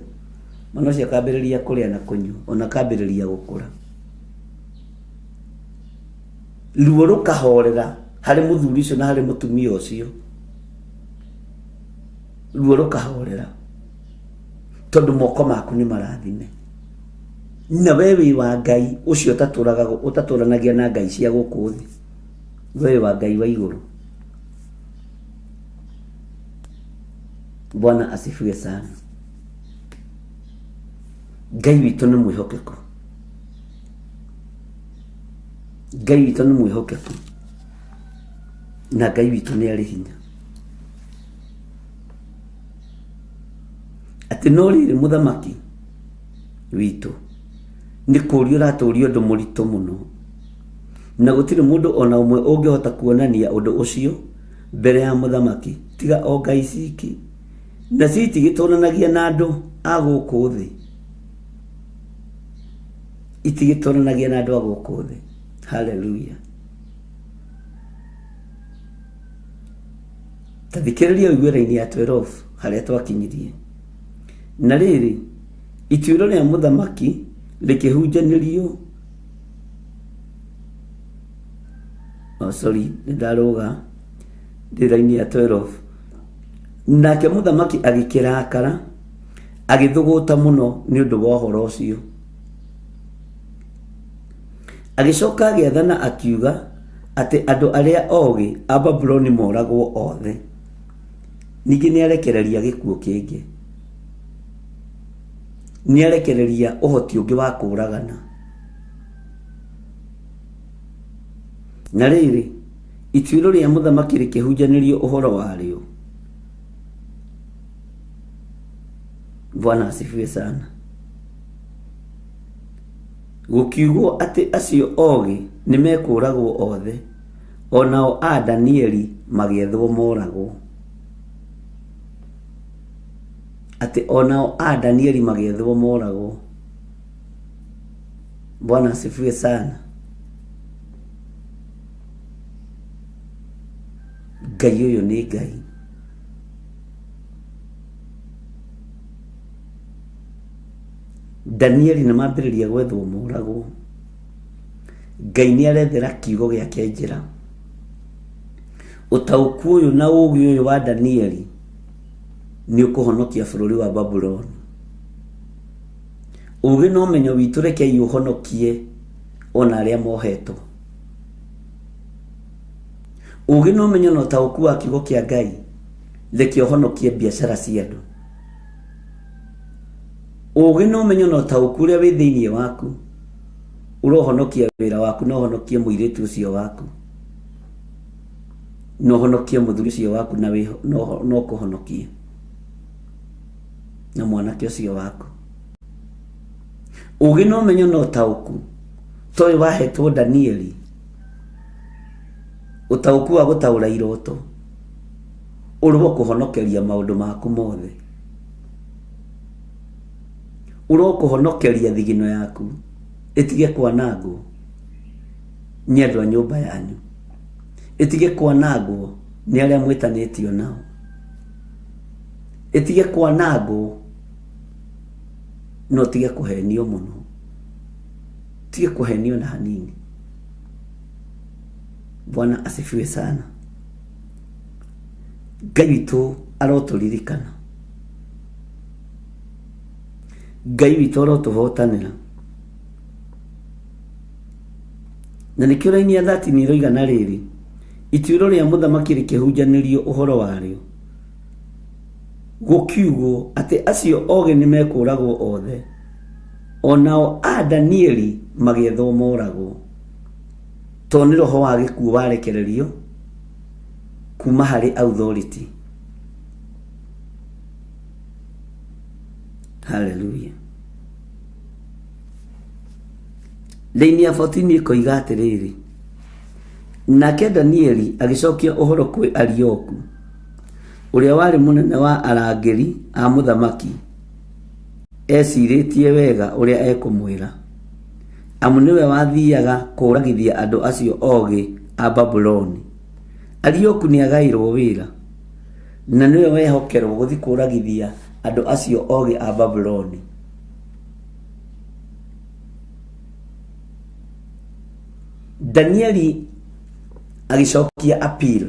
mwana ũcio akambĩrĩria kũrĩa na kũnyua, ona akambĩrĩria gũkũra. Ruo rũkahorera harĩ mũthuri ũcio na harĩ mũtumia ũcio, ruo rũkahorera tondũ moko maku nĩ marathime, na we wĩ wa Ngai ũcio ũtatũranagia na ngai cia gũkũ thĩ, we wĩ wa Ngai wa igũrũ. Bwana asifiwe sana. Ngai witũ nĩ mwĩhokeku, Ngai witũ nĩ mwĩhokeku, na Ngai witũ nĩ arĩ hinya. Atĩ no rĩrĩ, mũthamaki witũ, nĩ kũũria ũratũũria ũndũ mũritũ mũno, na gũtirĩ mũndũ o na ũmwe ũngĩhota kuonania ũndũ ũcio mbere ya mũthamaki tiga o ngai ciki, nacio itigĩtũranagia na andũ a gũkũ thĩ, itigĩtũranagia na andũ a gũkũ thĩ. Haleluya! Ta thikĩrĩria ũigue raini ya 12 harĩa twakinyirie. Na rĩrĩ, ituĩro rĩa mũthamaki rĩkĩhunjanĩrio. Oh, sorry, nĩ ndarũga. Ndĩ raini ya 12. Nake mũthamaki agĩkĩrakara, agĩthũgũta mũno nĩ ũndũ wa ũhoro ũcio. Agĩcoka agĩathana akiuga atĩ andũ arĩa ogĩ a Babuloni moragwo othe. Ningĩ nĩ arekereria gĩkuũ kĩngĩ. Nĩ arekereria ũhoti ũngĩ wa kũũragana. Na rĩrĩ, ituĩro rĩa mũthamaki rĩkĩhunjanĩrio ũhoro warĩo. Bwana asifiwe sana. Gũkiugwo atĩ acio ogĩ nĩ mekũũragwo othe, o nao a Danieli magĩethwo moragwo. Atĩ o nao a Danieli magĩethwo moragwo. Bwana asifiwe sana. Ngai ũyũ nĩ Ngai. Danieli nĩ mambĩrĩria gwethwo moragwo. Ngai nĩ arethera kiugo gĩake njĩra. Ũtaũku ũyũ na ũũgĩ ũyũ wa Danieli nĩ ũkũhonokia bũrũri wa Babuloni. Ũũgĩ na ũmenyo witũ rekei ũhonokie ona arĩa mohetwo. Ũũgĩ na ũmenyo na ũtaũku wa kiugo kĩa Ngai reke ũhonokie biacara cia andũ. Ũũgĩ na ũmenyo na ũtaũku ũrĩa wĩ thĩinĩ waku ũrohonokia wĩra waku na ũhonokie mũirĩtu ũcio waku na ũhonokie mũthuri ũcio waku na no ũkũhonokie na mwanake ũcio waku. Ũũgĩ na ũmenyo na ũtaũku ta ũyũ wahetwo Danieli, ũtaũku wa gũtaũra iroto ũrokũhonokeria maũndũ maku mothe, ũrokũhonokeria thigino yaku ĩtige kwanangwo nĩ andũ a nyũmba yanyu, ĩtige kwanangwo nĩ arĩa mwĩtanĩtio nao, ĩtige kwanangwo na ũtige kũhenio mũno, ũtige kũhenio na hanini. Bwana asifiwe sana. Ngai witũ arotũririkana, Ngai witũ arotũhotanĩra. Na nĩkĩo raini ya 13 ĩroiga na rĩrĩ, ituĩro rĩa mũthamaki rĩkĩhunjanĩrio ũhoro warĩo, gũkiugwo atĩ acio ogĩ nĩ mekũũragwo othe, o nao a Danieli magĩethwo moragwo. Tondũ nĩ roho wa gĩkuũ warekererio kuma harĩ authority. Hallelujah. Raini ya 14 ĩkoiga atĩrĩrĩ, nake Danieli agĩcokia ũhoro kwĩ Arioku, ũrĩa warĩ mũnene wa arangĩri a mũthamaki, ecirĩtie wega ũrĩa ekũmwĩra, amu nĩwe wathiaga kũũragithia andũ acio ogĩ a Babuloni. Arioku nĩagaĩirwo wĩra, na nĩwe wehokerwo gũthiĩ kũũragithia andũ acio ogĩ a Babuloni. Danieli agĩcokia appeal,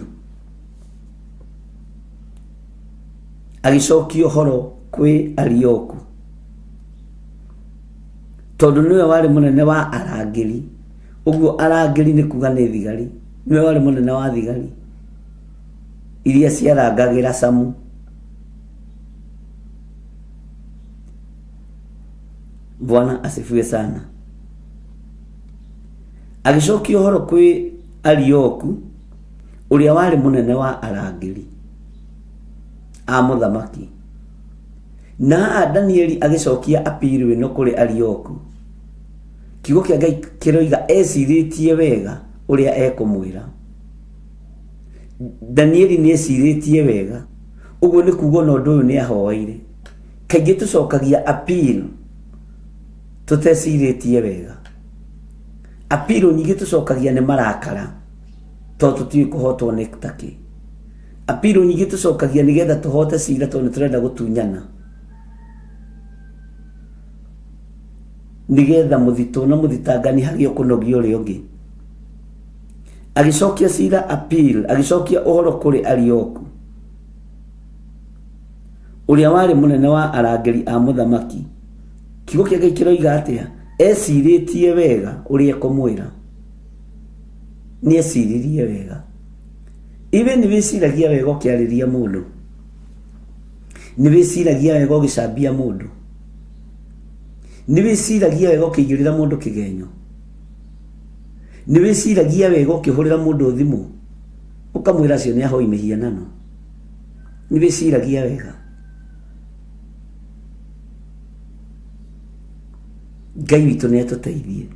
agĩcokia ũhoro kwĩ Arioku, tondũ nĩwe warĩ mũnene wa arangĩri. Ũguo arangĩri nĩ kuga nĩ thigari, nĩwe warĩ mũnene wa thigari iria ciarangagĩra Samu. Bwana asifiwe sana. Agĩcokia ũhoro kwĩ Arioku, ũrĩa warĩ mũnene wa arangĩri a mũthamaki. Na haha Danieli agĩcokia apiru ĩno kũrĩ Arioku, kiugo kĩa Ngai kĩroiga ecirĩtie wega ũrĩa ekũmwĩra. Danieli nĩ ecirĩtie wega, ũguo nĩ kuga ona ũndũ ũyũ nĩ ahoeire. Kaingĩ tũcokagia appeal tũtecirĩtie wega. Appeal nyingĩ tũcokagia nĩ marakara tondũ tũtiũĩ kũhotwo nĩ takĩ. Appeal nyingĩ tũcokagia nĩgetha tũhote cira tondũ nĩ tũrenda gũtunyana. Nĩgetha mũthitũ na mũthitangani hagĩe kũnogia ũrĩa ũngĩ. Agĩcokia cira appeal, agĩcokia ũhoro kũrĩ Arioku. Ũrĩa warĩ mũnene wa arangĩri a mũthamaki. Kiugo kĩa Ngai kĩroiga atĩa? Ecirĩtie wega ũrĩa ekũmwĩra. Nĩ eciririe wega. Iwe nĩ wĩciragia wega ũkĩarĩria mũndũ? Nĩ wĩciragia wega ũgĩcambia mũndũ? Nĩ wĩciragia wega ũkĩigĩrĩra mũndũ kĩgenyo? Nĩ wĩciragia wega ũkĩhũrĩra mũndũ thimũ ũkamwĩra acio nĩ ahoi mĩhianano? Nĩ wĩciragia wega? Ngai witũ nĩ atũteithie.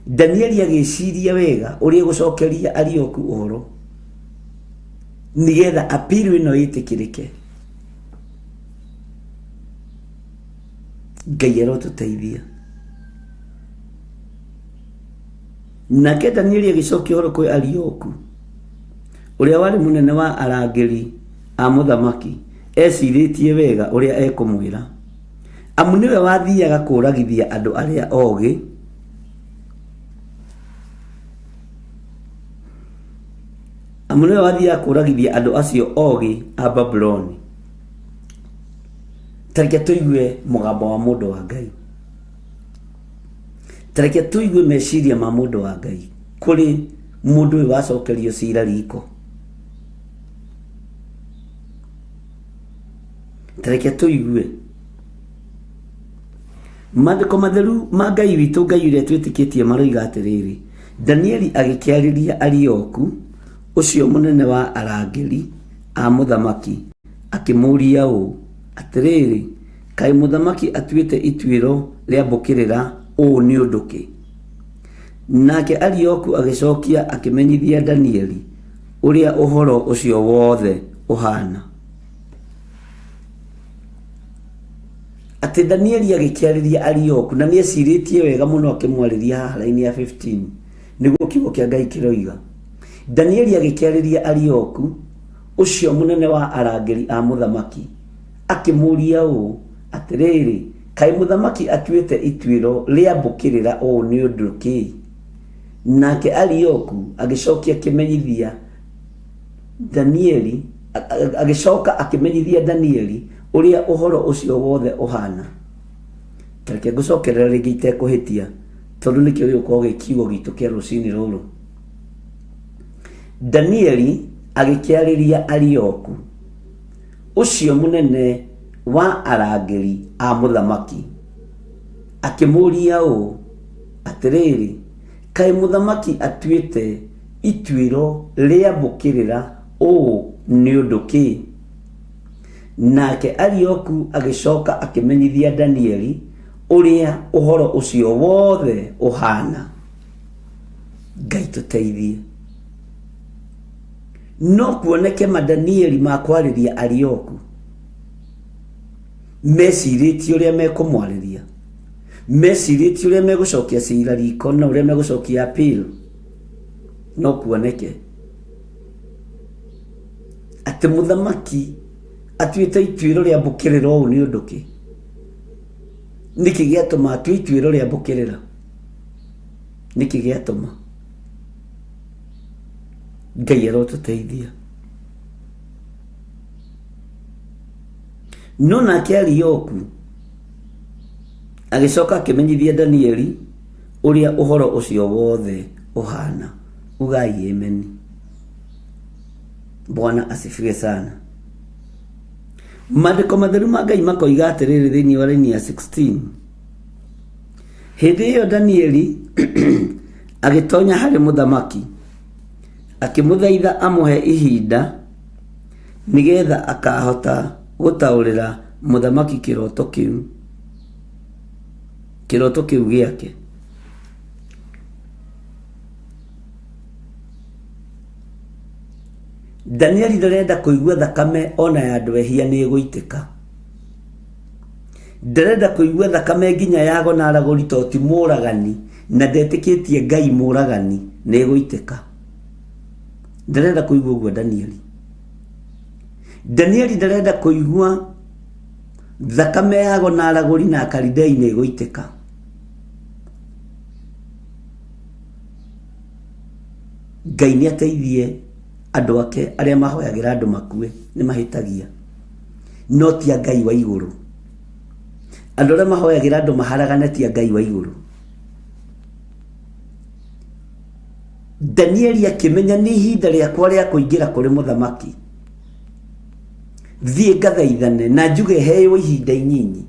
Danieli agĩciria wega ũrĩa egũcokeria Arioku ũhoro nĩgetha appeal ĩno ĩtĩkĩrĩke. Ngai arotũteithia. Nake Danieli agĩcokia ũhoro kwĩ Arioku ũrĩa warĩ mũnene wa arangĩri a mũthamaki, ecirĩtie wega ũrĩa ekũmwĩra. Amu nĩwe wathiaga kũũragithia andũ arĩa ogĩ, amu nĩwe wathiaga kũũragithia andũ acio ogĩ a Babuloni. Ta reke tũigue mũgambo wa mũndũ wa Ngai. Ta reke tũigue meciria ma mũndũ wa Ngai kũrĩ mũndũ ũyũ wacokerio cira riko. Ta reke tũigue maandĩko matheru ma Ngai witũ, Ngai ũrĩa twĩtĩkĩtie maroiga atĩrĩrĩ, Danieli agĩkĩarĩria Arioku, ũcio mũnene wa arangĩri a mũthamaki, akĩmũũria ũũ, Atĩrĩrĩ, kaĩ mũthamaki atuĩte ituĩro rĩa mbũkĩrĩra ũũ nĩ ũndũ kĩ? Nake Arioku agĩcokia akĩmenyithia Danieli ũrĩa ũhoro ũcio wothe ũhaana. Atĩ Danieli agĩkĩarĩria Arioku, na nĩecirĩtie wega mũno akĩmwarĩria haha raini ya 15, nĩguo kiugo kĩa Ngai kĩroiga. Danieli agĩkĩarĩria Arioku, ũcio mũnene wa arangĩri a mũthamaki, akĩmũũria ũũ, Atĩrĩrĩ, kaĩ mũthamaki atuĩte ituĩro rĩa mbũkĩrĩra ũũ nĩ ũndũ kĩ? Nake Arioku agĩcokia akĩmenyithia Danieli, agĩcoka akĩmenyithia Danieli ũrĩa ũhoro ũcio wothe ũhaana. Ta reke ngũcokerera rĩngĩ itekũhĩtia, tondũ nĩkĩo gĩgũkorwo gĩ kiugo gitũ kĩa rũcinĩ rũrũ. Danieli agĩkĩarĩria Arioku, ũcio mũnene wa arangĩri a mũthamaki, akĩmũũria ũũ, Atĩrĩrĩ, kaĩ mũthamaki atuĩte ituĩro rĩa mbũkĩrĩra ũũ nĩ ũndũ kĩ? Nake Arioku agĩcoka akĩmenyithia Danieli ũrĩa ũhoro ũcio wothe ũhaana. Ngai tũteithie. No kuoneke madanieli ma kwarĩria Arioku mecirĩtie ũrĩa mekũmwarĩria, mecirĩtie ũrĩa megũcokia cira riko na ũrĩa megũcokia appeal. No kuoneke atĩ mũthamaki atuĩte ituĩro rĩa mbũkĩrĩra ũũ nĩ ũndũ kĩ? Nĩkĩ gĩatũma atue ituĩro rĩa mbũkĩrĩra? Nĩkĩ gĩatũma? Ngai arotũteithia. No nake Arioku agĩcoka akĩmenyithia Danieli ũrĩa ũhoro ũcio wothe ũhaana. Ugai ameni. Bwana asifiwe sana. Maandĩko matheru ma Ngai makoiga atĩrĩrĩ thĩinĩ wa raini ya 16. Hĩndĩ ĩyo Danieli agĩtonya harĩ mũthamaki, akĩmũthaitha amũhe ihinda nĩgetha akahota gũtaũrĩra mũthamaki kĩroto kĩu kĩroto kĩu gĩake. Danieli ndarenda kũigua thakame ona ya andũ ehia nĩ ĩgũitĩka. Ndarenda kũigua thakame nginya ya ago na aragũri to ti mũragani na ndetĩkĩtie Ngai mũragani nĩ ĩgũitĩka. Ndarenda kũigua ũguo Danieli. Danieli ndarenda kũigua thakame ya ago na aragũri na Akalidei nĩ ĩgũitĩka. Ngai nĩ ateithie andũ ake arĩa mahoyagĩra andũ makue nĩ mahĩtagia. No ti a Ngai wa igũrũ. Andũ arĩa mahoyagĩra andũ maharagane ti a Ngai wa igũrũ. Danieli akĩmenya nĩ ihinda rĩakwa rĩa kũingĩra kũrĩ mũthamaki. Thiĩ ngathaithane na njuge heo ihinda inyinyi.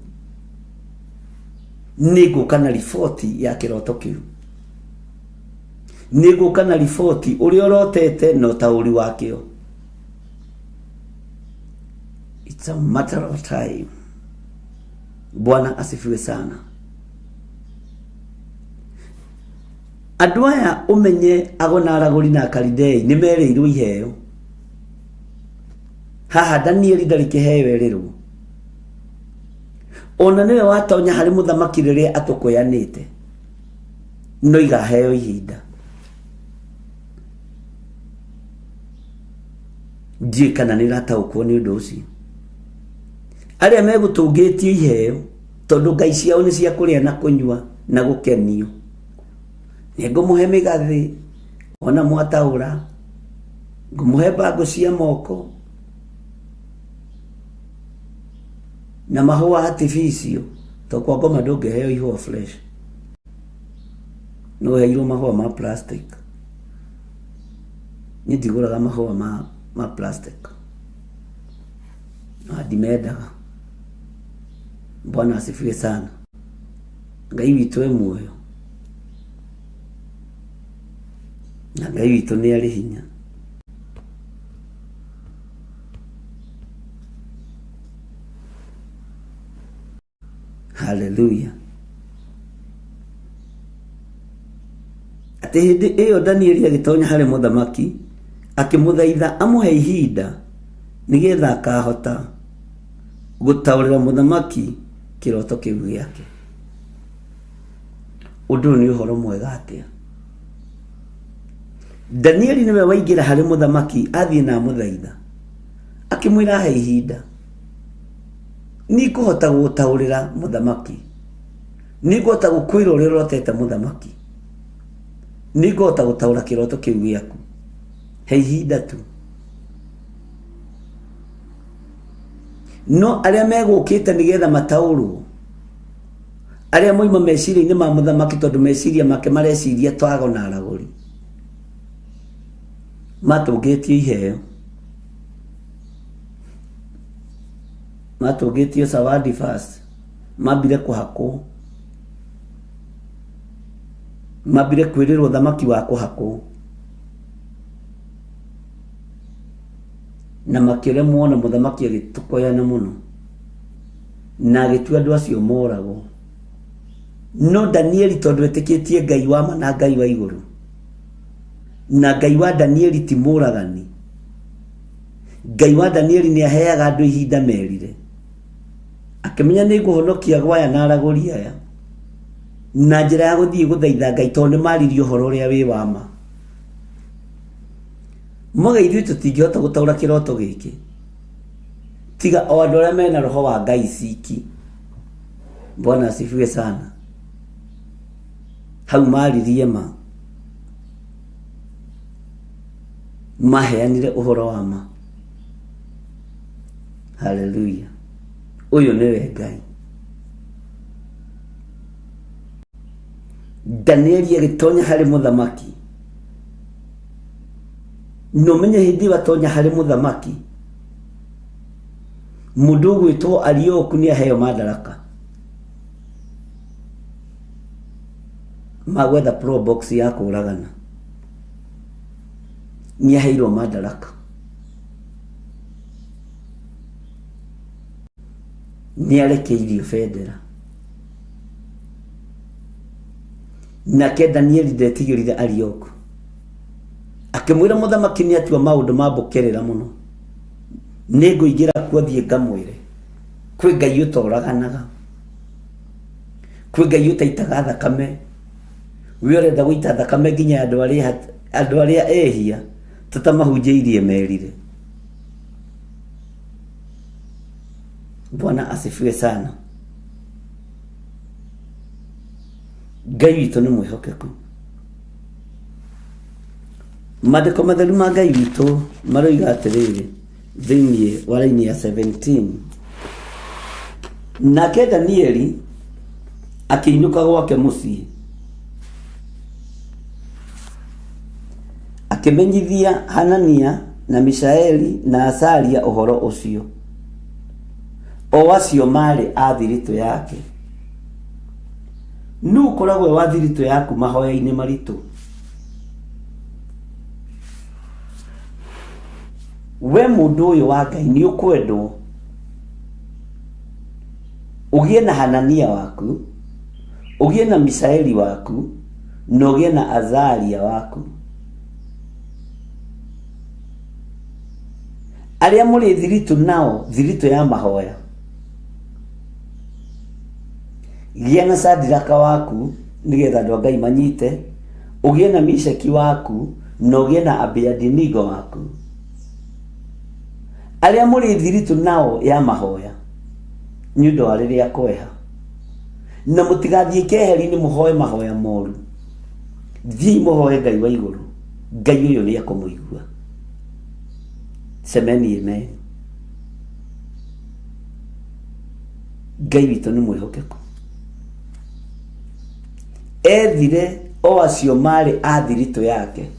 Nĩ ngũka na riboti ya kĩroto kĩu. Nĩ ngũka na riboti ũrĩa ũrotete na ũtaũri wakĩo. It's a matter of time. Bwana asifiwe sana. Andũ aya ũmenye ago na aragũri na Akalidei nĩ merĩirwo iheo. Haha Danieli ndarĩ kĩheo erĩrwo. Ona nĩwe watonya harĩ mũthamaki rĩrĩa atũkũyanĩte. No igaheo ihinda. Ndiũĩ kana nĩ ũrataũkwo nĩ ũndũ ũcio. Arĩa megũtũngĩtio iheo tondũ ngai ciao nĩ cia kũrĩa na kũnyua na gũkenio. Nĩ ngũmũhe mĩgathĩ ona mwataũra, ngũmũhe bangũ cia moko na mahũa artificial, tondũ kwa ngoma ndũngĩheo ihũa fresh, no ũheirwo mahũa ma plastic. Niĩ ndigũraga mahũa ma plastic na ndimendaga. Bwana asifiwe sana. Ngai witũ e muoyo na Ngai witũ nĩ arĩ hinya. Haleluya. Atĩ hĩndĩ ĩyo Danieli agĩtonya harĩ mũthamaki akĩmũthaitha amũhe ihinda nĩgetha akahota gũtaũrĩra mũthamaki kĩroto kĩu gĩake. Ũndũ ũyũ nĩ ũhoro mwega atĩa? Danieli nĩwe waingĩra harĩ mũthamaki athiĩ na amũthaitha akĩmwĩra ahe ihinda nĩngũhota gũgũtaũrĩra mũthamaki, nĩngũhota gũkwĩra ũrĩa ũrotete mũthamaki, nĩngũhota gũtaũra kĩroto kĩu gĩaku, he ihinda tu. No arĩa megũkĩte nĩgetha mataũrwo, arĩa moima meciria-inĩ ma mũthamaki tondũ meciria make mareciria twago na aragũri, matũngĩtio iheo. Matũngĩtio zawadi first, mambire kũhakwo, mambire kwĩrĩrwo thamaki wa kũhakwo, na makĩremwo na mũthamaki agĩtũkoyana mũno na agĩtua andũ acio moragwo. No Danieli tondũ etĩkĩtie Ngai wa ma na Ngai wa igũrũ, na Ngai wa Danieli ti mũragani, Ngai wa Danieli nĩ aheaga andũ ihinda merire. Akĩmenya nĩ ngũhonokia gwaya na aragũri aya na njĩra ya gũthiĩ gũthaitha Ngai tondũ nĩ maririe ũhoro ũrĩa wĩ wa ma. Moga ithuĩ tũtingĩhota gũtaũra kĩroto gĩkĩ tiga o andũ arĩa mena roho wa Ngai ciki. Bwana asifiwe sana. Hau maririe ma. Maheanire ũhoro wa ma. Haleluya. Ũyũ nĩwe Ngai. Danieli agĩtonya harĩ mũthamaki. Na ũmenye hĩndĩ ĩyo atonya harĩ mũthamaki, mũndũ ũgwĩtwo Arioku nĩ aheo madaraka ma gwetha probox ya kũragana. Nĩ aheirwo madaraka. Nĩ arekeirio bendera. Nake Danieli ndetigĩrire Arioku. Akĩmwĩra mũthamaki nĩ atua maũndũ ma mbũkĩrĩra mũno. Nĩ ngũingĩra kuo thiĩ ngamwĩre. Kwĩ Ngai ũtoraganaga. Kwĩ Ngai ũtaitaga thakame. We ũrenda gũita thakame nginya ya andũ arĩa ehia tũtamahunjĩirie merire. Bwana asifiwe sana. Ngai witũ nĩ mwĩhokeku. Maandĩko matheru ma Ngai witũ maroiga atĩrĩrĩ thĩinĩ wa raini ya 17. Nake Danieli akĩinũka gwake mũciĩ, akĩmenyithia Hanania na Mishaeli na Azaria ũhoro ũcio, o acio maarĩ a thiritũ yake. Nũ ũkoragwo e wa thiritũ yaku mahoya-inĩ maritũ? We mũndũ ũyũ wa Ngai nĩ ũkwendwo ũgĩe na Hanania waku, ũgĩe na Mishaeli waku, na ũgĩe na Azaria waku. Arĩa mũrĩ thiritũ nao, thiritũ ya mahoya. Gĩa na Shadraka waku nĩgetha andũ a Ngai manyite, ũgĩe na Mishaki waku, na ũgĩe na Abednego waku. Arĩa mũrĩ thiritũ nao ya mahoya nĩ ũndũ wa rĩrĩa kweha. Na mũtigathiĩ keheri-inĩ mũhoe mahoya moru. Thiĩi mũhoe Ngai wa igũrũ. Ngai ũyũ nĩ ekũmũigua. Semeni amen. Ngai witũ nĩ mwĩhokeku. Ethire o acio marĩ a thiritũ yake.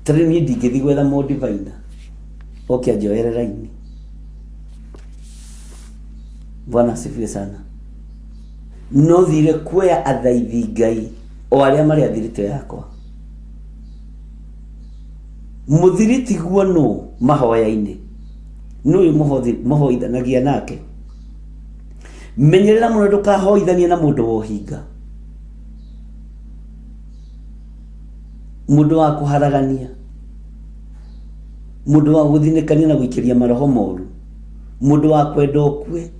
Ta rĩu niĩ ndingĩthiĩ gwetha mũndivaina oke anjoere raini. Bwana asifiwe sana. No thire kuoya athaithi Ngai o arĩa marĩ a thiritũ yakwa. Mũthiriti guo nũ mahoya-inĩ? Nũ ũyũ mũhoithanagia nake? Menyerera mũno ndũkahoithanie na mũndũ wa ũhinga, mũndũ wa kũharagania, mũndũ wa gũthinĩkania na gũikĩria maroho moru, mũndũ wa kwenda ũkue.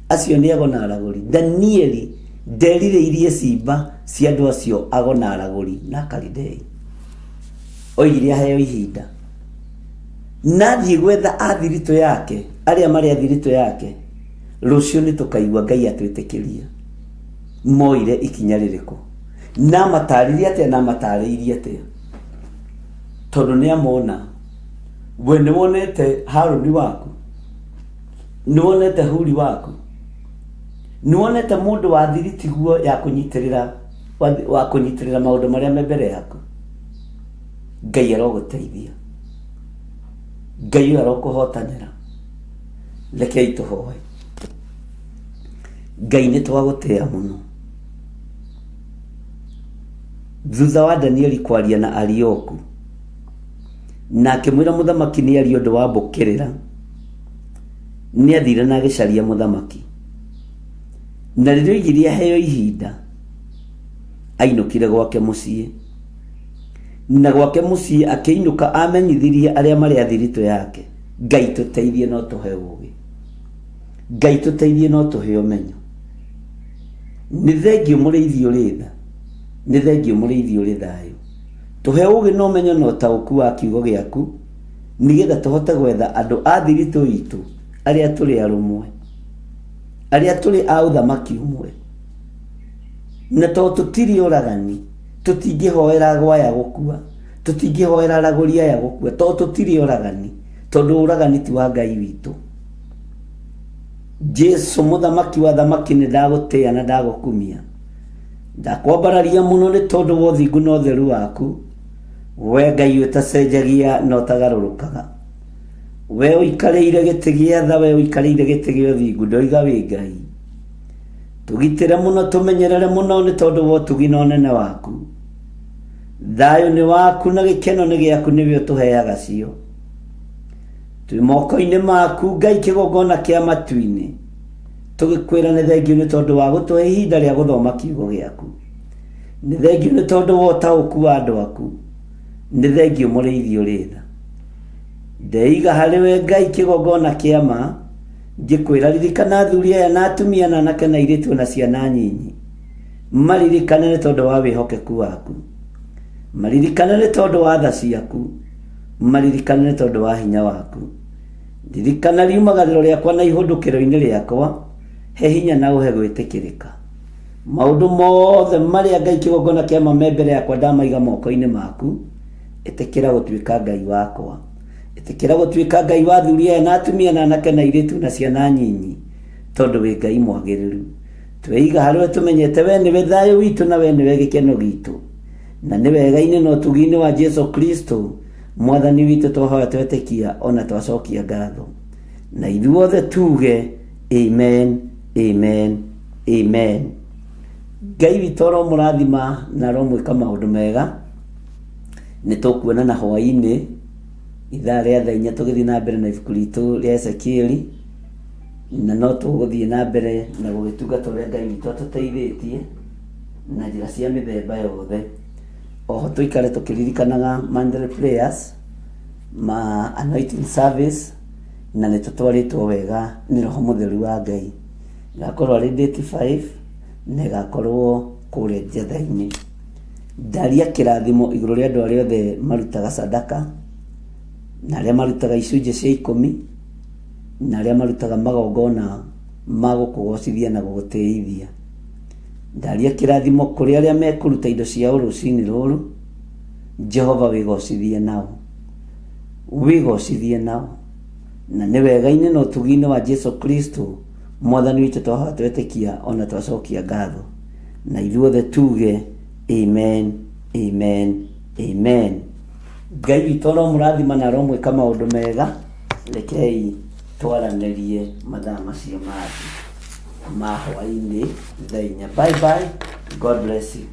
Acio nĩ ago na aragũri. Danieli nderirĩirie ciimba cia andũ acio ago na aragũri na Akalidei. Oigire aheo ihinda. Na athiĩ gwetha a thiritũ yake, arĩa marĩ a thiritũ yake, rũciũ nĩ tũkaigua Ngai atwĩtĩkĩria. Moire ikinya rĩrĩkũ? Na amatarire atĩa na amatarĩirie atĩa? Tondũ nĩ amona. We nĩ wonete Harũni waku? Nĩ wonete Huri waku? Nĩ wonete mũndũ wa thiriti guo ya kũnyitĩrĩra wa kũnyitĩrĩra maũndũ marĩa me mbere yaku? Ngai arogũteithia. Ngai ũyũ arokũhotanĩra. Rekei tũhoe. Ngai nĩ twagũtĩa mũno. Thutha wa Danieli kwaria na Arioku, na akĩmwĩra mũthamaki nĩ arie ũndũ wa mbũkĩrĩra, nĩ athire na agĩcaria mũthamaki. Na rĩrĩa oigire aheo ihinda, ainũkire gwake mũciĩ. Na gwake mũciĩ akĩinũka amenyithirie arĩa marĩ a thiritũ yake. Ngai tũteithie no tũhe ũgĩ. Ngai tũteithie no tũhe ũmenyo. Nĩ thengiũ mũrĩithi ũrĩ tha. Nĩ thengiũ mũrĩithi ũrĩ thayũ. Tũhe ũgĩ na ũmenyo na ũtaũku wa kiugo gĩaku nĩgetha tũhote gwetha andũ a thiritũ itũ arĩa tũrĩ arũmwe, arĩa tũrĩ a ũthamaki ũmwe. Na tondũ tũtirĩ oragani, tũtingĩhoera ago aya gũkua, tũtingĩhoera aragũri aya gũkua, tondũ tũtirĩ oragani, tondũ ũragani ti wa Ngai witũ. Jesu mũthamaki wa thamaki nĩ ndagũtĩa na ndagũkumia. Ndakwambararia mũno nĩ tondũ wa ũthingu na ũtheru waku. We Ngai ũtacenjagia na ũtagarũrũkaga. We ũikarĩire gĩtĩ gĩa tha, we ũikarĩire gĩtĩ gĩa ũthingu, ndoiga wĩ Ngai. Tũgitĩre mũno, tũmenyerere mũno nĩ tondũ wa ũtugi na ũnene waku. Thayũ nĩ waku na gĩkeno nĩ gĩaku nĩwe ũtũheaga cio. Twĩ moko-inĩ maku Ngai kĩgongona kĩa matu-inĩ. Tũgĩkwĩra nĩ thengiũ nĩ tondũ wa gũtũhe ihinda rĩa gũthoma kiugo gĩaku. Nĩ thengiũ nĩ tondũ wa ũtaũku wa andũ aku. Nĩ thengiũ mũrĩithi ũrĩ tha. Ndeiga harĩ we Ngai kĩgongona kĩa ma, ngĩkwĩra ririkana athuri aya na atumia na anake na airĩtu na ciana nyinyi. Maririkane nĩ tondũ wa wĩhokeku waku. Maririkane nĩ tondũ wa tha ciaku. Maririkane nĩ tondũ wa hinya waku. Ririkana riumagarĩro rĩakwa na ihũndũkĩro-inĩ rĩakwa, he hinya na ũhe gwĩtĩkĩrĩka. Maũndũ mothe marĩa Ngai kĩgongona kĩa ma me mbere yakwa ndamaiga moko-inĩ maku, ĩtĩkĩra gũtuĩka Ngai wakwa. Ĩtĩkĩra gũtuĩka Ngai wa athuri aya na atumia na anake na airĩtu na ciana nyinyi, tondũ wĩ Ngai mwagĩrĩru. Tweiga harĩ we tũmenyete we nĩwe thayũ witũ na we nĩwe gĩkeno gitũ. Na nĩ wega-inĩ na ũtugi-inĩ wa Jesu Kristo mwathani witũ twahoya twetĩkia ona twacokia ngatho. Na ithuothe tuge amen, amen, amen. Ngai witũ aromũrathima na aromwĩka maũndũ mega. Nĩ tũkuonana hwaĩ-inĩ ithaa rĩa thaa inya tũgĩthiĩ na mbere na ibuku ritũ rĩa Ezekieli, na no tũgũthiĩ na mbere na gũgĩtungata ũrĩa Ngai witũ atũteithĩtie na njĩra cia mĩthemba yothe. Oho tũikare tũkĩririkanaga monthly prayers ma anointing service, na nĩ tũtwarĩtwo wega nĩ Roho Mũtheru wa Ngai. Ĩgakorwo arĩ date 5 na ĩgakorwo kũrĩa Njetha-inĩ. Ndaria kĩrathimo igũrũ rĩa andũ arĩa othe marutaga sadaka, na arĩa marutaga icunjĩ cia ikũmi, na arĩa marutaga magongona ma gũkũgocithia na gũgũtĩithia. Ndaria kĩrathimo kũrĩ arĩa mekũruta indo ciao rũcinĩ rũrũ, Jehova wĩgocithie nao, wĩgocithie nao. Na nĩ wega-inĩ na ũtugi-inĩ wa Jesu Kristo mwathani witũ twahoya twetĩkia ona twacokia ngatho. Na ithuothe tuge amen, amen, amen. Ngai witũ aromũrathima na aromwĩka maũndũ mega. Rekei twaranĩrie mathaa macio mangĩ ma hwaĩ-inĩ thaa inya. Bye bye. God bless you.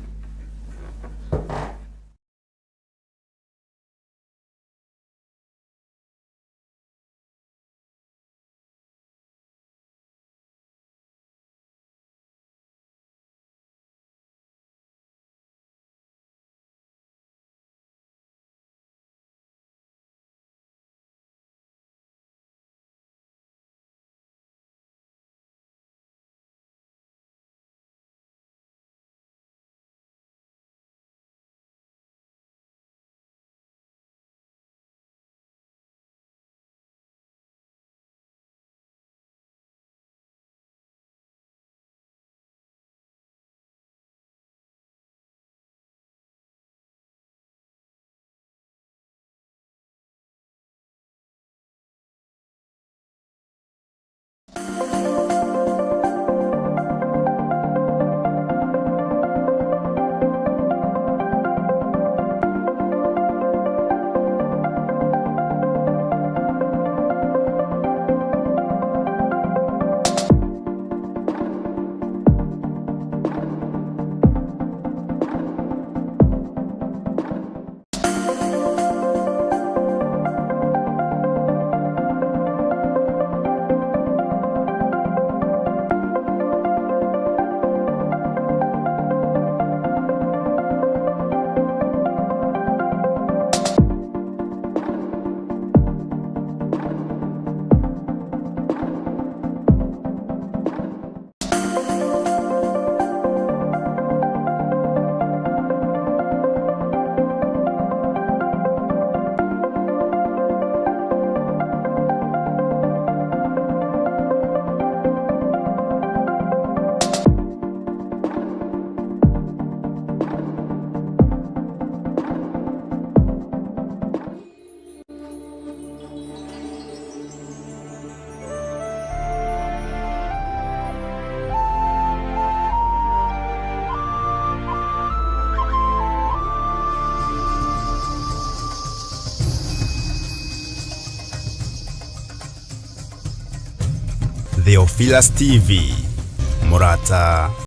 Theophilus TV, Murata.